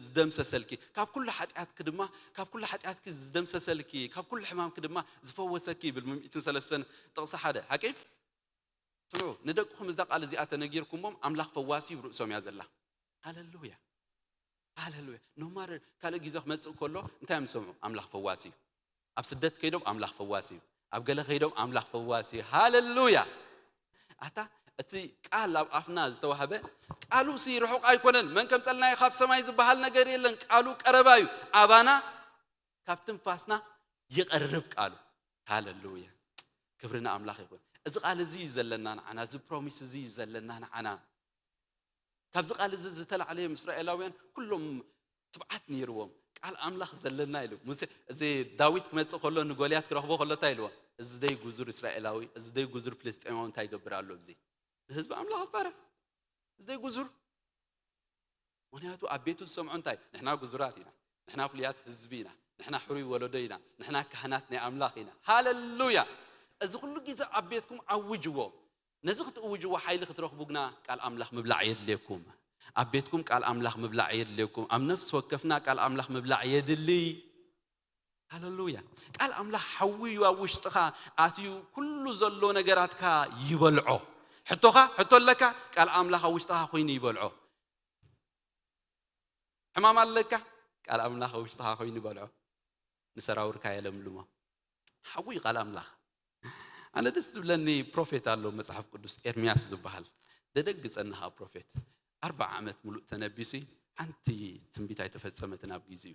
ዝደምሰሰልኪ፣ ካብ ኩሉ ሓጢኣትኪ ድማ ካብ ኩሉ ሓጢኣትኪ ዝደምሰሰልኪ፣ ካብ ኩሉ ሕማምኪ ድማ ዝፈወሰኪ ይብል። ምእትን ሰለስተን ጥቕሲ ሓደ ሓቂ ስምዑ። ንደቅኹም እዛ ቃል እዚኣ ተነጊርኩሞም ኣምላኽ ፈዋሲ እዩ ርእሶም እያ ዘላ። ሃለሉያ ሃለሉያ። ኖማር ካልእ ግዜ ክመፅእ ከሎ እንታይ እዮም ዝሰምዑ? ኣምላኽ ፈዋሲ እዩ። ኣብ ስደት ከይዶም ኣምላኽ ፈዋሲ እዩ። ኣብ ገለ ከይዶም ኣምላኽ ፈዋሲ እዩ። ሃለሉያ። ኣታ እቲ ቃል ኣብ ኣፍና ዝተዋህበ ቃሉ ሲ ርሑቕ ኣይኮነን። መን ከምፀልናዮ ካብ ሰማይ ዝበሃል ነገር የለን። ቃሉ ቀረባ እዩ። ኣባና ካብ ትንፋስና ይቐርብ ቃሉ። ሃለሉያ። ክብሪ ንኣምላኽ ይኹን። እዚ ቃል እዚ እዩ ዘለና ንዓና። እዚ ፕሮሚስ እዚ እዩ ዘለና ንዓና። ካብዚ ቃል እዚ ዝተላዕለ እዮም እስራኤላውያን ኩሎም ትብዓት ነይርዎም። ቃል ኣምላኽ ዘለና ኢሉ ሙሴ። እዚ ዳዊት ክመፅእ ከሎ ንጎልያት ክረኽቦ ከሎ እንታይ ኢልዎ? እዚ ደይ ጉዙር እስራኤላዊ፣ እዚ ደይ ጉዙር ፍልስጤማዊ እንታይ ይገብር ኣሎ? እዚ ንህዝቢ ኣምላኽ ፃረ እዚ ደይ ጉዙር። ምክንያቱ ኣብ ቤቱ ዝሰምዖ እንታይ? ንሕና ጉዙራት ኢና፣ ንሕና ፍሉያት ህዝቢ ኢና፣ ንሕና ሕሩይ ወለዶ ኢና፣ ንሕና ካህናት ናይ ኣምላኽ ኢና። ሃለሉያ። እዚ ኩሉ ግዜ ኣብ ቤትኩም ኣውጅዎ። ነዚ ክትእውጅዎ ሓይሊ ክትረኽቡ ግና ቃል ኣምላኽ ምብላዕ የድልየኩም። ኣብ ቤትኩም ቃል ኣምላኽ ምብላዕ የድልየኩም። ኣብ ነፍሲ ወከፍና ቃል ኣምላኽ ምብላዕ የድሊ። ሃለሉያ። ቃል ኣምላኽ ሓዊ እዩ ኣብ ውሽጥኻ ኣትዩ ኩሉ ዘሎ ነገራትካ ይበልዖ። ሕቶኻ ሕቶ ኣለካ፣ ቃል ኣምላኽ ኣብ ውሽጥኻ ኮይኑ ይበልዖ። ሕማም ኣለካ፣ ቃል ኣምላኽ ኣብ ውሽጥኻ ኮይኑ ይበልዖ። ንሰራውርካ የለምልሞ። ሓዊ እዩ ቃል ኣምላኽ። ኣነ ደስ ዝብለኒ ፕሮፌት ኣሎ መጽሓፍ ቅዱስ ኤርምያስ ዝበሃል ደደግ ጸንሃ ፕሮፌት ኣርባዓ ዓመት ሙሉእ ተነቢሲ ሓንቲ ትንቢት ኣይተፈጸመትን ኣብ ግዜኡ።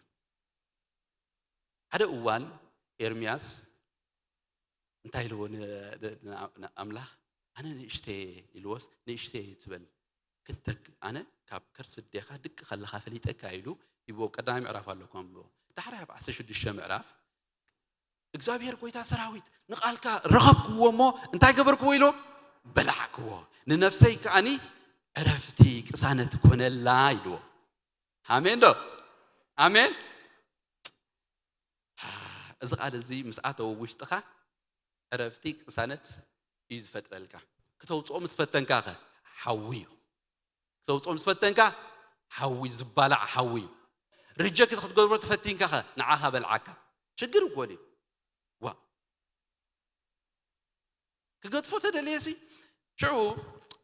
ሓደ እዋን ኤርምያስ እንታይ ኢልዎ ንኣምላኽ? ኣነ ንእሽተየ ኢልዎስ ንእሽተየ ትበል ክትተግ ኣነ ካብ ከርሲ ኣዴኻ ድቂ ከለኻ ፈሊጠካ ኢሉ ይብዎ። ቀዳማይ ምዕራፍ ኣለኩም ኣንብቦ። ዳሕራይ ኣብ ዓሰርተ ሽዱሽተ ምዕራፍ እግዚኣብሔር ጎይታ ሰራዊት ንቓልካ ረኸብክዎ እሞ እንታይ ገበርክዎ ኢልዎ? በላዕክዎ፣ ንነፍሰይ ከኣኒ ዕረፍቲ ቅሳነት ኮነላ ኢልዎ። ኣሜን ዶ? ኣሜን። እዚ ቃል እዚ ምስ ኣተወ ውሽጥኻ ዕረፍቲ ቅሳነት እዩ ዝፈጥረልካ። ክተውፅኦ ምስ ፈተንካ ኸ ሓዊ እዩ። ክተውፅኦ ምስ ፈተንካ ሓዊ፣ ዝባላዕ ሓዊ እዩ። ሪጀክት ክትገብሮ ተፈቲንካ ኸ ንዓኻ በልዓካ። ሽግር እኮ እዩ። ዋ ክገድፎ ተደልየ ሲ ሽዑ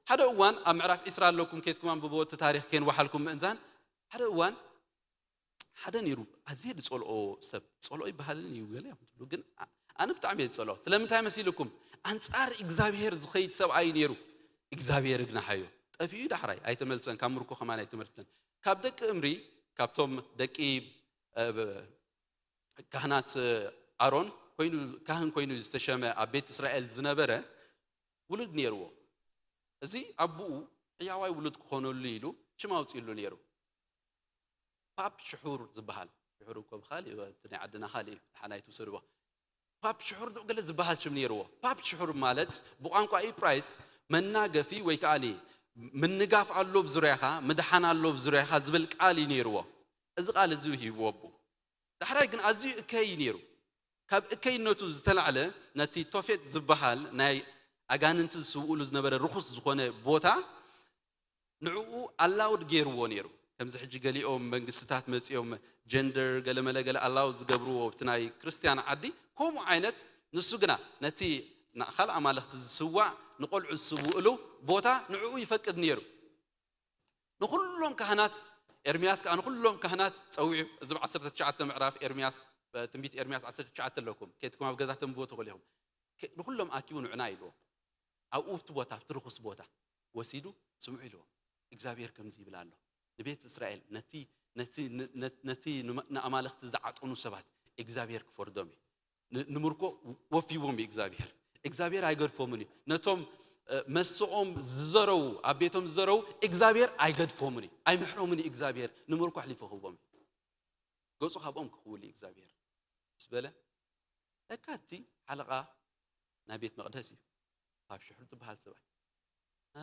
ሓደ እዋን ኣብ ምዕራፍ ዒስራ ኣለኩም ከድኩም ኣንብቦ እቲ ታሪክ ከይንወሓልኩም ምእንዛን ሓደ እዋን ሓደ ነይሩ ኣዝየ ዝፀልኦ ሰብ ፀልኦ ይበሃልን እዩ ገለ ይኹን ትብሉ ግን ኣነ ብጣዕሚ እየ ዝፀልኦ ስለምንታይ መሲልኩም ኣንፃር እግዚኣብሄር ዝኸይድ ሰብኣይ ነይሩ እግዚኣብሄር እግናሓዮ ጠፊኡ ዳሕራይ ኣይተመልሰን ካብ ምርኮ ከማን ኣይተመልሰን ካብ ደቂ እምሪ ካብቶም ደቂ ካህናት ኣሮን ኮይኑ ካህን ኮይኑ ዝተሸመ ኣብ ቤት እስራኤል ዝነበረ ውሉድ ነይርዎ። እዚ ኣቦኡ ሕያዋይ ውሉድ ክኾነሉ ኢሉ ሽም ኣውፂእሉ ነይሩ። ፓፕ ሽሑር ዝበሃል ሽሑር እኮ ብኻሊእ እቲ ናይ ዓድና ኻሊእ እዩ፣ ሓናይ ትውሰድዎ። ፓፕ ሽሑር ዶ ገለ ዝበሃል ሽም ነይርዎ። ፓፕ ሽሑር ማለት ብቋንቋ ኢብራይስ መናገፊ ወይ ከዓኒ ምንጋፍ ኣሎ ብዙርያኻ፣ ምድሓን ኣሎ ብዙርያኻ ዝብል ቃል እዩ ነይርዎ። እዚ ቃል እዚ ሂብዎ ኣቦ። ዳሕራይ ግን ኣዝዩ እከይ እዩ ነይሩ። ካብ እከይነቱ ዝተላዕለ ነቲ ቶፌት ዝበሃል ናይ ኣጋንንቲ ዝስውእሉ ዝነበረ ርኹስ ዝኾነ ቦታ ንዕኡ ኣላውድ ገይርዎ ነይሩ። ከምዚ ሕጂ ገሊኦም መንግስትታት መጺኦም ጀንደር ገለመለ ገለ ኣላው ዝገብርዎ ኣብቲ ናይ ክርስትያን ዓዲ ከምኡ ዓይነት፣ ንሱ ግና ነቲ ንኻልእ ኣማልኽቲ ዝስዋዕ ንቆልዑ ዝስውእሉ ቦታ ንዕኡ ይፈቅድ ነይሩ። ንኹሎም ካህናት ኤርምያስ ከዓ ንኹሎም ካህናት ጸዊዑ። እዚ ብ ዓሰርተ ትሽዓተ ምዕራፍ ኤርምያስ፣ ትንቢት ኤርምያስ ዓሰርተ ትሽዓተ ኣለኩም፣ ከይትኩም ኣብ ገዛ ተንብቦ ትኽእሉ ኢኹም። ከ- ንኹሎም ኣኪቡ ንዑና ኢልዎም። ኣብኡ ኣብቲ ቦታ ኣብቲ ርኹስ ቦታ ወሲዱ ስምዑ ኢልዎም። እግዚኣብሔር ከምዚ ይብል ኣሎ ንቤት እስራኤል፣ ነቲ ነቲ ነ- ነ- ነቲ ንመ- ንኣማልኽቲ ዝዓጠኑ ሰባት እግዚኣብሔር ክፈርዶም እዩ። ን- ንምርኮ ወፊዎም እዩ እግዚኣብሔር። እግዚኣብሔር ኣይገድፎምን እዩ። ነቶም እ፣ መስኦም ዝዘረው ኣብ ቤቶም ዝዘረው እግዚኣብሔር ኣይገድፎምን እዩ፣ ኣይምሕሮምን እዩ እግዚኣብሔር። ንምርኮ ኣሕሊፉ ክህቦም እዩ። ገጹ ካብኦም ክኽውል እዩ እግዚኣብሔር ምስ በለ፣ ለካ እቲ ሓለቓ ናይ ቤት መቕደስ እዩ፣ ካብ ሽሕሩ ዝበሃል ሰብኣይ። አ፣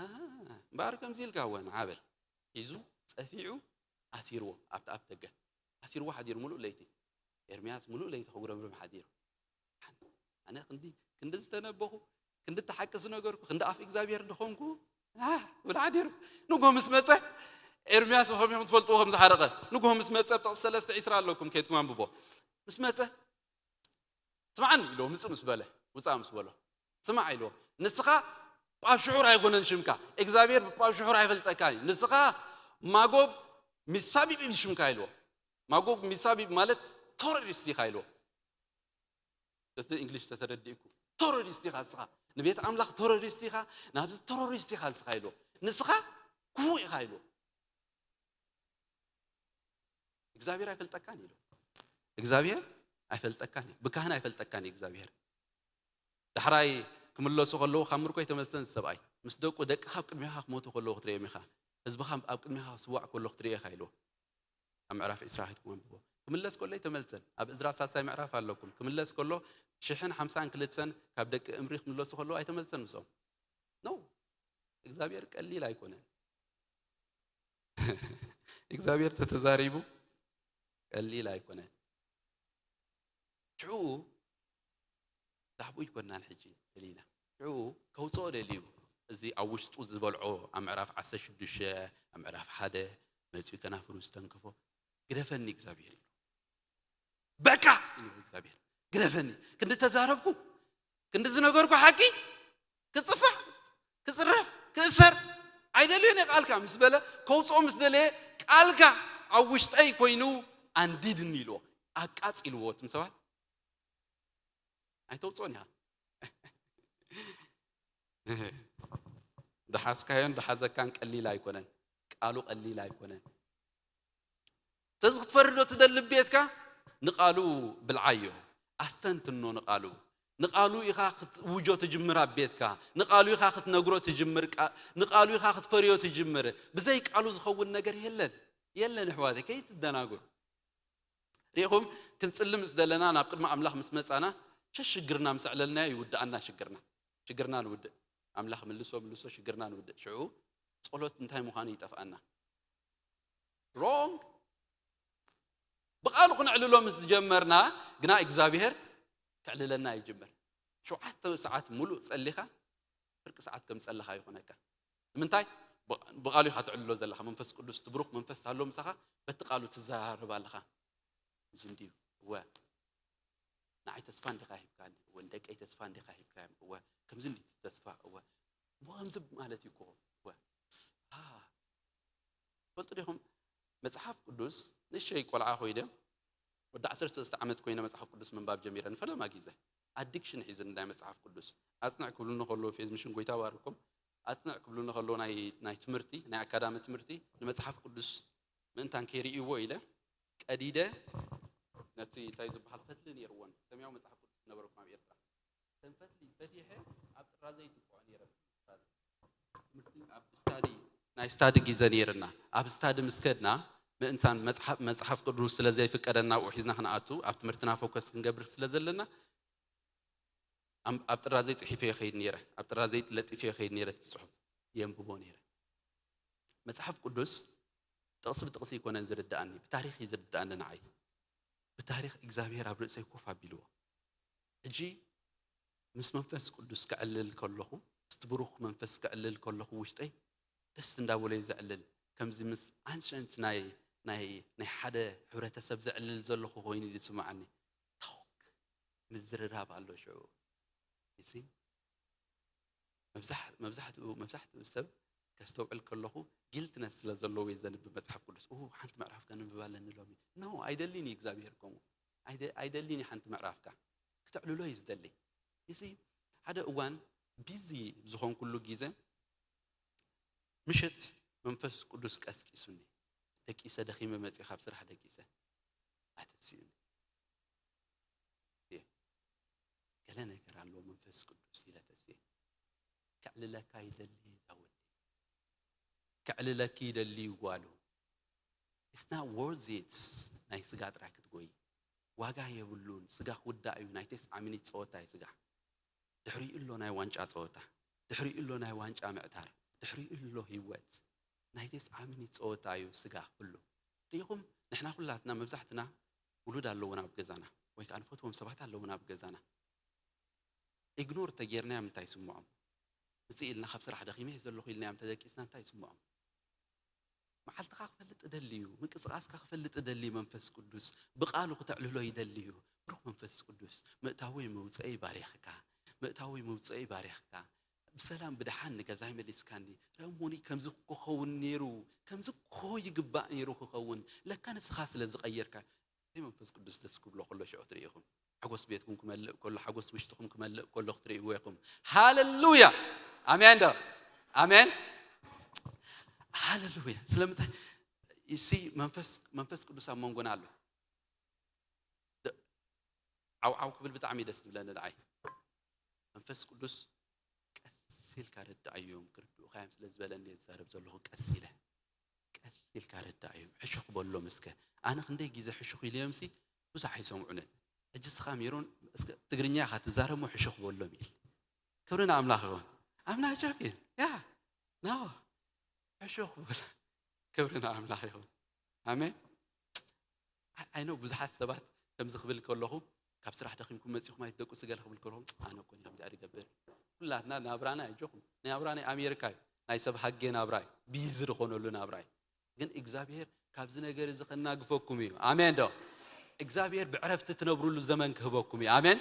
እምበኣር ከምዚ ኢልካ እወ ንዓ በል። ሒዙ ጸፊዑ ኣሲርዎ ኣብቲ ኣፍ ደገ። ኣሲርዎ ሓዲሩ ምሉእ ለይቲ። ኤርምያስ ምሉእ ለይቲ ከጉረምርም ሓዲሩ። ኣነ ክንዲ ክንዲ ዝተነበኹ፣ ክንዲ ተሓቂ ዝነገርኩ፣ ክንዲ ኣፍ እግዚኣብሔር ድኾንኩ፣ አ፣ ክብል ሓዲሩ። ንጎ ምስ መጸ፣ ኤርምያስ ብኸመይ ትፈልጥዎ ከም ዝሓረቐ። ንጎ ምስ መጸ፣ ኣብ ጥቕሲ ሰለስተ ዒስራ ኣለኩም፣ ከይድኩም ኣንብቦ። ምስ መጸ፣ ስምዓኒ ኢልዎ፣ ምጽእ ምስ በለ፣ ውጻእ ምስ በሎ። ስማዕ ኢልዎ፣ ንስኻ ጳብ ሽሑር ኣይኮነን ሽምካ፣ እግዚኣብሔር ብጳብ ሽሑር ኣይፈልጠካን እዩ። ንስኻ ማጎግ ሚሳቢብ እዩ ሽምካ ኢልዎ። ማጎግ ሚሳቢብ ማለት ቴሮሪስት ኢኻ ኢልዎ። እቲ እንግሊሽ ተተረዲእኩ፣ ቴሮሪስት ኢኻ ንስኻ፣ ንቤት ኣምላኽ ቴሮሪስት ኢኻ፣ ናብዚ ቴሮሪስት ኢኻ ንስኻ ኢልዎ። ንስኻ ክፉእ ኢኻ ኢልዎ። እግዚኣብሔር ኣይፈልጠካን ኢሉ። እግዚኣብሔር ኣይፈልጠካን እዩ። ብካህን ኣይፈልጠካን እዩ እግዚኣብሔር። ዳሕራይ ክምለሱ ከለዉ ካብ ምርኮ ኣይተመልሰን ሰብኣይ። ምስ ደቁ፣ ደቅኻ ኣብ ቅድሜኻ ክሞቱ ከለዉ ክትርእዮም ኢኻ። ህዝብኻ ኣብ ቅድሜኻ ክስዋዕ ከሎ ክትርእዮ ኢኻ ኢልዎ። ኣብ ምዕራፍ ዕስራ ከይድኩም ኣንብቦ። ክምለስ ከሎ ኣይተመልሰን። ኣብ እዝራ ሳልሳይ ምዕራፍ ኣለኩም። ክምለስ ከሎ ሽሕን ሓምሳን ክልተን ካብ ደቂ እምሪ ክምለሱ ከለዉ ኣይተመልሰን ምስኦም። ኖ፣ እግዚኣብሔር ቀሊል ኣይኮነን። እግዚኣብሔር ተተዛሪቡ ቀሊል ኣይኮነን። ሽዑ ዳሕቡ ኣይኮናን ሕጂ ደሊና። ሽዑ ከውፅኦ ደልዩ። እዚ ኣብ ውሽጡ ዝበልዖ ኣብ ምዕራፍ ዓሰርተ ሽዱሽተ፣ ኣብ ምዕራፍ ሓደ መፂኡ ከናፍሩ ዝተንከፎ፣ "ግደፈኒ እግዚኣብሔር" ኢሉ። "በቃ" ኢሉ እግዚኣብሔር፣ "ግደፈኒ። ክንዲ ተዛረብኩ፣ ክንዲ ዝነገርኩ ሓቂ ክፅፋዕ፣ ክፅረፍ፣ ክእሰር ኣይደልዮን እየ ቃልካ" ምስ በለ፣ ከውፅኦ ምስ ደለየ፣ "ቃልካ ኣብ ውሽጠይ ኮይኑ ኣንዲድኒ" ኢልዎ። ኣቃፂልዎ። እቶም ሰባት ኣይተውፅኦን ኢኻ። ዝሓዝካዮን ዝሓዘካን ቀሊል ኣይኮነን። ቃሉ ቀሊል ኣይኮነን። ስለዚ ክትፈርዶ ትደሊ ቤትካ ንቃሉ ብልዓዮ። ኣስተንትኖ ንቃሉ። ንቃሉ ኢኻ ክትውጆ ትጅምር ኣብ ቤትካ። ንቃሉ ኢኻ ክትነግሮ ትጅምር። ቃ- ንቃሉ ኢኻ ክትፈርዮ ትጅምር። ብዘይ ቃሉ ዝኸውን ነገር የለን። የለን ኣሕዋተይ፣ ከይትደናገሩ። ሪኢኹም፣ ክንጽሊ ምስ ደለና፣ ናብ ቅድሚ ኣምላኽ ምስ መጻና፣ ሸሽ ሽግርና ምስ ኣዕለልናዮ ይውድኣና ሽግርና። ሽግርና ንውድእ። ኣምላኽ ምልሶ፣ ምልሶ ሽግርና ንውድእ። ሽዑ ጸሎት እንታይ ምዃኑ ይጠፍኣና። ሮንግ። ብቓሉ ክነዕልሎ ምስ ጀመርና ግና እግዚኣብሔር ከዕልለና ይጅምር። ሸውዓተ ሰዓት ሙሉእ ጸሊኻ ፍርቂ ሰዓት ከም ዝጸለኻ ይኾነካ። ንምንታይ? ብ- ብቓሉ ኢኻ ተዕልሎ ዘለኻ። መንፈስ ቅዱስ፣ እቲ ብሩኽ መንፈስ ኣሎ ምሳኻ፣ በቲ ቃሉ ትዘራረብ ኣለኻ። እዚ እንድዩ። እወ፣ ንዓይ ተስፋ እንዲኻ ሂብካኒ፣ እወ፣ ንደቀይ ተስፋ እንዲኻ ሂብካዮም፣ እወ፣ ከምዚ እንዲ ተስፋ፣ እወ፣ እሞ ከምዚ ማለት እዩ እኮ፣ እወ። አ፣ ትፈልጡ ዲኹም? መጽሓፍ ቅዱስ፣ ንእሸይ ቆልዓ ኮይነ፣ ወዲ ዓሰርተ ሰለስተ ዓመት ኮይነ መጽሓፍ ቅዱስ ምንባብ ጀሚረ፣ ንፈለማ ግዜ። ኣዲክሽን ሒዝኒ ናይ መጽሓፍ ቅዱስ። ኣጽንዕ ክብሉኒ ከለዉ፣ ፌዝ ሚሽን፣ ጎይታ ባርኮም፣ ኣጽንዕ ክብሉኒ ከለዉ፣ ናይ፣ ናይ ትምህርቲ፣ ናይ ኣካዳሚ ትምህርቲ፣ ንመጽሓፍ ቅዱስ ምእንታን ከይርእይዎ ኢለ፣ ቀዲደ፣ ነቲ እንታይ ዝበሃል ፈትሊ ነይርወን፣ ሰማያዊ መጽሓፍ ቅዱስ ዝነበረኩም ኣብ ኤርትራ። እተን ፈትሊ ፈቲሐ ኣብ ጥራዘይ ይጥቅዖ ነይረ። ትምህርቲ ኣብ ስታዲ፣ ናይ ስታዲ ግዜ ነይርና። ኣብ ስታዲ ምስ ከድና፣ ምእንሳን መጽሓፍ መጽሓፍ ቅዱስ ስለ ዘይፍቀደና ኣብኡ ሒዝና ክንኣቱ ኣብ ትምህርትና ፎከስ ክንገብር ስለ ዘለና ኣብ ጥራዘይ ጽሒፈ ይኸይድ ነይረ ኣብ ጥራዘይ ለጢፈ ይኸይድ ነይረ እቲ ጽሑፍ የንብቦ ነይረ። መጽሓፍ ቅዱስ ጥቕሲ ብጥቕሲ ኣይኮነን ዝርድኣኒ፣ ብታሪኽ እዩ ዝርድኣኒ ንዓይ። ብታሪኽ እግዚኣብሔር ኣብ ርእሰይ ኮፍ ኣቢልዎ። ሕጂ ምስ መንፈስ ቅዱስ ክዕልል ከለኹ፣ ምስቲ ብሩኽ መንፈስ ክዕልል ከለኹ ውሽጠይ ደስ እንዳበሎ እዩ ዘዕልል። ከምዚ ምስ ኣንሸንት ናይ ናይ ናይ ሓደ ሕብረተሰብ ዘዕልል ዘለኹ ኮይኑ እዩ ዝስምዓኒ። ታወክ ምዝርራብ ኣሎ ሽዑ። ይሲ መብዛሕትኡ መብዛሕትኡ ሰብ ከስተውዕል ከለኹ ጊልትነስ ስለ ዘለዎ እዩ ዘንብብ መጽሓፍ ቅዱስ። ኡ ሓንቲ ምዕራፍ ከንብብ ኣለኒ ሎሚ። ኖ ኣይደሊን እዩ እግዚኣብሔር ከምኡ። ኣይደ- ኣይደሊን እዩ ሓንቲ ምዕራፍካ ክተዕልሎ እዩ ዝደሊ። እዚ ሓደ እዋን ቢዚ ዝኾንኩሉ ግዜ ምሽት መንፈስ ቅዱስ ቀስቂሱኒ። ደቂሰ ደኺመ መፅእ ካብ ስራሕ ደቂሰ ኣተሲኡኒ። ገለ ነገር ኣለዎ መንፈስ ቅዱስ ኢለ ተስየ። ከዕልለካ ይደሊ ዛወዲ፣ ከዕልለኪ ይደሊ ይጓሉ። It's not worth it። ናይ ስጋ ጥራይ ክትጎይ ዋጋ የብሉን። ስጋ ክውዳእ እዩ። ናይ ተስዓ ሚኒት ፀወታ እዩ ስጋ። ድሕሪኡ ኣሎ ናይ ዋንጫ ፀወታ፣ ድሕሪኡ ኣሎ ናይ ዋንጫ ምዕታር፣ ድሕሪኡ ኣሎ ህይወት። ናይ ተስዓ ሚኒት ፀወታ እዩ ስጋ ኩሉ። ርኢኹም ንሕና ኩላትና መብዛሕትና ውሉድ ኣለውና ኣብ ገዛና ወይ ከዓ ንፈትዎም ሰባት ኣለውና ኣብ ገዛና። ኢግኖር ተጌርናዮም እንታይ ይስምዖም? ምፅእ ኢልና ካብ ስራሕ ደኺመ ዘለኹ ኢልናዮም ተደቂስና እንታይ ይስምዖም? መዓልትኻ ክፈልጥ እደሊ እዩ። ምንቅስቓስካ ክፈልጥ እደሊ እዩ። መንፈስ ቅዱስ ብቓሉ ክተዕልሎ ይደሊ እዩ። ብሩኽ መንፈስ ቅዱስ ምእታዊ መውፅኢ ባሪኽካ፣ ምእታዊ መውፅኢ ባሪኽካ፣ ብሰላም ብድሓን ንገዛይ መሊስካኒ። ረሞኒ ከምዚ ክኸውን ነይሩ፣ ከምዚ ክኾ ይግባእ ነይሩ ክኸውን። ለካ ንስኻ ስለ ዝቐየርካ። እዚ መንፈስ ቅዱስ ደስ ክብሎ ከሎ ሽዑ ትርእይኹም። ሓጎስ ቤትኩም ክመልእ ከሎ፣ ሓጎስ ውሽጥኹም ክመልእ ከሎ ክትርእይዎ ኢኹም። ሃለሉያ! ኣሜን ዶ? ኣሜን። ሃለሉያ! ስለምንታይ? እሲ መንፈስ መንፈስ ቅዱስ ኣብ መንጎና ኣሎ። ደ- ዓው ዓው ክብል ብጣዕሚ ደስ ትብለኒ ንዓይ። መንፈስ ቅዱስ ቀስ ኢልካ ረዳእዮም ክርድኡኻ እዮም ስለ ዝበለኒ እየ ዝዛረብ ዘለኹ። ቀስ ኢለ ቀስ ኢልካ ረዳእዮም። ሕሹኽ በሎም እስከ። ኣነ ክንደይ ግዜ ሕሹኽ ኢለዮም ሲ ብዙሕ ኣይሰምዑንን። ሕጂ እስኻ ሜሮን እስከ ትግርኛ ኢኻ ትዛረብ እሞ ሕሹኽ በሎም ኢል። ክብሪ ንኣምላኽ ይኹን። ኣምና ጆኪን ያ ናዋ ሕሹኽ በል። ክብሪ ንኣምላኽ ይኹን። ኣሜን። ኣይ ነው ብዙሓት ሰባት ከምዚ ክብል ከለኹ ካብ ስራሕ ደኺምኩም መፂኹም ኣይትደቁ ስገለ ክብል ከለኹም ኣነ እኮ ከምዚ ዝገብር። ኩላትና ናብራና ኣጆኹም ናብራ ናይ ኣሜሪካ እዩ። ናይ ሰብ ሃጌ ናብራ እዩ። ቢዚ ዝኾነሉ ናብራ እዩ። ግን እግዚኣብሔር ካብዚ ነገር እዚ ከናግፈኩም እዩ። ኣሜን ዶ? እግዚኣብሔር ብዕረፍቲ ትነብሩሉ ዘመን ክህበኩም እዩ። ኣሜን።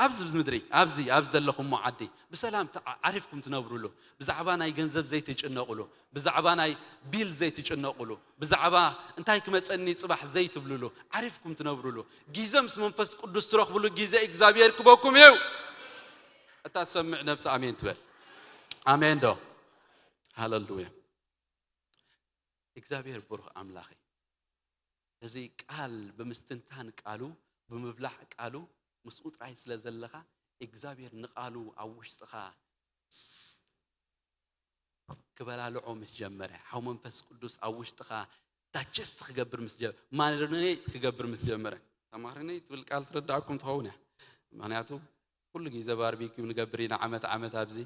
ኣብዚ ምድሪ ኣብዚ ኣብዚ ዘለኹሞ ዓዲ ብሰላም ተ- ዓሪፍኩም ትነብሩሉ፣ ብዛዕባ ናይ ገንዘብ ዘይትጭነቑሉ፣ ብዛዕባ ናይ ቢል ዘይትጭነቑሉ፣ ብዛዕባ እንታይ ክመፀኒ ፅባሕ ዘይትብሉሉ፣ ዓሪፍኩም ትነብሩሉ ግዜ ምስ መንፈስ ቅዱስ ትረኽብሉ ግዜ እግዚኣብሔር ክበኩም እዩ። እታ ትሰምዕ ነብሲ ኣሜን ትበል። ኣሜን ዶ? ሃለሉያ። እግዚኣብሔር ብሩኽ ኣምላኽ እዩ። እዚ ቃል ብምስትንታን ቃሉ ብምብላዕ ቃሉ ምስኡ ጥራይ ስለ ዘለኻ እግዚኣብሔር ንቃሉ ኣብ ውሽጥኻ ክበላልዖ ምስ ጀመረ፣ ሓው መንፈስ ቅዱስ ኣብ ውሽጥኻ ዳጀስት ክገብር ምስ ጀመረ፣ ማሪኔት ክገብር ምስ ጀመረ፣ ማሪኔት ትብል ቃል ትረዳእኩም ትኸውን እያ። ምክንያቱ ኩሉ ግዜ ባርቢኪው ንገብር ኢና ዓመት ዓመት ኣብዚ።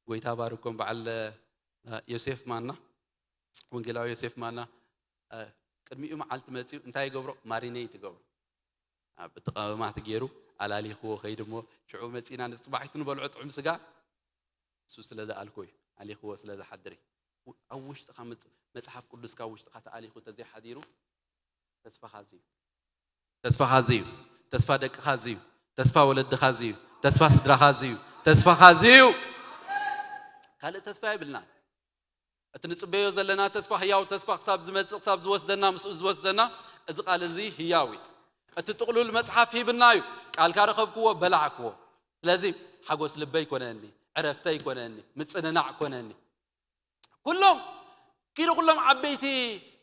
ጎይታ ባርኮም በዓል ዮሴፍ ማና፣ ወንጌላዊ ዮሴፍ ማና ቅድሚኡ መዓልቲ መፂኡ እንታይ ይገብሮ? ማሪኔት ይገብሮ። ኣብ እቲ ቀመማት ገይሩ ኣላሊኽዎ ከይዱ እሞ ሽዑ መፂና ንፅባሒቱ ንበልዖ ጥዑም ስጋ እሱ ስለ ዝኣልኮ እዩ። ኣሊኽዎ ስለ ዝሓድር እዩ። ኣብ ውሽጥኻ መጽ- መጽሓፍ ቅዱስካ ኣብ ውሽጥኻ ተኣሊኹ ተዘይሓዲሩ ተስፋኻ እዚ እዩ። ተስፋኻ እዚ እዩ። ተስፋ ደቅኻ እዚ እዩ። ተስፋ ወለድኻ እዚ እዩ። ተስፋ ስድራኻ እዚ እዩ። ተስፋኻ እዚ እዩ። ካልእ ተስፋ የብልናን። እቲ ንጽበዮ ዘለና ተስፋ ህያው ተስፋ ክሳብ ዝመጽእ ክሳብ ዝወስደና ምስኡ ዝወስደና እዚ ቃል እዚ ህያው እዩ። እቲ ጥቕሉል መጽሓፍ ሂብና እዩ። ቃልካ ረኸብክዎ በላዕክዎ። ስለዚ ሓጎስ ልበይ ኮነኒ፣ ዕረፍተይ ኮነኒ፣ ምጽንናዕ ኮነኒ። ኩሎም ኪዱ ኩሎም ዓበይቲ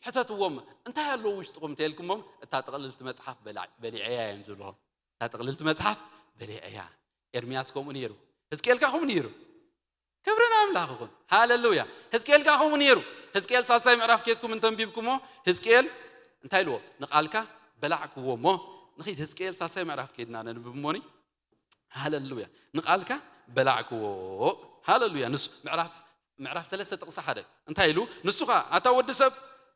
ሕተትዎም እንታይ ኣለዉ ውሽጥኹም እንተልኩሞም እታ ጥቕልልቲ መጽሓፍ በላ- በሊዐያ እዮም ዝብልኹም። እታ ጥቕልልቲ መጽሓፍ በሊዐያ። ኤርምያስ ከምኡ ነይሩ። ህዝቅኤልካ ከምኡ ነይሩ። ክብሪ ንኣምላኽ ይኹን። ሃለሉያ። ህዝቅኤልካ ከምኡ ነይሩ። ህዝቅኤል ሳልሳይ ምዕራፍ ኬድኩም እንተንቢብኩሞ ህዝቅኤል እንታይ ኢልዎ? ንቓልካ በላዕክዎ እሞ። ንኺድ ህዝቅኤል ሳልሳይ ምዕራፍ ከይድና ነንብብ እሞኒ። ሃለሉያ። ንቓልካ በላዕክዎ። ሃለሉያ። ንሱ ምዕራፍ ምዕራፍ ሰለስተ ጥቕሲ ሓደ እንታይ ኢሉ? ንሱ ኸዓ ኣታ ወዲ ሰብ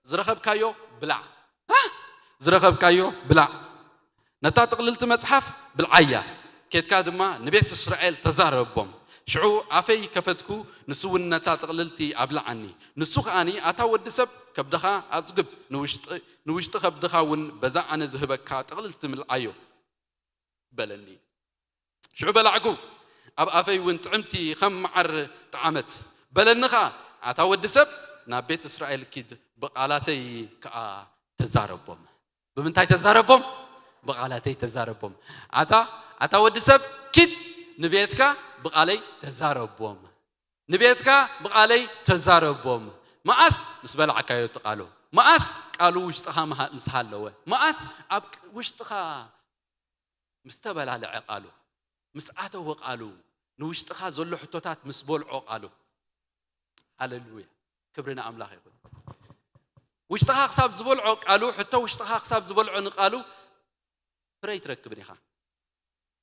ዝረኸብካዮ ብላዕ። ሃ? ዝረኸብካዮ ብላዕ። ነታ ጥቕልልቲ መጽሓፍ ብልዓያ። ኬድካ ድማ ንቤት እስራኤል ተዛረቦም። ሽዑ ኣፈይ ከፈትኩ፣ ንሱ እውን ነታ ጥቕልልቲ ኣብልዓኒ። ንሱ ኸዓኒ ኣታ ወዲ ሰብ ከብድኻ ኣጽግብ፣ ንውሽጢ ከብድኻ እውን በዛ ኣነ ዝህበካ ጥቕልልቲ ምልዓዮ በለኒ። ሽዑ በላዕኩ፣ ኣብ ኣፈይ እውን ጥዕምቲ ከም መዓር ጠዓመት። በለኒ ኸዓ ኣታ ወዲ ሰብ ናብ ቤት እስራኤል ኪድ፣ ብቓላተይ ከኣ ተዛረቦም። ብምንታይ ተዛረቦም? ብቓላተይ ተዛረቦም። ኣታ ኣታ ወዲ ሰብ ኪድ ንቤትካ ብቓለይ ተዛረቦም። ንቤትካ ብቓለይ ተዛረቦም። መኣስ? ምስ በላዕካዮ እቲ ቃሉ። መኣስ? ቃሉ ውሽጥኻ ምስ ሃለወ። መኣስ? ኣብ ውሽጥኻ ምስ ተበላለዐ ቃሉ፣ ምስ ኣተወ ቃሉ፣ ንውሽጥኻ ዘሎ ሕቶታት ምስ በልዖ ቃሉ። ሃለሉያ። ክብሪ ንኣምላኽ ይኹን። ውሽጥኻ ክሳብ ዝበልዖ ቃሉ፣ ሕቶ ውሽጥኻ ክሳብ ዝበልዖ ንቃሉ ፍረ ኣይትረክብን ኢኻ።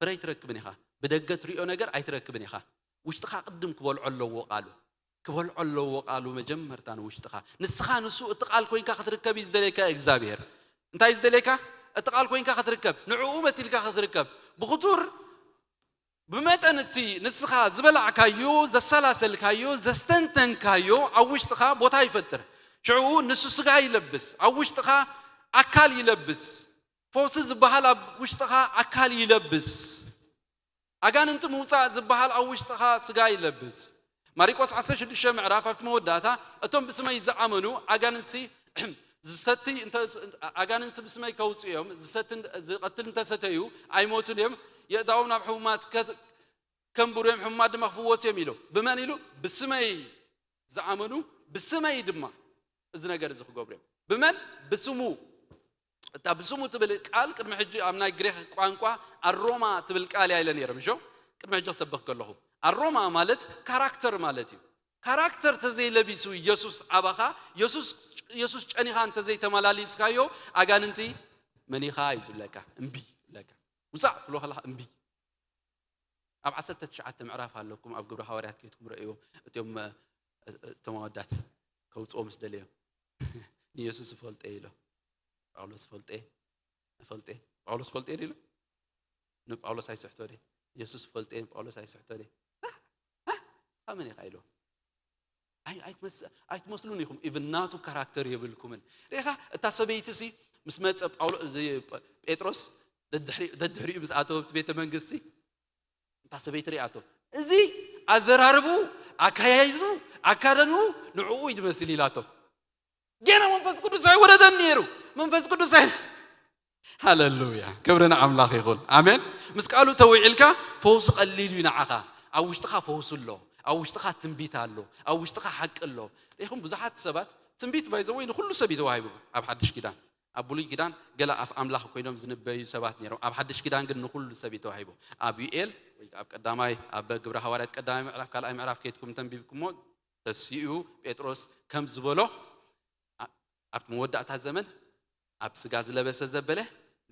ፍረ ኣይትረክብን ኢኻ። ብደገ ትሪኦ ነገር ኣይትረክብን ኢኻ። ውሽጥኻ ቅድም ክበልዖ ኣለዎ ቃሉ። ክበልዖ ኣለዎ ቃሉ መጀመርታ ንውሽጥኻ። ንስኻ ንሱ እቲ ቃል ኮይንካ ክትርከብ እዩ ዝደልየካ እግዚኣብሔር። እንታይ እዩ ዝደልየካ? እቲ ቃል ኮይንካ ክትርከብ፣ ንዕኡ መሲልካ ክትርከብ። ብኽቱር ብመጠን እቲ ንስኻ ዝበላዕካዮ፣ ዘሰላሰልካዮ፣ ዘስተንተንካዮ ኣብ ውሽጥኻ ቦታ ይፈጥር። ሽዕኡ ንሱ ስጋ ይለብስ፣ ኣብ ውሽጥኻ ኣካል ይለብስ። ፈውሲ ዝበሃል ኣብ ውሽጥኻ ኣካል ይለብስ። ኣጋንንቲ ምውፃእ ዝበሃል ኣብ ውሽጥኻ ስጋ ይለብስ። ማሪቆስ ዓሰርተ ሽዱሽተ ምዕራፍ ኣብቲ መወዳእታ እቶም ብስመይ ዝኣመኑ ኣጋንንቲ ዝሰቲ እንተ- ኣጋንንቲ ብስመይ ከውፅኡ እዮም፣ ዝሰቲ ዝቐትል እንተሰተዩ ኣይሞቱን እዮም፣ የእዳዎም ናብ ሕሙማት ከ- ከንብሩ እዮም፣ ሕሙማት ድማ ክፍወሱ እዮም ኢሉ። ብመን ኢሉ? ብስመይ ዝኣመኑ ብስመይ ድማ እዚ ነገር እዚ ክገብሩ እዮም። ብመን? ብስሙ። እታ ብስሙ ትብል ቃል ቅድሚ ሕጂ ኣብ ናይ ግሪክ ቋንቋ ኣሮማ ትብል ቃል እያ ኢለ ነይረ፣ ምሾ? ቅድሚ ሕጂ ክሰብኽ ከለኹ ኣሮማ ማለት ካራክተር ማለት እዩ። ካራክተር ተዘይለቢሱ ኢየሱስ ኣባኻ፣ ኢየሱስ ኢየሱስ ጨኒኻ እንተዘይተመላሊስካዮ ኣጋንንቲ መኒኻ እዩ ዝብለካ፣ እምቢ ይብለካ። ውፃእ ትብሎ ከለኻ እምቢ። ኣብ ዓሰርተ ትሽዓተ ምዕራፍ ኣለኩም፣ ኣብ ግብረ ሃዋርያት ከይትኩም ረእዮ። እቲኦም እ፣ እ፣ እቶም ኣወዳት ከውፅኦ ምስ ደለዮም ንየሱስ ፈልጠ ኢሎ። ጳውሎስ ፈልጠ ፈልጠ ጳውሎስ ፈልጠ ኢሉ ንጳውሎስ ኣይስሕቶ ደ? የሱስ ፈልጠ ንጳውሎስ ኣይስሕቶ ደ? ኣመን ኢኻ ኢሎ። ኣይ ኣይትመስ- ኣይትመስሉን ኢኹም፣ ኢቭን ናቱ ካራክተር የብልኩምን። ሪኻ እታ ሰበይቲ ሲ ምስ መፀ ጳውሎ እዚ ጴጥሮስ ደድሕሪ- ደድሕሪኡ ምስ ኣተወ ኣብቲ ቤተ መንግስቲ እታ ሰበይቲ ሪኣቶ፣ እዚ ኣዘራርቡ ኣካያይዱ ኣካደኑ ንዕኡ እዩ ዝመስል ኢላቶ። ገና መንፈስ ቅዱስ ኣይወረደን ነይሩ። መንፈስ ቅዱስ ኣይ ሃለሉያ፣ ክብሪ ንኣምላኽ ይኹን። ኣሜን። ምስ ቃሉ ተውዒልካ ፈውሲ ቀሊል እዩ ንዓኻ። ኣብ ውሽጥኻ ፈውሲ ኣሎ፣ ኣብ ውሽጥኻ ትንቢት ኣሎ፣ ኣብ ውሽጥኻ ሓቂ ኣሎ። ሪኹም ብዙሓት ሰባት ትንቢት ባይዘወይ ንኩሉ ሰብ እዩ ተዋሂቡ። ኣብ ሓድሽ ኪዳን ኣብ ብሉይ ኪዳን ገለ ኣፍ ኣምላኽ ኮይኖም ዝንበዩ ሰባት ነይሮም። ኣብ ሓድሽ ኪዳን ግን ንኹሉ ሰብ እዩ ተዋሂቡ። ኣብ ዩኤል ወይ ኣብ ቀዳማይ ኣብ ግብረ ሃዋርያት ቀዳማይ ምዕራፍ ካልኣይ ምዕራፍ ከይትኩም ተንቢብኩሞ ተሲኡ ጴጥሮስ ከም ዝበሎ ኣ- ኣብቲ መወዳእታ ዘመን ኣብ ስጋ ዝለበሰ ዘበለ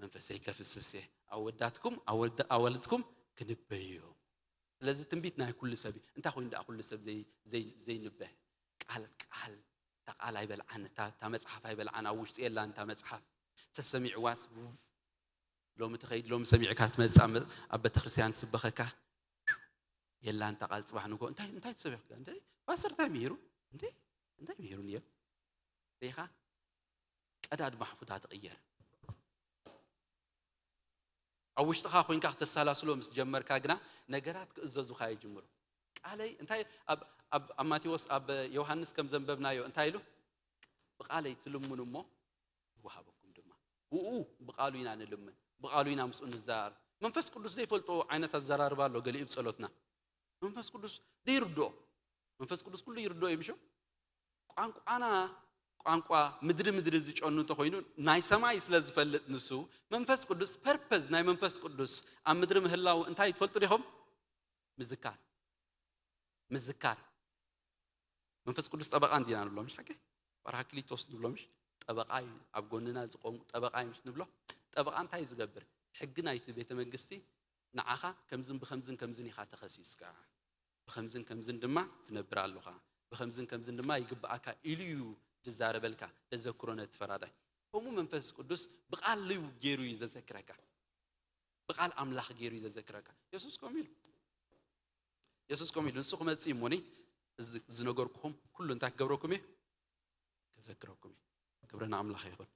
መንፈሰይ ከፍስስ እየ፣ ኣወዳትኩም ኣወልድ- ኣዋልድኩም ክንበዩ እዮም። ስለዚ ትንቢት ናይ ኩሉ ሰብ እዩ። እንታይ ኮይኑ ደኣ ኩሉ ሰብ ዘይ- ዘይ- ዘይንበ? ቃል ቃል እታ ቃል ኣይበልዓን፣ እታ እታ መጽሓፍ ኣይበልዓን፣ ኣብ ውሽጡ የላን እታ መጽሓፍ። ተሰሚዕዋስ ውፍ፣ ሎሚ ትኸይድ ሎሚ ሰሚዕካ ትመጽእ ኣብ መ- ኣብ ቤተክርስትያን ዝስበኸካ የላን እታ ቃል። ጽባሕ ንጎ እንታይ እንታይ ተሰቢኽካ እንታይ ፓስተር እንታይ ምሂሩ እንታይ እንታይ ምሂሩ ነይሩ ሪኻ ቀዳድ ማሕፉታ ትቕየር። ኣብ ውሽጥኻ ኮይንካ ክተሰላስሎ ምስ ጀመርካ ግና ነገራት ክእዘዙኻ ይጅምሩ። ቃለይ እንታይ ኣብ ኣብ ኣብ ማቴዎስ ኣብ ዮሃንስ ከም ዘንበብናዮ እንታይ ኢሉ? ብቃለይ ትልምኑ እሞ ይወሃበኩም ድማ። ብኡ ብቃሉ ኢና ንልምን፣ ብቃሉ ኢና ምስኡ ንዘራረብ። መንፈስ ቅዱስ ዘይፈልጦ ዓይነት ኣዘራርባ ኣሎ ገሊኡ ብጸሎትና። መንፈስ ቅዱስ ዘይርድኦ መንፈስ ቅዱስ ኩሉ ይርድኦ እዩ ምሾ? ቋንቋና ቋንቋ ምድሪ ምድሪ ዝጨኑ እንተኮይኑ ናይ ሰማይ ስለ ዝፈልጥ ንሱ መንፈስ ቅዱስ ፐርፐዝ ናይ መንፈስ ቅዱስ ኣብ ምድሪ ምህላው እንታይ ትፈልጡ ዲኹም? ምዝካር ምዝካር መንፈስ ቅዱስ ጠበቃ እንዲና ንብሎ ምሽ ሓቂ ጳራክሊቶስ ንብሎ ምሽ ጠበቓ እዩ፣ ኣብ ጎንና ዝቆም ጠበቓ እዩ ምስ ንብሎ፣ ጠበቓ እንታይ እዩ ዝገብር? ሕጊ ናይቲ ቤተ መንግስቲ ንዓኻ ከምዝን ብኸምዝን ከምዝን ኢኻ ተኸሲስካ፣ ብኸምዝን ከምዝን ድማ ትነብር ኣለኻ፣ ብኸምዝን ከምዝን ድማ ይግብኣካ ኢሉ እዩ ዝዛረበልካ። ተዘክሮ ነቲ ፈራዳይ። ከምኡ መንፈስ ቅዱስ ብቓል እዩ ገይሩ እዩ ዘዘክረካ። ብቓል ኣምላኽ ገይሩ እዩ ዘዘክረካ። የሱስ ከምኡ ኢሉ፣ የሱስ ከምኡ ኢሉ፣ ንሱ ክመጽእ እዩ እሞኒ፣ እዚ ዝነገርኩኹም ኩሉ እንታይ ክገብረኩም እዩ? ከዘክረኩም እዩ። ክብሪ ንኣምላኽ ይኹን።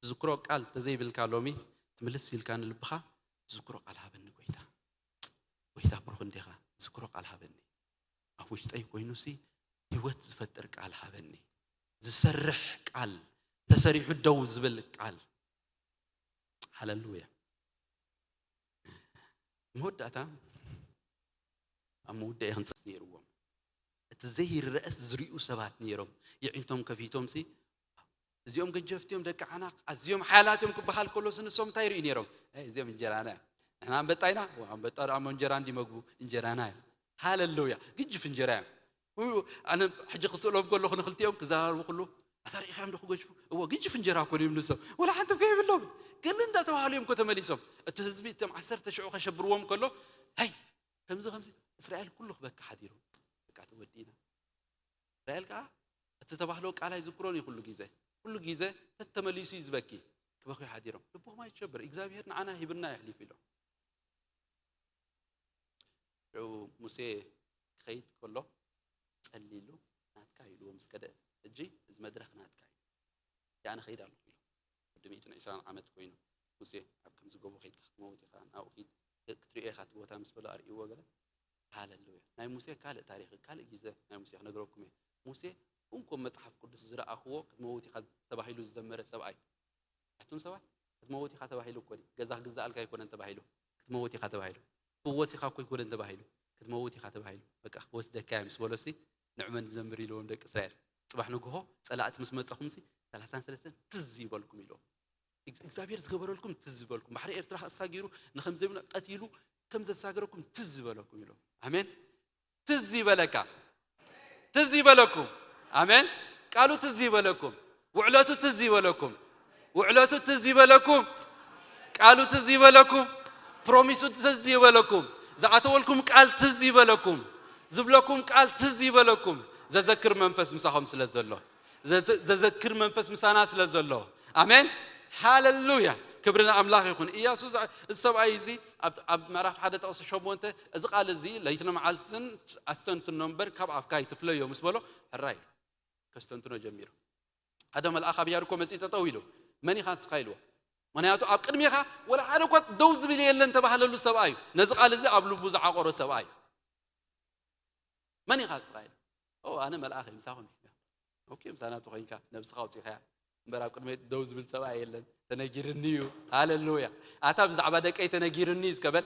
ዝክሮ ቃል ተዘይብልካ ሎሚ ትምልስ ኢልካ ንልብኻ፣ ዝክሮ ቃል ሃበኒ ጎይታ፣ ጎይታ ብሩኽ እንዲኻ፣ ዝክሮ ቃል ሃበኒ። ኣብ ውሽጠይ ኮይኑሲ ህይወት ዝፈጥር ቃል ሃበኒ። ዝሰርሕ ቃል፣ ተሰሪሑ ደው ዝብል ቃል። ሃለሉያ። መወዳእታ ኣብ መውደኢ ክንጸስ ነይርዎም። እቲ ዘይረአስ ዝርእዩ ሰባት ነይሮም። የዒንቶም ከፊቶምሲ፣ እዚኦም ገጀፍቲ እዮም፣ ደቂ ዓናቕ፣ ኣዝዮም ሓያላት እዮም ክበሃል ከሎስ ንሶም እንታይ ይርእዩ ነይሮም? "ኣይ፣ እዚኦም እንጀራና እዮም። ንሕና ኣንበጣ ኢና፣ ዋ፣ ኣንበጣ ደኣ እሞ እንጀራ እንዲ መግቡ፣ እንጀራና እዮም። ሃለሉያ፣ ግጅፍ እንጀራ እዮም። ኡ፣ ኣነ ሕጂ ክስእሎም ከለኹ ንኽልቲኦም ክዘራረቡ ከለዉ፣ ኣታ ርኢኻዮም ዶ ክገጅፉ? እዎ፣ ግጅፍ እንጀራ እኮ እዮም ንሶም። ወላ ሓንቲ እኮ የብሎም። ግን እንዳተባህሉ እዮም እኮ ተመሊሶም። እቲ ህዝቢ፣ እቶም ዓሰርተ ሽዑ ከሸብርዎም ከሎ፣ ሃይ፣ ከምዚ፣ ከምዚ፣ እስራኤል ኩሉ ክበኪ ሓዲሩ። በቃ፣ ተወዲእና። እስራኤል ከኣ እቲ ተባህሎ ቃል ኣይዝክሮን እዩ ኩሉ ግዜ። ኩሉ ግዜ ተተመሊሱ እዩ ዝበኪ። ክበኽዩ ሓዲሮም። ልብኹም ኣይትሸብር። እግዚኣብሔር ንዓና ሂብና የሕሊፉ ኢሎም። ሽዑ ሙሴ ክኸይድ ከሎ ጸሊሉ፣ "ናትካ" ኢልዎ ምስ ከደ፣ "ሕጂ እዚ መድረኽ ናትካ እዩ። ኣነ ኸይድ ኣለኹ" ኢሉ። ወዲ ሚእትን ዕስራን ዓመት ኮይኑ፣ "ሙሴ፣ ኣብ ከምዚ ጎቦ ኸይድካ ክትመውት ኢኻ፣ ናብኡ ኺድ፣ ክትሪኦ ኢኻ እቲ ቦታ" ምስ በሎ ኣርእይዎ ገለ። ሃለሉያ። ናይ ሙሴ ካልእ ታሪኽ፣ ካልእ ግዜ ናይ ሙሴ ክነግረኩም እየ። ሙሴ እንኮ መጽሓፍ ቅዱስ ዝረኣኽዎ ክትመውት ኢኻ ተባሂሉ ዝዘመረ ሰብኣይ። ኣቱም ሰባት፣ ክትመውት ኢኻ ተባሂሉ እኮ ድዩ? ገዛ ክግዛኣልካ ኣይኮነን ተባሂሉ፣ ክትመውት ኢኻ ተባሂሉ። ክወስ ኢኻ እኮ ኣይኮነን ተባሂሉ፣ ክትመውት ኢኻ ተባሂሉ። በቃ ክወስደካ እየ ምስ በሎሲ፣ ንዕመን ንዘምር ኢልዎም ደቂ እስራኤል። ጽባሕ ንግሆ ጸላእቲ ምስ መጸኹምሲ፣ ሰላሳን ሰለስተን ትዝ ይበልኩም ኢልዎም። እግ-፣ እግዚኣብሔር ዝገበረልኩም ትዝ ይበልኩም። ባሕሪ ኤርትራ ኣሳጊሩ ንኸምዘይብሉ ቀቲሉ ከም ዘሳገረኩም ትዝ ይበለኩም ኢልዎም። ኣሜን። ትዝ ይበለካ። ትዝ ይበለኩም። ኣሜን። ቃሉ ትዝ ይበለኩም። ውዕለቱ ትዝ ይበለኩም። ውዕለቱ ትዝ ይበለኩም። ቃሉ ትዝ ይበለኩም። ፕሮሚሱ ትዝ ይበለኩም። ዝኣተወልኩም ቃል ትዝ ይበለኩም። ዝብለኩም ቃል ትዝ ይበለኩም። ዘዘክር መንፈስ ምሳኹም ስለ ዘሎ። ዘተ-፣ ዘዘክር መንፈስ ምሳና ስለ ዘሎ። ኣሜን። ሃሌሉያ። ክብሪ ንኣምላኽ ይኹን። ኢያሱ ዝኣ-፣ እዚ ሰብኣይ እዚ ኣብ፣ ኣብ ምዕራፍ ሓደ ጥቕሲ ሸሞንተ፣ "እዚ ቃል እዚ ለይትን መዓልትን ኣስተንትኖ እምበር ካብ ኣፍካ ኣይትፍለዮ" ምስ በሎ፣ ሕራይ ኢሉ ከስተንትኖ ጀሚሩ። ሓደ መልኣኽ ኣብ ያሪኮ መጺኡ ጠጠው ኢሉ፣ "መን ኢኻ ንስኻ?" ኢልዎ። ምኽንያቱ ኣብ ቅድሜኻ ወላ ሓደ እኳ ደው ዝብል የለን ተባህለሉ ሰብኣይ እዩ። ነዚ ቃል እዚ ኣብ ልቡ ዝዓቆሮ ሰብኣይ እዩ። "መን ኢኻ ንስኻ?" ኢሉ። "ኦ፣ ኣነ መልኣኽ እየ፣ ምሳኹም እየ." ኦኬ፣ ምሳና ተኾይንካ ነብስኻ ኣውጺእኻያ። እምበር ኣብ ቅድሚ ደው ዝብል ሰብኣይ የለን። "ተነጊርኒ እዩ።" ሃሌሉያ። ኣታ ብዛዕባ ደቀይ ተነጊርኒ እዩ እስከ በል።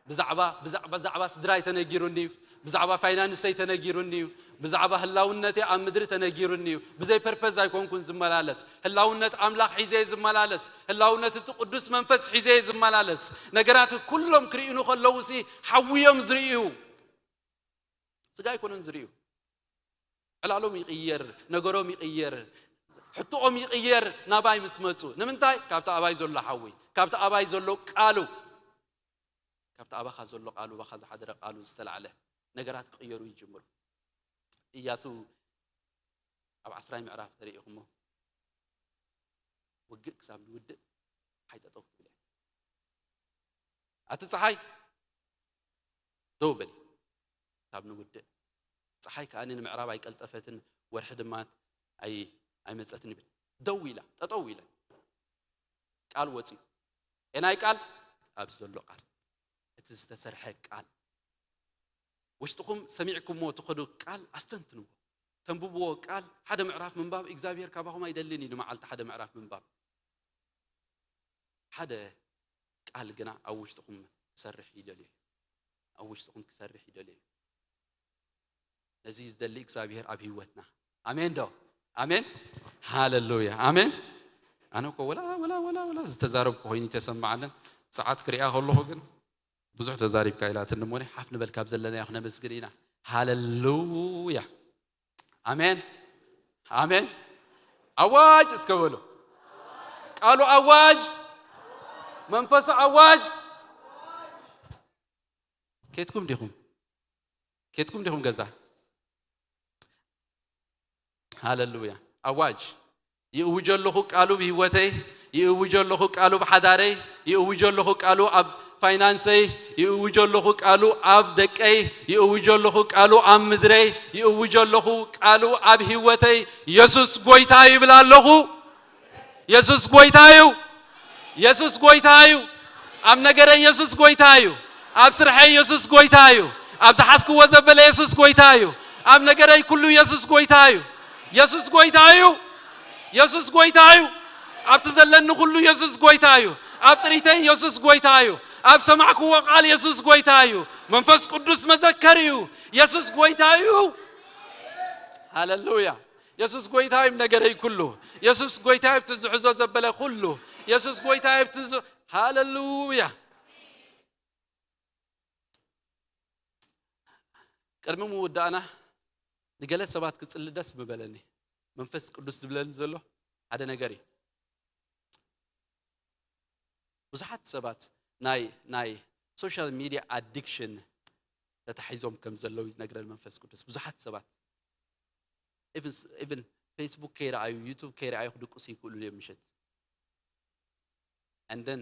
ብዛዕባ፣ ብዛዕባ፣ ብዛዕባ ስድራይ ተነጊሩኒ እዩ። ብዛዕባ ፋይናንሰይ ተነጊሩኒ እዩ። ብዛዕባ ህላውነተይ ኣብ ምድሪ ተነጊሩኒ እዩ። ብዘይ ፐርፐዝ ኣይኮንኩን ዝመላለስ። ህላውነት ኣምላኽ ሒዘ እየ ዝመላለስ። ህላውነት እቲ ቅዱስ መንፈስ ሒዘ እየ ዝመላለስ። ነገራት ኩሎም ክርእዩኒ ከለውሲ ሓዊ እዮም ዝርእዩ። ስጋ ኣይኮነን ዝርእዩ። ዕላሎም ይቕየር፣ ነገሮም ይቕየር፣ ሕቶኦም ይቕየር ናባይ ምስ መጹ። ንምንታይ? ካብቲ ኣባይ ዘሎ ሓዊ፣ ካብቲ ኣባይ ዘሎ ቃሉ፣ ካብቲ ኣባኻ ዘሎ ቃሉ፣ ባኻ ዝሓደረ ቃሉ ዝተላዕለ ነገራት ክቕየሩ ይጅምሩ። ኢያሱ ኣብ ዓስራይ ምዕራፍ ተሪኢኹሞ፣ ውግእ ክሳብ ንውድእ ሓይ ጠጠው ትብል እያ። ኣቲ ጸሓይ ደው በል፣ ካብ ንውድእ። ጸሓይ ከኣ ንምዕራብ ኣይቀልጠፈትን፣ ወርሒ ድማ ኣይ-፣ ኣይመጸትን ይብል። ደው ኢላ፣ ጠጠው ኢላ። ቃል ወጺኡ። ኤናይ ቃል? ኣብዚ ዘሎ ቃል። እቲ ዝተሰርሐ ቃል። ውሽጥኹም ሰሚዕኩሞ ትኸዱ ቃል ኣስተንትንዎ። ተንብብዎ ቃል፣ ሓደ ምዕራፍ ምንባብ እግዚኣብሔር ካባኹም ኣይደልን እዩ፣ ንመዓልቲ ሓደ ምዕራፍ ምንባብ። ሓደ ቃል ግና ኣብ ውሽጥኹም ክሰርሕ ይደልዮ እዩ። ኣብ ውሽጥኹም ክሰርሕ ይደልዮ እዩ። ነዚ እዩ ዝደሊ እግዚኣብሔር ኣብ ህይወትና። ኣሜን ዶ? ኣሜን። ሃሌሉያ። ኣሜን። ኣነ እኮ ወላ፣ ወላ፣ ወላ፣ ወላ ዝተዛረብኩ ኮይኑ ተሰማዓለን። ሰዓት ክሪኣ ከለኹ ግን ብዙሕ ተዛሪብካ ኢላትኒ እሞ፣ ሓፍ ንበል ካብ ዘለናዮ ክነመስግን ኢና። ሃሌሉያ። ኣሜን። ኣሜን። ኣዋጅ እስከ በሉ። ቃሉ ኣዋጅ፣ መንፈሱ ኣዋጅ። ኬትኩም ዲኹም? ኬትኩም ዲኹም ገዛ? ሃለሉያ። ኣዋጅ ይእውጅ ኣለኹ፣ ቃሉ ብህይወተይ ይእውጅ ኣለኹ፣ ቃሉ ብሓዳረይ ይእውጅ ኣለኹ፣ ቃሉ ኣብ ፋይናንሰይ ይእውጅ ኣለኹ፣ ቃሉ ኣብ ደቀይ ይእውጅ ኣለኹ፣ ቃሉ ኣብ ምድረይ ይእውጅ ኣለኹ፣ ቃሉ ኣብ ህይወተይ። የሱስ ጎይታ ይብል ኣለኹ። የሱስ ጎይታ እዩ። የሱስ ጎይታ እዩ። ኣብ ነገረ የሱስ ጎይታ እዩ። ኣብ ስርሐ የሱስ ጎይታ እዩ። ኣብ ዝሓዝክዎ ዘበለ የሱስ ጎይታ እዩ። ኣብ ነገረይ ኩሉ የሱስ ጎይታ እዩ። የሱስ ጎይታ እዩ። የሱስ ጎይታ እዩ። ኣብቲ ዘለኒ ኩሉ የሱስ ጎይታ እዩ። ኣብ ጥሪተይ የሱስ ጎይታ እዩ። ኣብ ሰማዕክዎ ቃል የሱስ ጎይታ እዩ። መንፈስ ቅዱስ መዘከር እዩ። የሱስ ጎይታ እዩ። ሃለሉያ። የሱስ ጎይታ እዩ ነገረይ ኩሉ። የሱስ ጎይታ እዩ እቲ ዝሕዞ ዘበለ ኩሉ። የሱስ ጎይታ እዩ እቲ ዝ-፣ ሃለሉያ። ቅድሚ ምውዳእና ንገለ ሰባት ክጽሊ ደስ ምበለኒ። መንፈስ ቅዱስ ዝብለኒ ዘሎ ሓደ ነገር እዩ። ብዙሓት ሰባት ናይ፣ ናይ ሶሻል ሚድያ ኣዲክሽን ተታሒዞም ከም ዘለዉ ይነግረን መንፈስ ቅዱስ። ብዙሓት ሰባት ኢቭን፣ ኢቭን ፌስቡክ ከይረኣዩ፣ ዩቱብ ከይረኣዩ ክድቅሱ ይክእሉ እዮም ምሸት። And then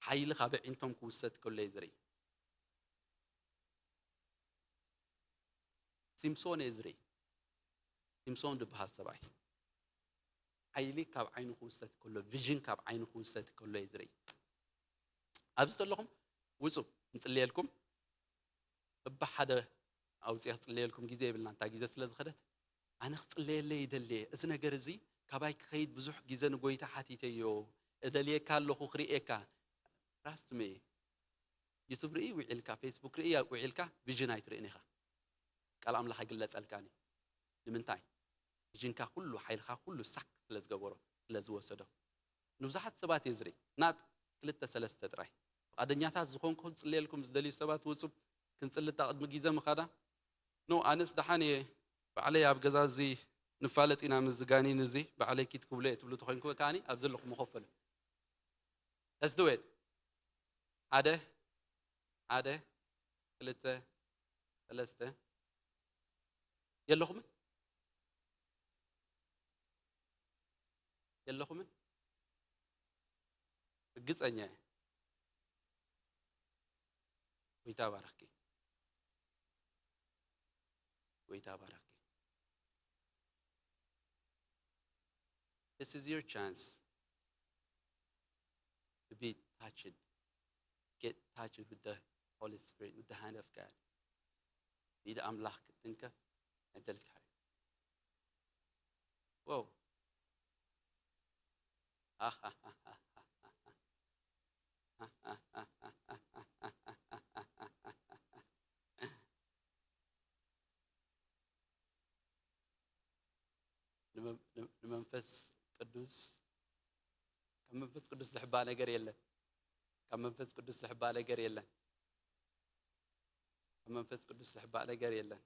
ሓይሊ ካብ ኣዒንቶም ክውሰድ ከሎ እዩ ዝርኢ። ሲምሶን እየ ዝርኢ። ሲምሶን ዝበሃል ሰብኣይ ሓይሊ ካብ ዓይኑ ክውሰድ ከሎ፣ ቪዥን ካብ ዓይኑ ክውሰድ ከሎ እየ ዝርኢ። ኣብዚ ዘለኹም ውጹ፣ ንጽልየልኩም። እባ ሓደ ኣውጽኤ ክጽልየልኩም፣ ግዜ የብልና፣ እንታ ግዜ ስለ ዝኸደት። ኣነ ክጽለየለይ ይደሊ እየ። እዚ ነገር እዚ ካባይ ክኸይድ ብዙሕ ግዜ ንጎይታ ሓቲተዮ። እደልየካ ኣለኹ ክርእየካ። Trust me። ዩቱብ ርኢ ውዒልካ፣ ፌስቡክ ርኢ ውዒልካ፣ ቪዥን ኣይትርእን ኢኻ። ቃል ኣምላኽ ኣይግለጸልካን እዩ። ንምንታይ? ቪዥንካ ኩሉ፣ ሓይልካ ኩሉ ሳክ ስለ ዝገበሮ፣ ስለ ዝወሰዶ። ንብዙሓት ሰባት እየ ዝርኢ። ናት ክልተ ሰለስተ ጥራይ። ፍቓደኛታት ዝኾንኩም ክጽልየልኩም ዝደልዩ ሰባት ውጹ፣ ክንጽልጣ ቅድሚ ግዜ ምኻዳ። ኖ፣ ኣነስ ደሓን እየ፣ ባዕለይ ኣብ ገዛ እዚ ንፋለጥ ኢና ምስ ዝጋኒን እዚ፣ ባዕለይ ኪድ ክብሎ እየ ትብሉ ተኾይንኩም ከኣኒ ኣብዚ ኣለኹም መኸፈሉ። Let's do it። ሓደ፣ ሓደ፣ ክልተ፣ ሰለስተ። የለኹምን? የለኹምን? ርግጸኛ እየ። ጎይታ ባረኽኪ። ጎይታ ባረኽኪ። This is your chance to be touched. Get touched with the Holy Spirit, with the hand of God. ብኢድ ኣምላኽ ክትንከፍ ዕድልካ እዩ። ዋው። ንመ-፣ ን-፣ ንመንፈስ ቅዱስ፣ ካብ መንፈስ ቅዱስ ዝሕባእ ነገር የለን። ካብ መንፈስ ቅዱስ ዝሕባእ ነገር የለን። ካብ መንፈስ ቅዱስ ዝሕባእ ነገር የለን።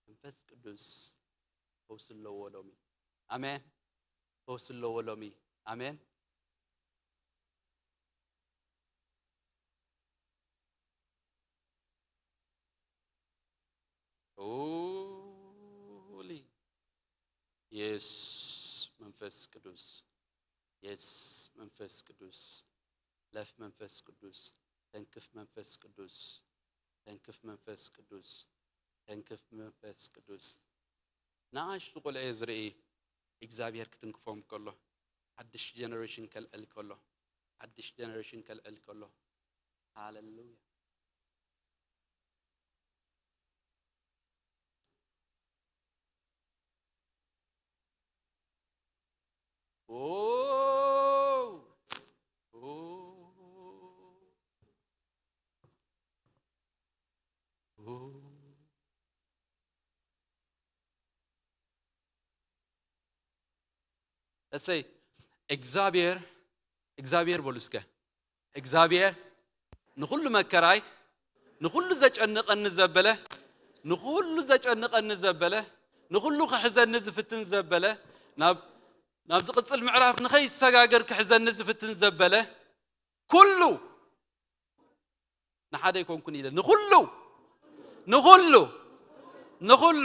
መንፈስ ቅዱስ ፈውሲ ኣለዎ ሎሚ። ኣሜን። ፈውሲ ኣለዎ ሎሚ። ኣሜን። ሆሊ የስ መንፈስ ቅዱስ፣ የስ መንፈስ ቅዱስ፣ ለፍ መንፈስ ቅዱስ፣ ተንክፍ መንፈስ ቅዱስ፣ ተንክፍ መንፈስ ቅዱስ፣ ተንክፍ መንፈስ ቅዱስ። ንኣሽቱ ቆልዑ ዝርኢ እግዚኣብሔር ክትንክፎም ከሎ፣ ሓድሽ ጀነሬሽን ከልዕል ከሎ፣ ሓድሽ ጀነሬሽን ከልዕል ከሎ። ሃሌሉያ። ኦ፣ ኦ፣ ኦ። እሰይ፣ እግዚኣብሔር፣ እግዚኣብሔር በሉ እስከ። እግዚኣብሔር ንኹሉ መከራይ፣ ንኹሉ ዘጨንቐኒ ዘበለ፣ ንኹሉ ዘጨንቐኒ ዘበለ፣ ንኹሉ ክሕዘኒ ዝፍትን ዘበለ፣ ናብ ናብ ዝቕጽል ምዕራፍ ንኸይሰጋገር ክሕዘኒ ዝፍትን ዘበለ፣ ኩሉ ንሓደ ኣይኮንኩን ኢለ፣ ንኹሉ ንኹሉ ንኹሉ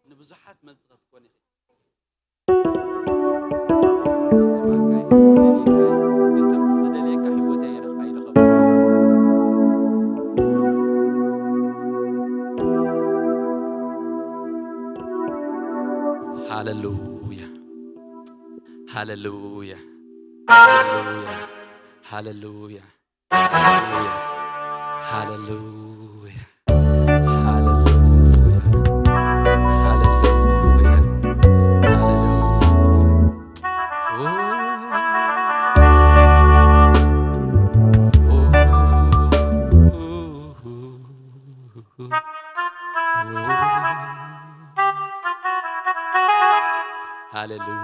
ንብዙሓት መልሲ ክትኮን ኢኺ። ዝጸማካ እዩ፣ ዝደልየካ እዩ፣ ግን ከምቲ ዝደልየካ ህይወት ኣይረኸ-፣ ኣይረኸብኩን። ሃሌሉያ፣ ሃሌሉያ፣ ሃሌሉያ፣ ሃሌሉያ። ሃሌሉያ። ሃሌሉያ። ሃሌሉያ። ሃሌሉያ። ሃሌሉያ። ኦ። ኦ። ሃሌሉያ።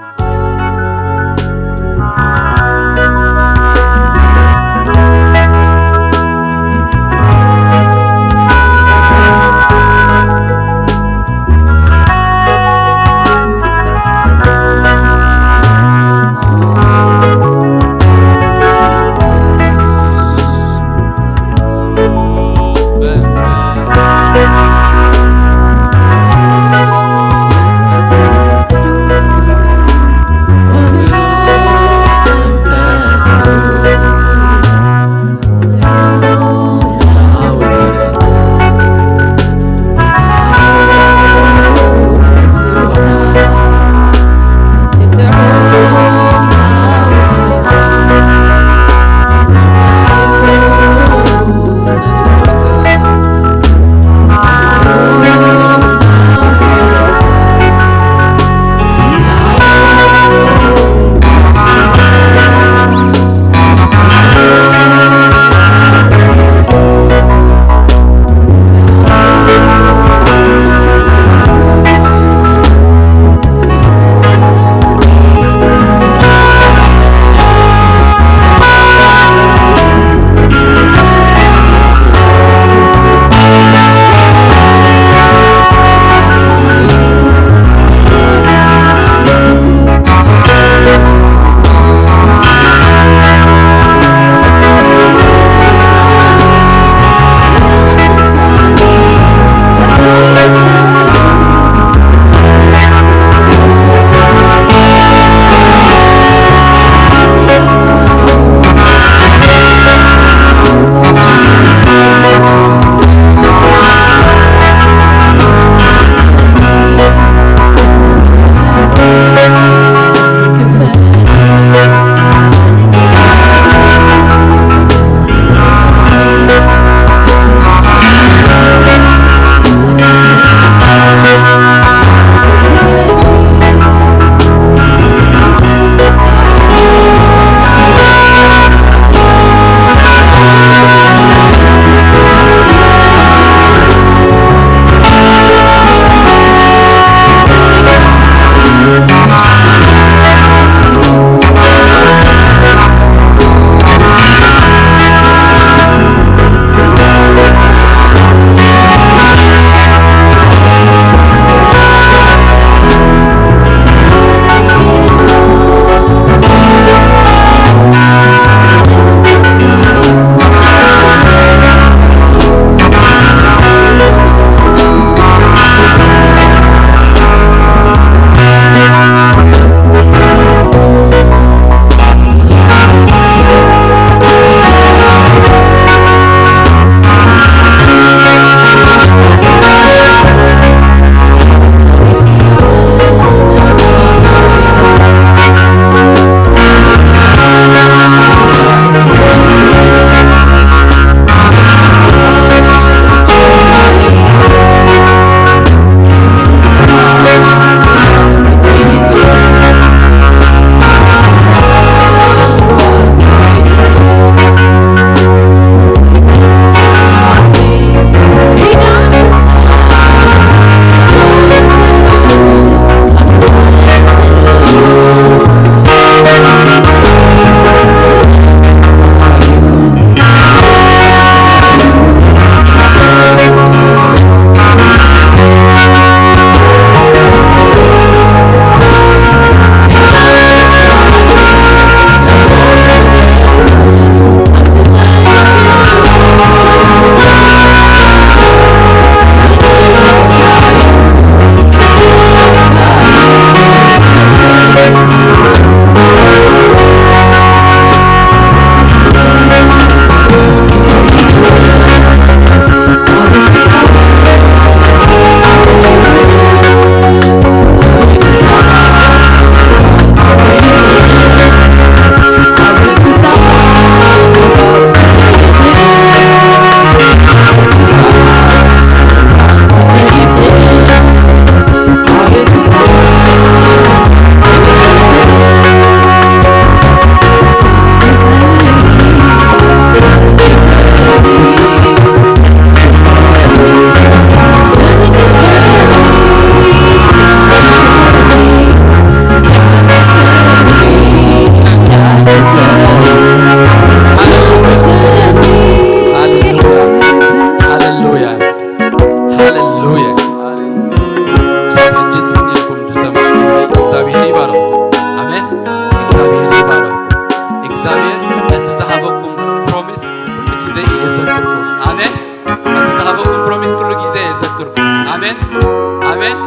ኣሜን።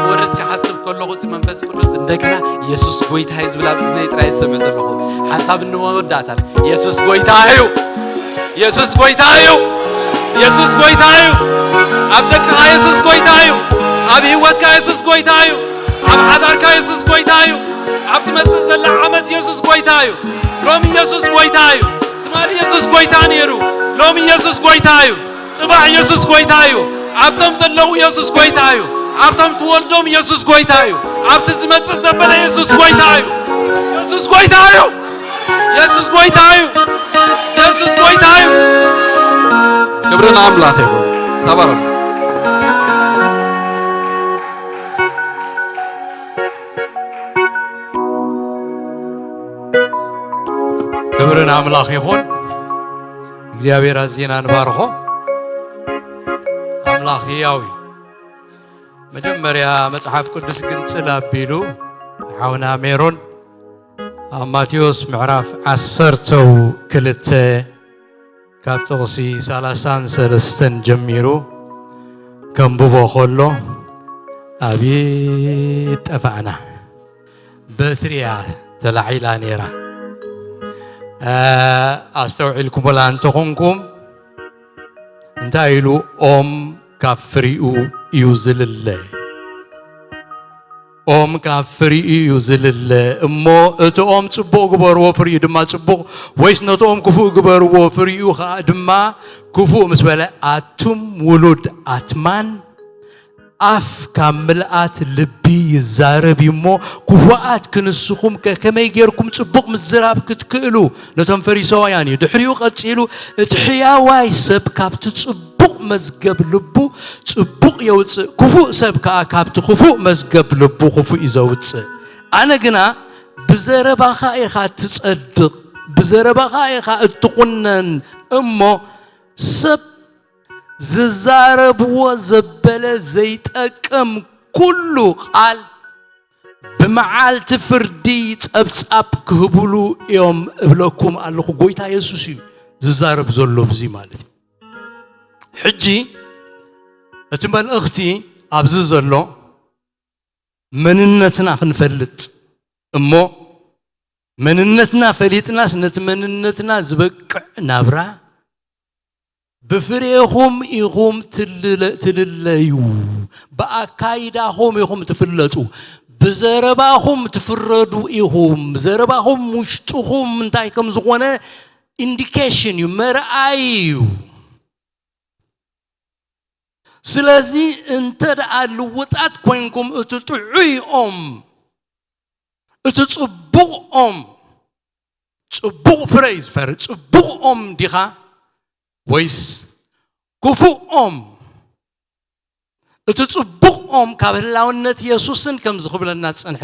ወርድ ክሓስብ ከለኹ፣ እዚ መንፈስ ቅዱስ እንደገና የሱስ ጎይታ እዩ ዝብል ኣብ እዝነይ ጥራይ ዝሰምዕ ዘለኹ። ሓንሳብ እንወዳእታ። የሱስ ጎይታ እዩ። የሱስ ጎይታ እዩ። የሱስ ጎይታ እዩ። ኣብ ደቅኻ የሱስ ጎይታ እዩ። ኣብ ህይወትካ የሱስ ጎይታ እዩ። ኣብ ሓዳርካ የሱስ ጎይታ እዩ። ኣብ ትመጽእ ዘላ ዓመት የሱስ ጎይታ እዩ። ሎሚ የሱስ ጎይታ እዩ። ትማሊ የሱስ ጎይታ ነይሩ። ሎሚ የሱስ ጎይታ እዩ። ጽባሕ የሱስ ጎይታ እዩ። ኣብቶም ዘለዉ የሱስ ጎይታ እዩ። ኣብቶም ትወልዶም የሱስ ጎይታ እዩ። ኣብቲ ዝመጽእ ዘበለ የሱስ ጎይታ እዩ። የሱስ ጎይታ እዩ። የሱስ ጎይታ እዩ። የሱስ ጎይታ እዩ። ክብሪ ንኣምላኽ ይኹን። ተባረኹ። ክብሪ ንኣምላኽ ይኹን። እግዚኣብሔር ኣዚና ንባርኾ። ኣምላኽ ህያው እዩ። መጀመርያ መጽሓፍ ቅዱስ ግንጽል ኣቢሉ ሓውና ሜሮን ኣብ ማቴዎስ ምዕራፍ ዓሰርተው ክልተ ካብ ጥቕሲ ሰላሳን ሰለስተን ጀሚሩ ከንብቦ ከሎ፣ ኣቤት ጠፋእና። በትሪ እያ ተላዒላ ነይራ። እ፣ ኣስተውዒልኩምላ እንተኾንኩም፣ እንታይ ኢሉ? ኦም ካብ ፍሪኡ እዩ ዝልለ። ኦም ካብ ፍሪኡ እዩ ዝልለ። እሞ እቲ ኦም ጽቡቕ ግበርዎ፣ ፍሪኡ ድማ ጽቡቕ፣ ወይስ ነቲ ኦም ክፉእ ግበርዎ፣ ፍሪኡ ኸኣ ድማ ክፉእ ምስ በለ፣ ኣቱም ውሉድ ኣትማን፣ ኣፍ ካብ ምልኣት ልቢ ይዛረብ እዩ እሞ፣ ክፉኣት ክንስኹም ከ ከመይ ጌርኩም ጽቡቕ ምዝራብ ክትክእሉ? ነቶም ፈሪሳውያን እዩ። ድሕሪኡ ቀጺሉ፣ እቲ ሕያዋይ ሰብ ካብቲ ጽቡቕ መዝገብ ልቡ ጽቡቕ የውጽእ፣ ክፉእ ሰብ ከኣ ካብቲ ክፉእ መዝገብ ልቡ ክፉእ እዩ ዘውጽእ። ኣነ ግና፣ ብዘረባኻ ኢኻ እትጸድቕ፣ ብዘረባኻ ኢኻ እትኹነን እሞ፣ ሰብ ዝዛረብዎ ዘበለ ዘይጠቅም ኩሉ ቃል ብመዓልቲ ፍርዲ ጸብጻብ ክህብሉ እዮም እብለኩም ኣለኹ። ጎይታ የሱስ እዩ ዝዛረብ ዘሎ ብዚ ማለት እዩ። ሕጂ እቲ መልእኽቲ ኣብዚ ዘሎ መንነትና ክንፈልጥ እሞ፣ መንነትና ፈሊጥናስ ነቲ መንነትና ዝበቅዕ ናብራ፣ ብፍሬኹም ኢኹም ትልለ-፣ ትልለዩ፣ ብኣካይዳኹም ኢኹም ትፍለጡ፣ ብዘረባኹም ትፍረዱ ኢኹም። ዘረባኹም ውሽጥኹም እንታይ ከም ዝኾነ ኢንዲኬሽን እዩ፣ መርኣይ እዩ። ስለዚ እንተ ደኣ ልውጣት ኮይንኩም፣ እቲ ጥዑይ ኦም፣ እቲ ጽቡቕ ኦም፣ ጽቡቕ ፍረ እዩ ዝፈሪ። ጽቡቕ ኦም ዲኻ ወይስ ክፉእ ኦም? እቲ ጽቡቕ ኦም ካብ ህላውነት የሱስን ከም ዝኽብለና ዝጸንሐ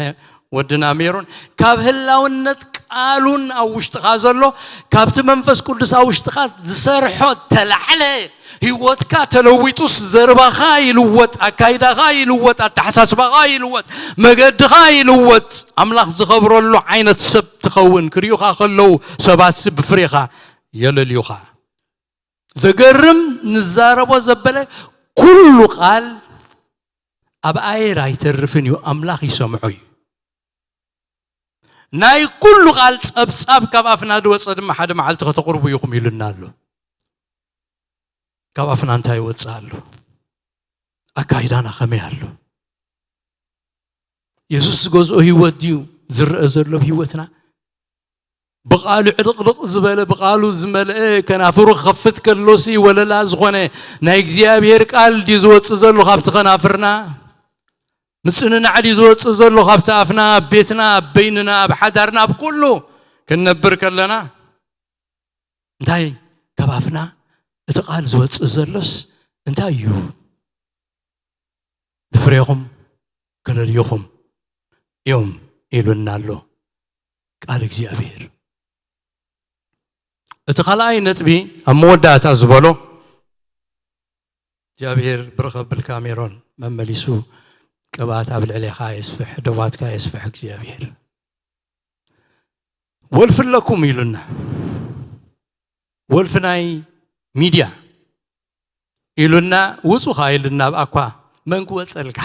ወድና ሜሮን፣ ካብ ህላውነት ቃሉን ኣብ ውሽጥኻ ዘሎ፣ ካብቲ መንፈስ ቅዱስ ኣብ ውሽጥኻ ዝሰርሖ ተላዕለ፣ ህይወትካ ተለዊጡስ፣ ዘርባኻ ይልወጥ፣ ኣካይዳኻ ይልወጥ፣ ኣተሓሳስባኻ ይልወጥ፣ መገድኻ ይልወጥ፣ ኣምላኽ ዝኸብረሉ ዓይነት ሰብ ትኸውን። ክሪኡኻ ከለዉ ሰባት ብፍሬኻ የለልዩኻ። ዘገርም ንዛረቦ ዘበለ ኩሉ ቃል ኣብ ኣየር ኣይተርፍን እዩ፣ ኣምላኽ ይሰምዖ እዩ። ናይ ኩሉ ቃል ጸብጻብ ካብ ኣፍና ዝወጸ ድማ ሓደ መዓልቲ ከተቕርቡ ኢኹም ኢሉና ኣሎ። ካብ ኣፍና እንታይ ይወጽእ ኣሎ? ኣካይዳና ከመይ ኣሎ? የሱስ ዝገዝኦ ህይወት ድዩ ዝረአ ዘሎ ኣብ ህይወትና? ብቓሉ ዕልቕልቕ ዝበለ፣ ብቓሉ ዝመልአ፣ ከናፍሩ ክኸፍት ከሎሲ ወለላ ዝኾነ ናይ እግዚኣብሔር ቃል ድዩ ዝወጽእ ዘሎ ካብቲ ከናፍርና? ምጽንናዕ ድዩ ዝወጽእ ዘሎ ካብቲ ኣፍና፣ ኣብ ቤትና፣ ኣብ በይንና፣ ኣብ ሓዳርና፣ ኣብ ኩሉ ክንነብር ከለና? እንታይ ካብ ኣፍና እቲ ቃል ዝወጽእ ዘሎስ እንታይ እዩ? ብፍሬኹም ክለልዩኹም እዮም ኢሉና ኣሎ ቃል እግዚኣብሔር። እቲ ካልኣይ ነጥቢ ኣብ መወዳእታ ዝበሎ እግዚኣብሔር ብርኽ ኣብልካ ሜሮን መመሊሱ ቅብኣት ኣብ ልዕሌኻ የስፍሕ፣ ደዋትካ የስፍሕ እግዚኣብሔር። ወልፊ ኣለኩም ኢሉና። ወልፊ ናይ ሚድያ፣ ኢሉና፣ ውፁ ኸዓ ኢሉና፣ ኣብኣኳ መን ክወፀልካ?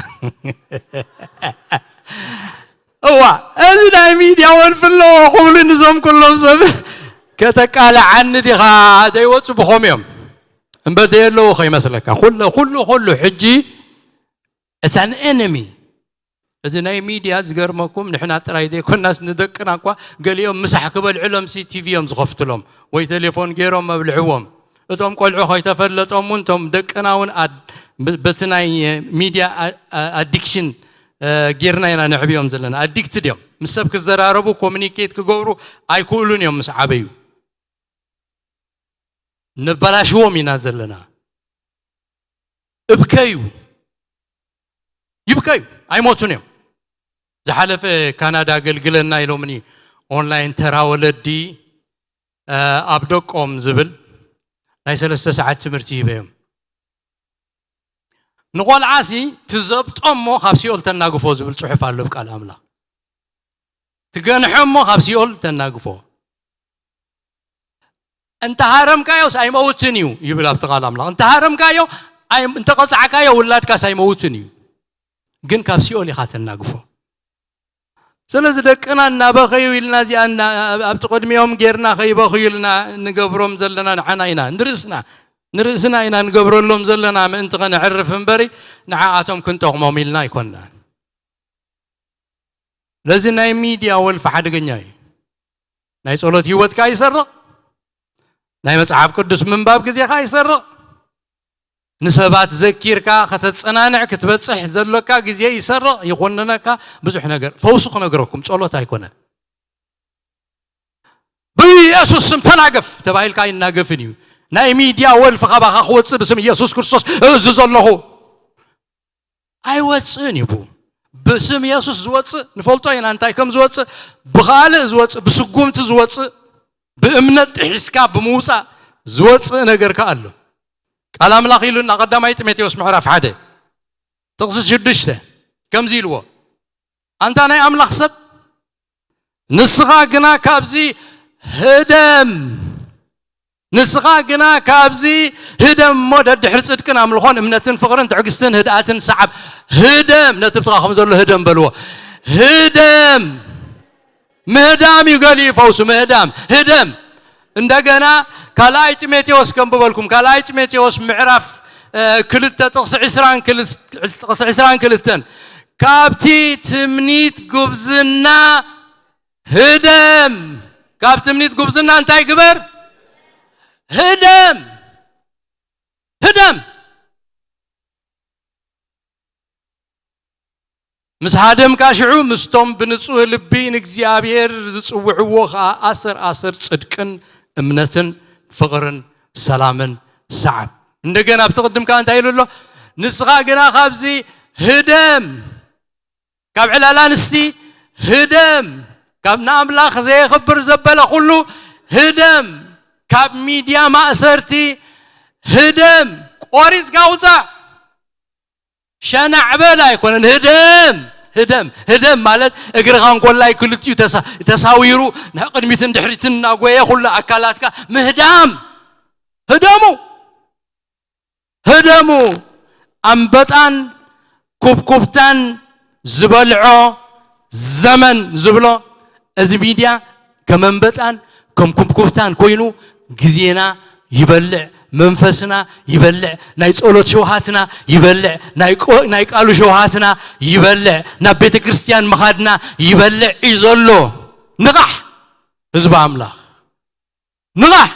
እዋ፣ እዚ ናይ ሚድያ ወልፊ ኣለዎ ክብሉ ንዞም ኩሎም ሰብ፣ ከተቃልዓኒ ዲኻ? ዘይወፁ ብኾም እዮም እምበር፣ ዘየለዉ ከይመስለካ። ኩሉ ኩሉ ኩሉ ሕጂ it's an enemy። እዚ ናይ ሚድያ ዝገርመኩም፣ ንሕና ጥራይ ዘይኮናስ ንደቅና እኳ ገሊኦም ምሳሕ ክበልዕሎም ሲ ቲቪ እዮም ዝኸፍትሎም፣ ወይ ቴሌፎን ገይሮም መብልዕዎም። እቶም ቆልዑ ከይተፈለጦም እውን፣ እቶም ደቅና እውን ኣድ-፣ ብ-፣ በቲ ናይ ሚድያ ኣ-፣ ኣ-፣ ኣዲክሽን፣ እ፣ ጌርና ኢና ነዕብዮም ዘለና። ኣዲክትድ እዮም። ምስ ሰብ ክዘራረቡ፣ ኮሚኒኬት ክገብሩ ኣይክእሉን እዮም ምስ ዓበዩ። ነበላሽዎም ኢና ዘለና። እብከዩ፣ ይብከዩ፣ ኣይሞቱን እዮም። ዝሓለፈ ካናዳ ኣገልግለና ኢሎምኒ፣ ኦንላይን ተራ ወለዲ፣ እ፣ ኣብ ደቆም ዝብል ናይ ሰለስተ ሰዓት ትምህርቲ ሂበዮም። ንቆልዓሲ ትዘብጦ እሞ ካብ ሲኦል ተናግፎ ዝብል ጽሑፍ ኣሎ ኣብ ቃል ኣምላኽ። ትገንሖ እሞ ካብ ሲኦል ተናግፎ። እንተ ሃረምካዮስ ኣይመውትን እዩ ይብል ኣብቲ ቃል ኣምላኽ። እንተ ሃረምካዮ፣ ኣይ-፣ እንተ ቀጻዕካዮ ውላድካስ ኣይመውትን እዩ። ግን ካብ ሲኦል ኢኻ ተናግፎ። ስለዚ ደቅና እናበኸዩ ኢልና እዚኣ እና-፣ ኣብ-፣ ኣብቲ ቅድሚኦም ጌርና ከይበኽዩ ኢልና ንገብሮም ዘለና ንዓና ኢና። ንርእስና፣ ንርእስና ኢና ንገብረሎም ዘለና ምእንቲ ከነዕርፍ እምበሪ ንዓኣቶም ክንጠቕሞም ኢልና ኣይኮንናን። ስለዚ ናይ ሚድያ ወልፊ ሓደገኛ እዩ። ናይ ጸሎት ህይወትካ ይሰርቕ። ናይ መጽሓፍ ቅዱስ ምንባብ ግዜኻ ይሰርቕ። ንሰባት ዘኪርካ ከተጸናንዕ ክትበጽሕ ዘሎካ ግዜ ይሰርቕ፣ ይኾንነካ ብዙሕ ነገር። ፈውሱ ክነግረኩም፣ ጸሎት ኣይኮነን። ብኢየሱስ ስም ተናገፍ ተባሂልካ ኣይናገፍን እዩ። ናይ ሚድያ ወልፊ ካባኻ ክወጽእ ብስም ኢየሱስ ክርስቶስ እእዝዞ ኣለኹ። ኣይወጽእን እዩ። ብኡ ብስም የሱስ ዝወጽእ ንፈልጦ ኢና፣ እንታይ ከም ዝወጽእ፣ ብኻልእ ዝወጽእ፣ ብስጉምቲ ዝወጽእ፣ ብእምነት ጥሒስካ ብምውጻእ ዝወጽእ ነገር ከኣ ኣሎ። ቃል ኣምላኽ ኢሉና፣ ቀዳማይ ጢሞቴዎስ ምዕራፍ ሓደ ጥቕሲ ሽዱሽተ ከምዚ ኢልዎ፣ ኣንታ ናይ ኣምላኽ ሰብ፣ ንስኻ ግና ካብዚ ህደም፣ ንስኻ ግና ካብዚ ህደም እሞ፣ ደድሕሪ ጽድቅን ኣምልኾን እምነትን ፍቕርን ትዕግስትን ህድኣትን ሰዓብ። ህደም፣ ነቲ ብትኻ ከም ዘሎ ህደም በልዎ። ህደም። ምህዳም እዩ ገሊኡ ፈውሱ፣ ምህዳም። ህደም። እንደገና ካልኣይ ጢሞቴዎስ ከንብበልኩም። ካልኣይ ጢሞቴዎስ ምዕራፍ፣ እ፣ ክልተ ጥቕሲ ዕስራን ክልተ፣ ጥቕሲ ዕስራን ክልተን፣ ካብቲ ትምኒት ጉብዝና ህደም። ካብ ትምኒት ጉብዝና እንታይ ግበር? ህደም። ህደም። ምስ ሃደምካ ሽዑ ምስቶም ብንጹህ ልቢ ንእግዚኣብሔር ዝጽውዕዎ ኸኣ ኣሰር ኣሰር ጽድቅን እምነትን ፍቕርን ሰላምን ሰዓብ። እንደገና ኣብቲ ቅድም ከኣ እንታይ ኢሉ ኣሎ? ንስኻ ግና ካብዚ ህደም። ካብ ዕላል ኣንስቲ ህደም፣ ካብ ንኣምላኽ ዘየኽብር ዘበለ ኩሉ ህደም፣ ካብ ሚድያ ማእሰርቲ ህደም፣ ቆሪጽካ ውጻእ። ሸናዕ በል ኣይኮነን፣ ህደም፣ ህደም፣ ህደም ማለት እግርኻ እንኮላይ ክልቲኡ ተሳ-፣ ተሳዊሩ ንቅድሚትን ድሕሪትን እናጎየ ኩሉ ኣካላትካ ምህዳም። ህደሙ። ህደሙ። ኣንበጣን ኩብኩብታን ዝበልዖ ዘመን ዝብሎ እዚ ሚድያ ከም ኣንበጣን ከም ኩብኩብታን ኮይኑ ግዜና ይበልዕ፣ መንፈስና ይበልዕ፣ ናይ ጸሎት ሸውሃትና ይበልዕ፣ ናይ ቆ-፣ ናይ ቃሉ ሸውሃትና ይበልዕ፣ ናብ ቤተ ክርስቲያን ምኻድና ይበልዕ እዩ ዘሎ። ንቓሕ ህዝቢ ኣምላኽ፣ ንቓሕ።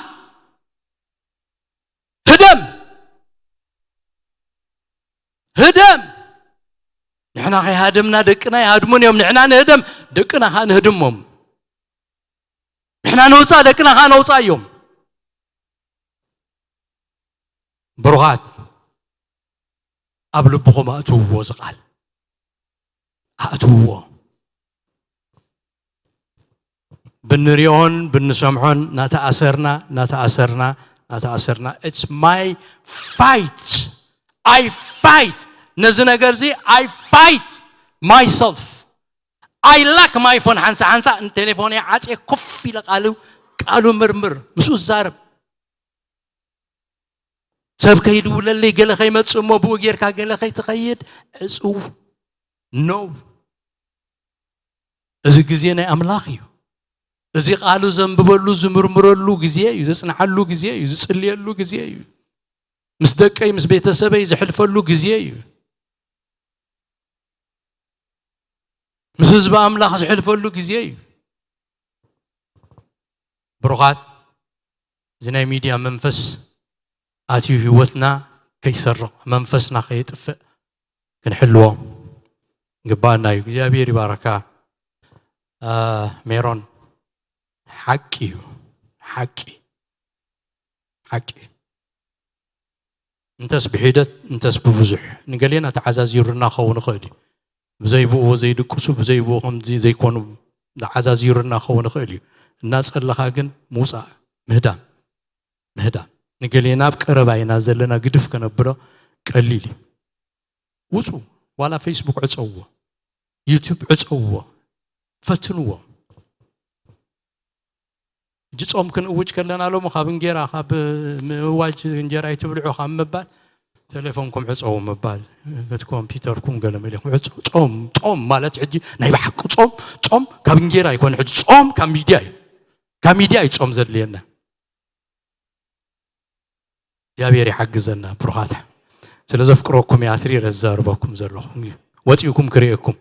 ህደም። ህደም። ንሕና ከይሃደምና ደቅና ይሃድሙን እዮም። ንሕና ንህደም፣ ደቅና ኸኣ ንህድሞም። ንሕና ንውጻእ፣ ደቅና ኸኣ ነውጻእዮም። ብሩኻት፣ ኣብ ልብኹም ኣእትውዎ፣ እዚ ቃል ኣእትውዎ። ብንሪኦን ብንሰምዖን እናተኣሰርና፣ እናተኣሰርና፣ እናተኣሰርና፣ it's my fight. I fight ነዚ ነገር እዚ። I fight myself. I lock my phone። ሓንሳ ሓንሳ ንቴሌፎን ዓጽየ ኮፍ ኢለ ቃሉ፣ ቃሉ ምርምር፣ ምስኡ ዝዛረብ። ሰብ ከይድውለለይ፣ ገለ ከይመጽእ እሞ ብኡ ጌርካ ገለ ከይትኸይድ ዕጽው። No። እዚ ግዜ ናይ ኣምላኽ እዩ። እዚ ቃሉ ዘንብበሉ፣ ዝምርምረሉ ግዜ እዩ፣ ዘጽንዓሉ ግዜ እዩ፣ ዝጽልየሉ ግዜ እዩ። ምስ ደቀይ ምስ ቤተሰበይ ዘሕልፈሉ ግዜ እዩ። ምስ ህዝቢ ኣምላኽ ዘሕልፈሉ ግዜ እዩ። ብሩኻት፣ እዚ ናይ ሚድያ መንፈስ ኣትዩ ህይወትና ከይሰርቕ፣ መንፈስና ከየጥፍእ ክንሕልዎ ግባኣና እዩ። እግዚኣብሔር ይባረካ። አ፣ ሜሮን፣ ሓቂ እዩ። ሓቂ፣ ሓቂ። እንተስ ብሒደት፣ እንተስ ብብዙሕ። ንገሌና ተዓዛዚሩና ክኸውን ይኽእል እዩ። ብዘይ ብኡ ዘይድቅሱ፣ ብዘይ ብኡ ከምዚ ዘይኮኑ ተዓዛዚሩና ክኸውን ይኽእል እዩ። እናጸለኻ ግን ምውጻእ፣ ምህዳም፣ ምህዳም። ንገሌና ኣብ ቀረባ ኢና ዘለና ግድፍ ከነብሎ ቀሊል እዩ። ውጹ፣ ዋላ ፌስቡክ ዕጸውዎ፣ ዩቱብ ዕጸውዎ፣ ፈትንዎ። ሕጂ ጾም ክንእውጅ ከለና ሎሚ ካብ እንጌራ፣ ካብ ምእዋጅ እንጀራ ኣይትብልዑ ካብ ምባል፣ ቴሌፎንኩም ዕጸው ምባል፣ እቲ ኮምፒውተርኩም ገለ መሊኹም ዕጸው። ጾም፣ ጾም ማለት ሕጂ ናይ ብሓቂ ጾም፣ ጾም ካብ እንጌራ ኣይኮነ፣ ሕጂ ጾም ካብ ሚድያ እዩ። ካብ ሚድያ እዩ ጾም ዘድልየና። እግዚኣብሔር ይሓግዘና ብሩኻት። ስለ ዘፍቅረኩም እየ ኣትሪረ ዝዛረበኩም ዘለኹ። ወፂእኩም ክርእየኩም፣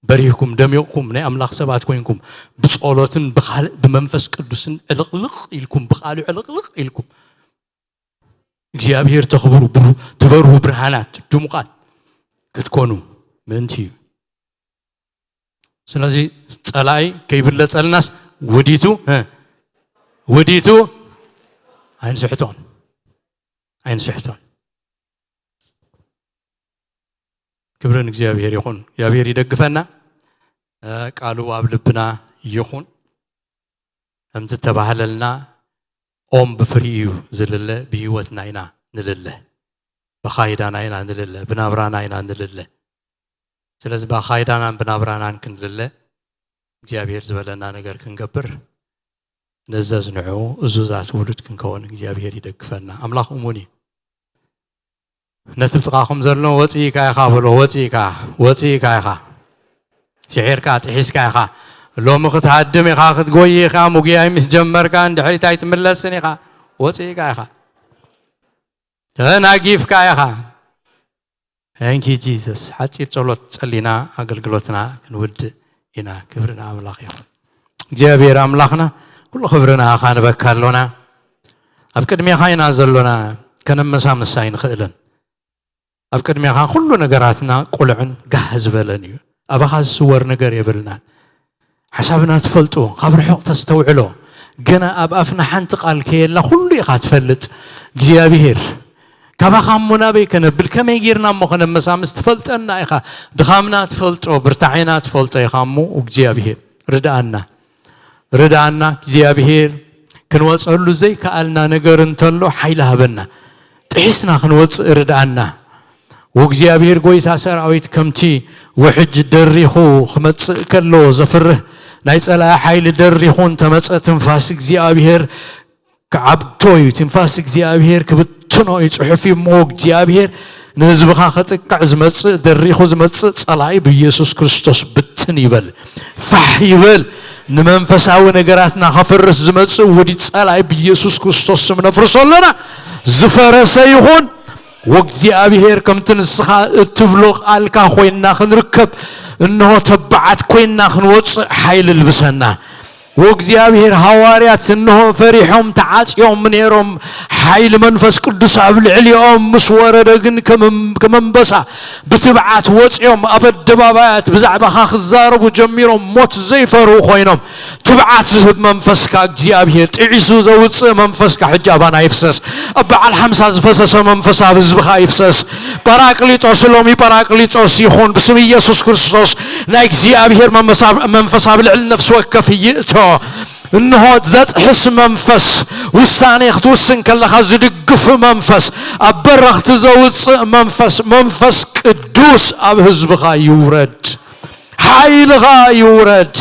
በሪህኩም፣ ደሚቕኩም፣ ናይ ኣምላኽ ሰባት ኮይንኩም፣ ብጸሎትን ብኻልእ ብመንፈስ ቅዱስን ዕልቕልቕ ኢልኩም፣ ብቃሉ ዕልቕልቕ ኢልኩም፣ እግዚኣብሔር ተኽብሩ፣ ብሩ-፣ ትበርሁ ብርሃናት ድሙቓት ክትኮኑ ምእንቲ እዩ። ስለዚ ጸላኢ ከይብለጸልናስ ውዲቱ፣ እ፣ ውዲቱ ኣይንስሕቶን፣ ኣይንስሕቶን። ክብሪ ንእግዚኣብሔር ይኹን። እግዚኣብሔር ይደግፈና። እ፣ ቃሉ ኣብ ልብና ይኹን። ከምዚ ተባህለልና፣ ኦም ብፍሪኡ እዩ ዝልለ፣ ብህይወትና ኢና ንልለ፣ ብኻይዳና ኢና ንልለ፣ ብናብራና ኢና ንልለ። ስለዚ ብኻይዳናን ብናብራናን ክንልለ፣ እግዚኣብሔር ዝበለና ነገር ክንገብር ንእዘዝ። ንዕኡ እዙዛት ውሉድ ክንከውን እግዚኣብሔር ይደግፈና። ኣምላኽ እሙን እዩ። ነቲ ብጥቓኹም ዘሎ፣ "ወፂእካ ኢኻ" በሎ። "ወፂእካ፣ ወፂእካ ኢኻ። ሽዒርካ፣ ጥሒስካ ኢኻ። ሎሚ ክትሃድም ኢኻ፣ ክትጎይ ኢኻ፣ ምጉያይ ምስ ጀመርካ፣ ንድሕሪት ኣይትምለስን ኢኻ። ወፂእካ ኢኻ። ተናጊፍካ ኢኻ።" Thank you Jesus። ሓፂር ጸሎት ጸሊና ኣገልግሎትና ክንውድእ ኢና። ክብሪ ንኣምላኽ ይኹን። እግዚኣብሔር ኣምላኽና፣ ኩሉ ክብሪ ንኣኻ ንበካ ኣሎና። ኣብ ቅድሜኻ ኢና ዘሎና፣ ከነመሳምስ ኣይንኽእልን። ኣብ ቅድሜኻ ኩሉ ነገራትና ቁልዕን ጋህ ዝበለን እዩ። ኣባኻ ዝስወር ነገር የብልናን። ሓሳብና ትፈልጦ፣ ካብ ርሑቕ ተስተውዕሎ፣ ገና ኣብ ኣፍና ሓንቲ ቃል ከየላ ኩሉ ኢኻ ትፈልጥ እግዚኣብሔር። ካባኻ እሞ ናበይ ከነብል፣ ከመይ ጌርና እሞ ከነመሳምስ ትፈልጠና ኢኻ። ድኻምና ትፈልጦ፣ ብርታዔና ትፈልጦ ኢኻ እሞ እግዚኣብሔር ርድኣና። ርድኣና እግዚኣብሔር። ክንወፀሉ ዘይከኣልና ነገር እንተሎ ሓይሊ ሃበና፣ ጥሒስና ክንወፅእ ርድኣና። ወእግዚኣብሔር ጎይታ ሰራዊት ከምቲ ውሕጅ ደሪኹ ክመፅእ ከሎ ዘፍርህ ናይ ፀላኢ ሓይሊ ደሪኹ እንተመፀ፣ ትንፋስ እግዚኣብሔር ክዓብቶ እዩ፣ ትንፋስ እግዚኣብሔር ክብትኖ እዩ። ፅሑፍ እዩ እሞ እግዚኣብሔር ንህዝብኻ ከጥቅዕ ዝመፅእ፣ ደሪኹ ዝመፅእ ፀላኢ ብኢየሱስ ክርስቶስ ብትን ይበል፣ ፋሕ ይበል። ንመንፈሳዊ ነገራትና ከፍርስ ዝመጽእ ውዲት ጸላኢ ብኢየሱስ ክርስቶስ ስም ነፍርሶ ኣለና። ዝፈረሰ ይኹን። ወእግዚኣብሔር ከምቲ ንስኻ እትብሎ ቃልካ ኮይንና ክንርከብ፣ እንሆ ተባዓት ኮይንና ክንወጽእ ሓይሊ ልብሰና። ወእግዚኣብሔር ሃዋርያት እንሆ ፈሪሖም ተዓጽዮም ነይሮም፣ ሓይሊ መንፈስ ቅዱስ ኣብ ልዕሊኦም ምስ ወረደ ግን ከም፣ ከም ኣንበሳ ብትብዓት ወጽዮም ኣብ ኣደባባያት ብዛዕባኻ ክዛረቡ ጀሚሮም፣ ሞት ዘይፈርሁ ኮይኖም። ትብዓት ዝህብ መንፈስካ እግዚኣብሔር፣ ጥዒሱ ዘውፅእ መንፈስካ ሕጂ ኣባና ይፍሰስ። ኣብ በዓል ሓምሳ ዝፈሰሰ መንፈስ ኣብ ህዝብኻ ይፍሰስ። ጳራቅሊጦስ ሎሚ ጳራቅሊጦስ ይኹን። ብስም ኢየሱስ ክርስቶስ ናይ እግዚኣብሔር መንፈስ ኣብ፣ መንፈስ ኣብ ልዕሊ ነፍሲ ወከፍ ይእቶ። እንሆ ዘጥሕስ መንፈስ፣ ውሳኔ ክትውስን ከለኻ ዝድግፍ መንፈስ፣ ኣብ በረኽቲ ዘውፅእ መንፈስ፣ መንፈስ ቅዱስ ኣብ ህዝብኻ ይውረድ። ሓይልኻ ይውረድ።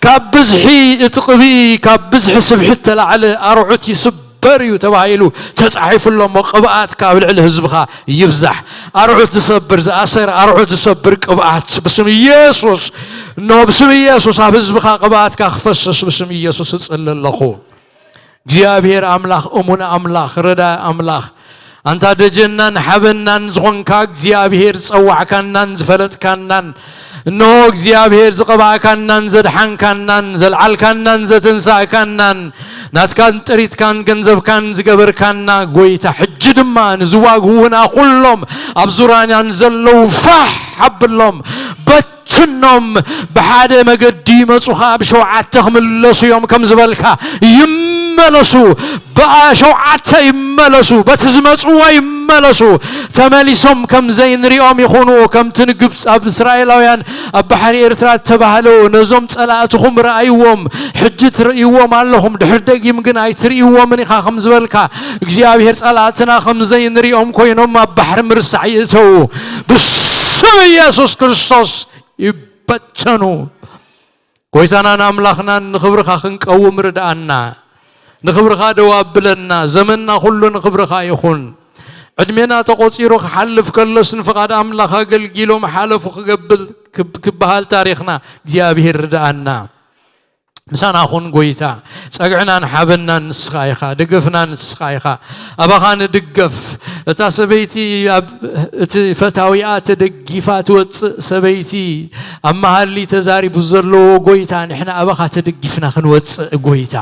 ካብ ብዝሒ እቲ ቅብኢ፣ ካብ ብዝሒ ስብሒ እተላዕለ ኣርዑት ይስብ ክስበር እዩ ተባሂሉ ተጻሒፉ ኣሎ እሞ፣ ቅብኣትካ ኣብ ልዕሊ ህዝብኻ ይብዛሕ። ኣርዑት ዝሰብር፣ ዝኣሰረ ኣርዑት ዝሰብር ቅብኣት ብስም ኢየሱስ፣ እነሆ ብስም ኢየሱስ ኣብ ህዝብኻ ቅብኣትካ ክፈስስ ብስም ኢየሱስ እጽሊ ኣለኹ። እግዚኣብሔር ኣምላኽ፣ እሙን ኣምላኽ፣ ረዳኢ ኣምላኽ፣ ኣንታ ደጀናን ሓበናን ዝኾንካ እግዚኣብሔር፣ ዝጸዋዕካናን ዝፈለጥካናን፣ እነሆ እግዚኣብሔር፣ ዝቐባእካናን ዘድሓንካናን ዘልዓልካናን ዘተንሳእካናን፣ ናትካን ጥሪትካን ገንዘብካን ዝገበርካና ጐይታ፣ ሕጂ ድማ ንዝዋግኡና ኹሎም ኣብ ዙራና ንዘለዉ ፋሕ ኣብሎም፣ በትኖም፣ ብሓደ መገዲ ይመጹኻ፣ ብሸውዓተ ክምለሱ እዮም ከም ዝበልካ ይመለሱ። ብሸውዓተ ይመለሱ፣ በቲ ዝመጽዎ ይመለሱ። ተመሊሶም ከም ዘይንሪኦም ይኹኑ። ከምቲ ንግብፅ ኣብ እስራኤላውያን ኣብ ባሕሪ ኤርትራ እተባህሎ፣ ነዞም ጸላእትኹም ረኣይዎም፣ ሕጂ ትርእይዎም ኣለኹም፣ ድሕር ደጊም ግን ኣይትርእይዎምን ኢኻ ከም ዝበልካ፣ እግዚኣብሔር ጸላእትና ከም ዘይንሪኦም ኮይኖም ኣብ ባሕሪ ምርሳዕ ይእተዉ። ብስም ኢየሱስ ክርስቶስ ይበተኑ። ጎይታናን ኣምላኽናን፣ ንኽብርኻ ክንቀውም ርድኣና። ንኽብርኻ ደው ኣብለና። ዘመንና ኩሉ ንኽብርኻ ይኹን። ዕድሜና ተቖጺሩ ክሓልፍ ከሎስ፣ ንፍቓድ ኣምላኽ ኣገልጊሎም ሓለፉ ክገብር ክብ-፣ ክበሃል ታሪኽና እግዚኣብሔር ርድኣና። ምሳና ኩን ጎይታ። ጸግዕናን ሓበናን ንስኻ ኢኻ። ደገፍና ንስኻ ኢኻ። ኣባኻ ንድገፍ። እታ ሰበይቲ ኣብ እቲ ፈታዊኣ ተደጊፋ ትወጽእ ሰበይቲ፣ ኣብ መሃሊ ተዛሪቡ ዘለዎ ጎይታ፣ ንሕና ኣባኻ ተደጊፍና ክንወጽእ ጎይታ፣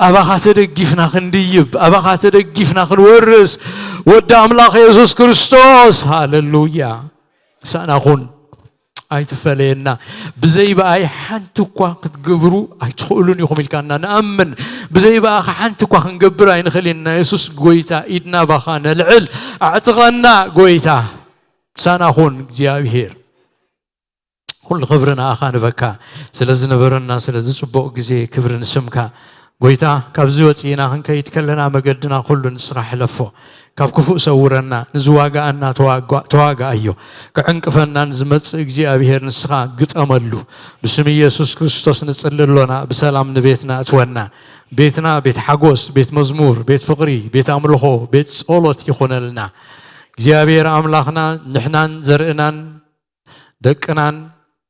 ኣባኻ ተደጊፍና ክንድይብ፣ ኣባኻ ተደጊፍና ክንወርስ፣ ወዲ ኣምላኽ የሱስ ክርስቶስ። ሃለሉያ። ምሳና ኩን። ኣይትፈለየና። ብዘይ ብኣይ ሓንቲ እኳ ክትገብሩ ኣይትኽእሉን ኢኹም ኢልካና ንኣምን። ብዘይ ብኣኻ ሓንቲ እኳ ክንገብር ኣይንኽእል ኢና። የሱስ ጎይታ፣ ኢድና ባኻ ነልዕል። ኣዕጥቐና ጎይታ። ምሳና ኩን እግዚኣብሔር። ኩሉ ክብሪ ንኣኻ ንበካ። ስለ ዝነበረና፣ ስለ ዝጽቡቕ ግዜ ክብሪ ንስምካ። ጎይታ፣ ካብዚ ወጺእና ክንከይድ ከለና መገድና ኩሉ ንስኻ ሕለፎ። ካብ ክፉእ ሰውረና። ንዝዋጋኣና ተዋጋ-፣ ተዋጋኣዮ። ክዕንቅፈና ንዝመጽእ እግዚኣብሔር ንስኻ ግጠመሉ። ብስም ኢየሱስ ክርስቶስ ንጽሊ ኣሎና። ብሰላም ንቤትና እትወና። ቤትና ቤት ሓጎስ፣ ቤት መዝሙር፣ ቤት ፍቕሪ፣ ቤት ኣምልኾ፣ ቤት ጸሎት ይኹነልና። እግዚኣብሔር ኣምላኽና፣ ንሕናን ዘርእናን ደቅናን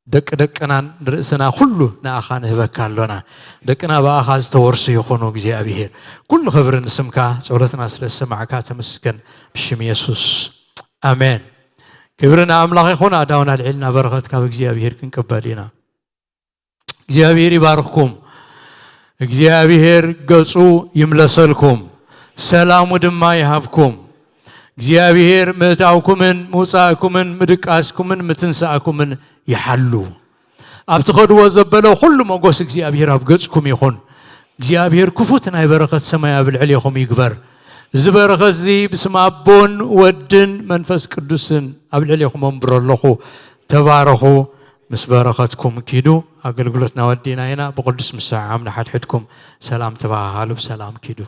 ደቂ ደቅናን ንርእስና ኩሉ ንኣኻ ንህበካ ኣሎና። ደቅና ብኣኻ ዝተወርሱ ይኹኑ እግዚኣብሔር። ኩሉ ክብሪ ንስምካ፣ ጸሎትና ስለ ዝሰማዕካ ተመስገን። ብሽም የሱስ። ኣሜን። ክብሪ ንኣምላኽ ይኹን። ኣእዳውና ኣልዒልና በረኸት ካብ እግዚኣብሔር ክንቅበል ኢና። እግዚኣብሔር ይባርኽኩም። እግዚኣብሔር ገጹ ይምለሰልኩም፣ ሰላሙ ድማ ይሃብኩም። እግዚኣብሔር ምእታውኩምን ምውጻእኩምን ምድቃስኩምን ምትንሳእኩምን ይሓሉ። ኣብ ትኸድዎ ዘበለ ኩሉ መጎስ እግዚኣብሔር ኣብ ገጽኩም ይኹን። እግዚኣብሔር ክፉት ናይ በረኸት ሰማይ ኣብ ልዕሌኹም ይግበር። እዚ በረኸት እዚ ብስም ኣቦን ወድን መንፈስ ቅዱስን ኣብ ልዕሌኹም ኣንብሮ ኣለኹ። ተባረኹ። ምስ በረኸትኩም ኪዱ። ኣገልግሎትና ወዲእና ኢና። ብቅዱስ ምስዕዓም ንሓድሕድኩም ሰላም ተባሃሃሉ። ብሰላም ኪዱ።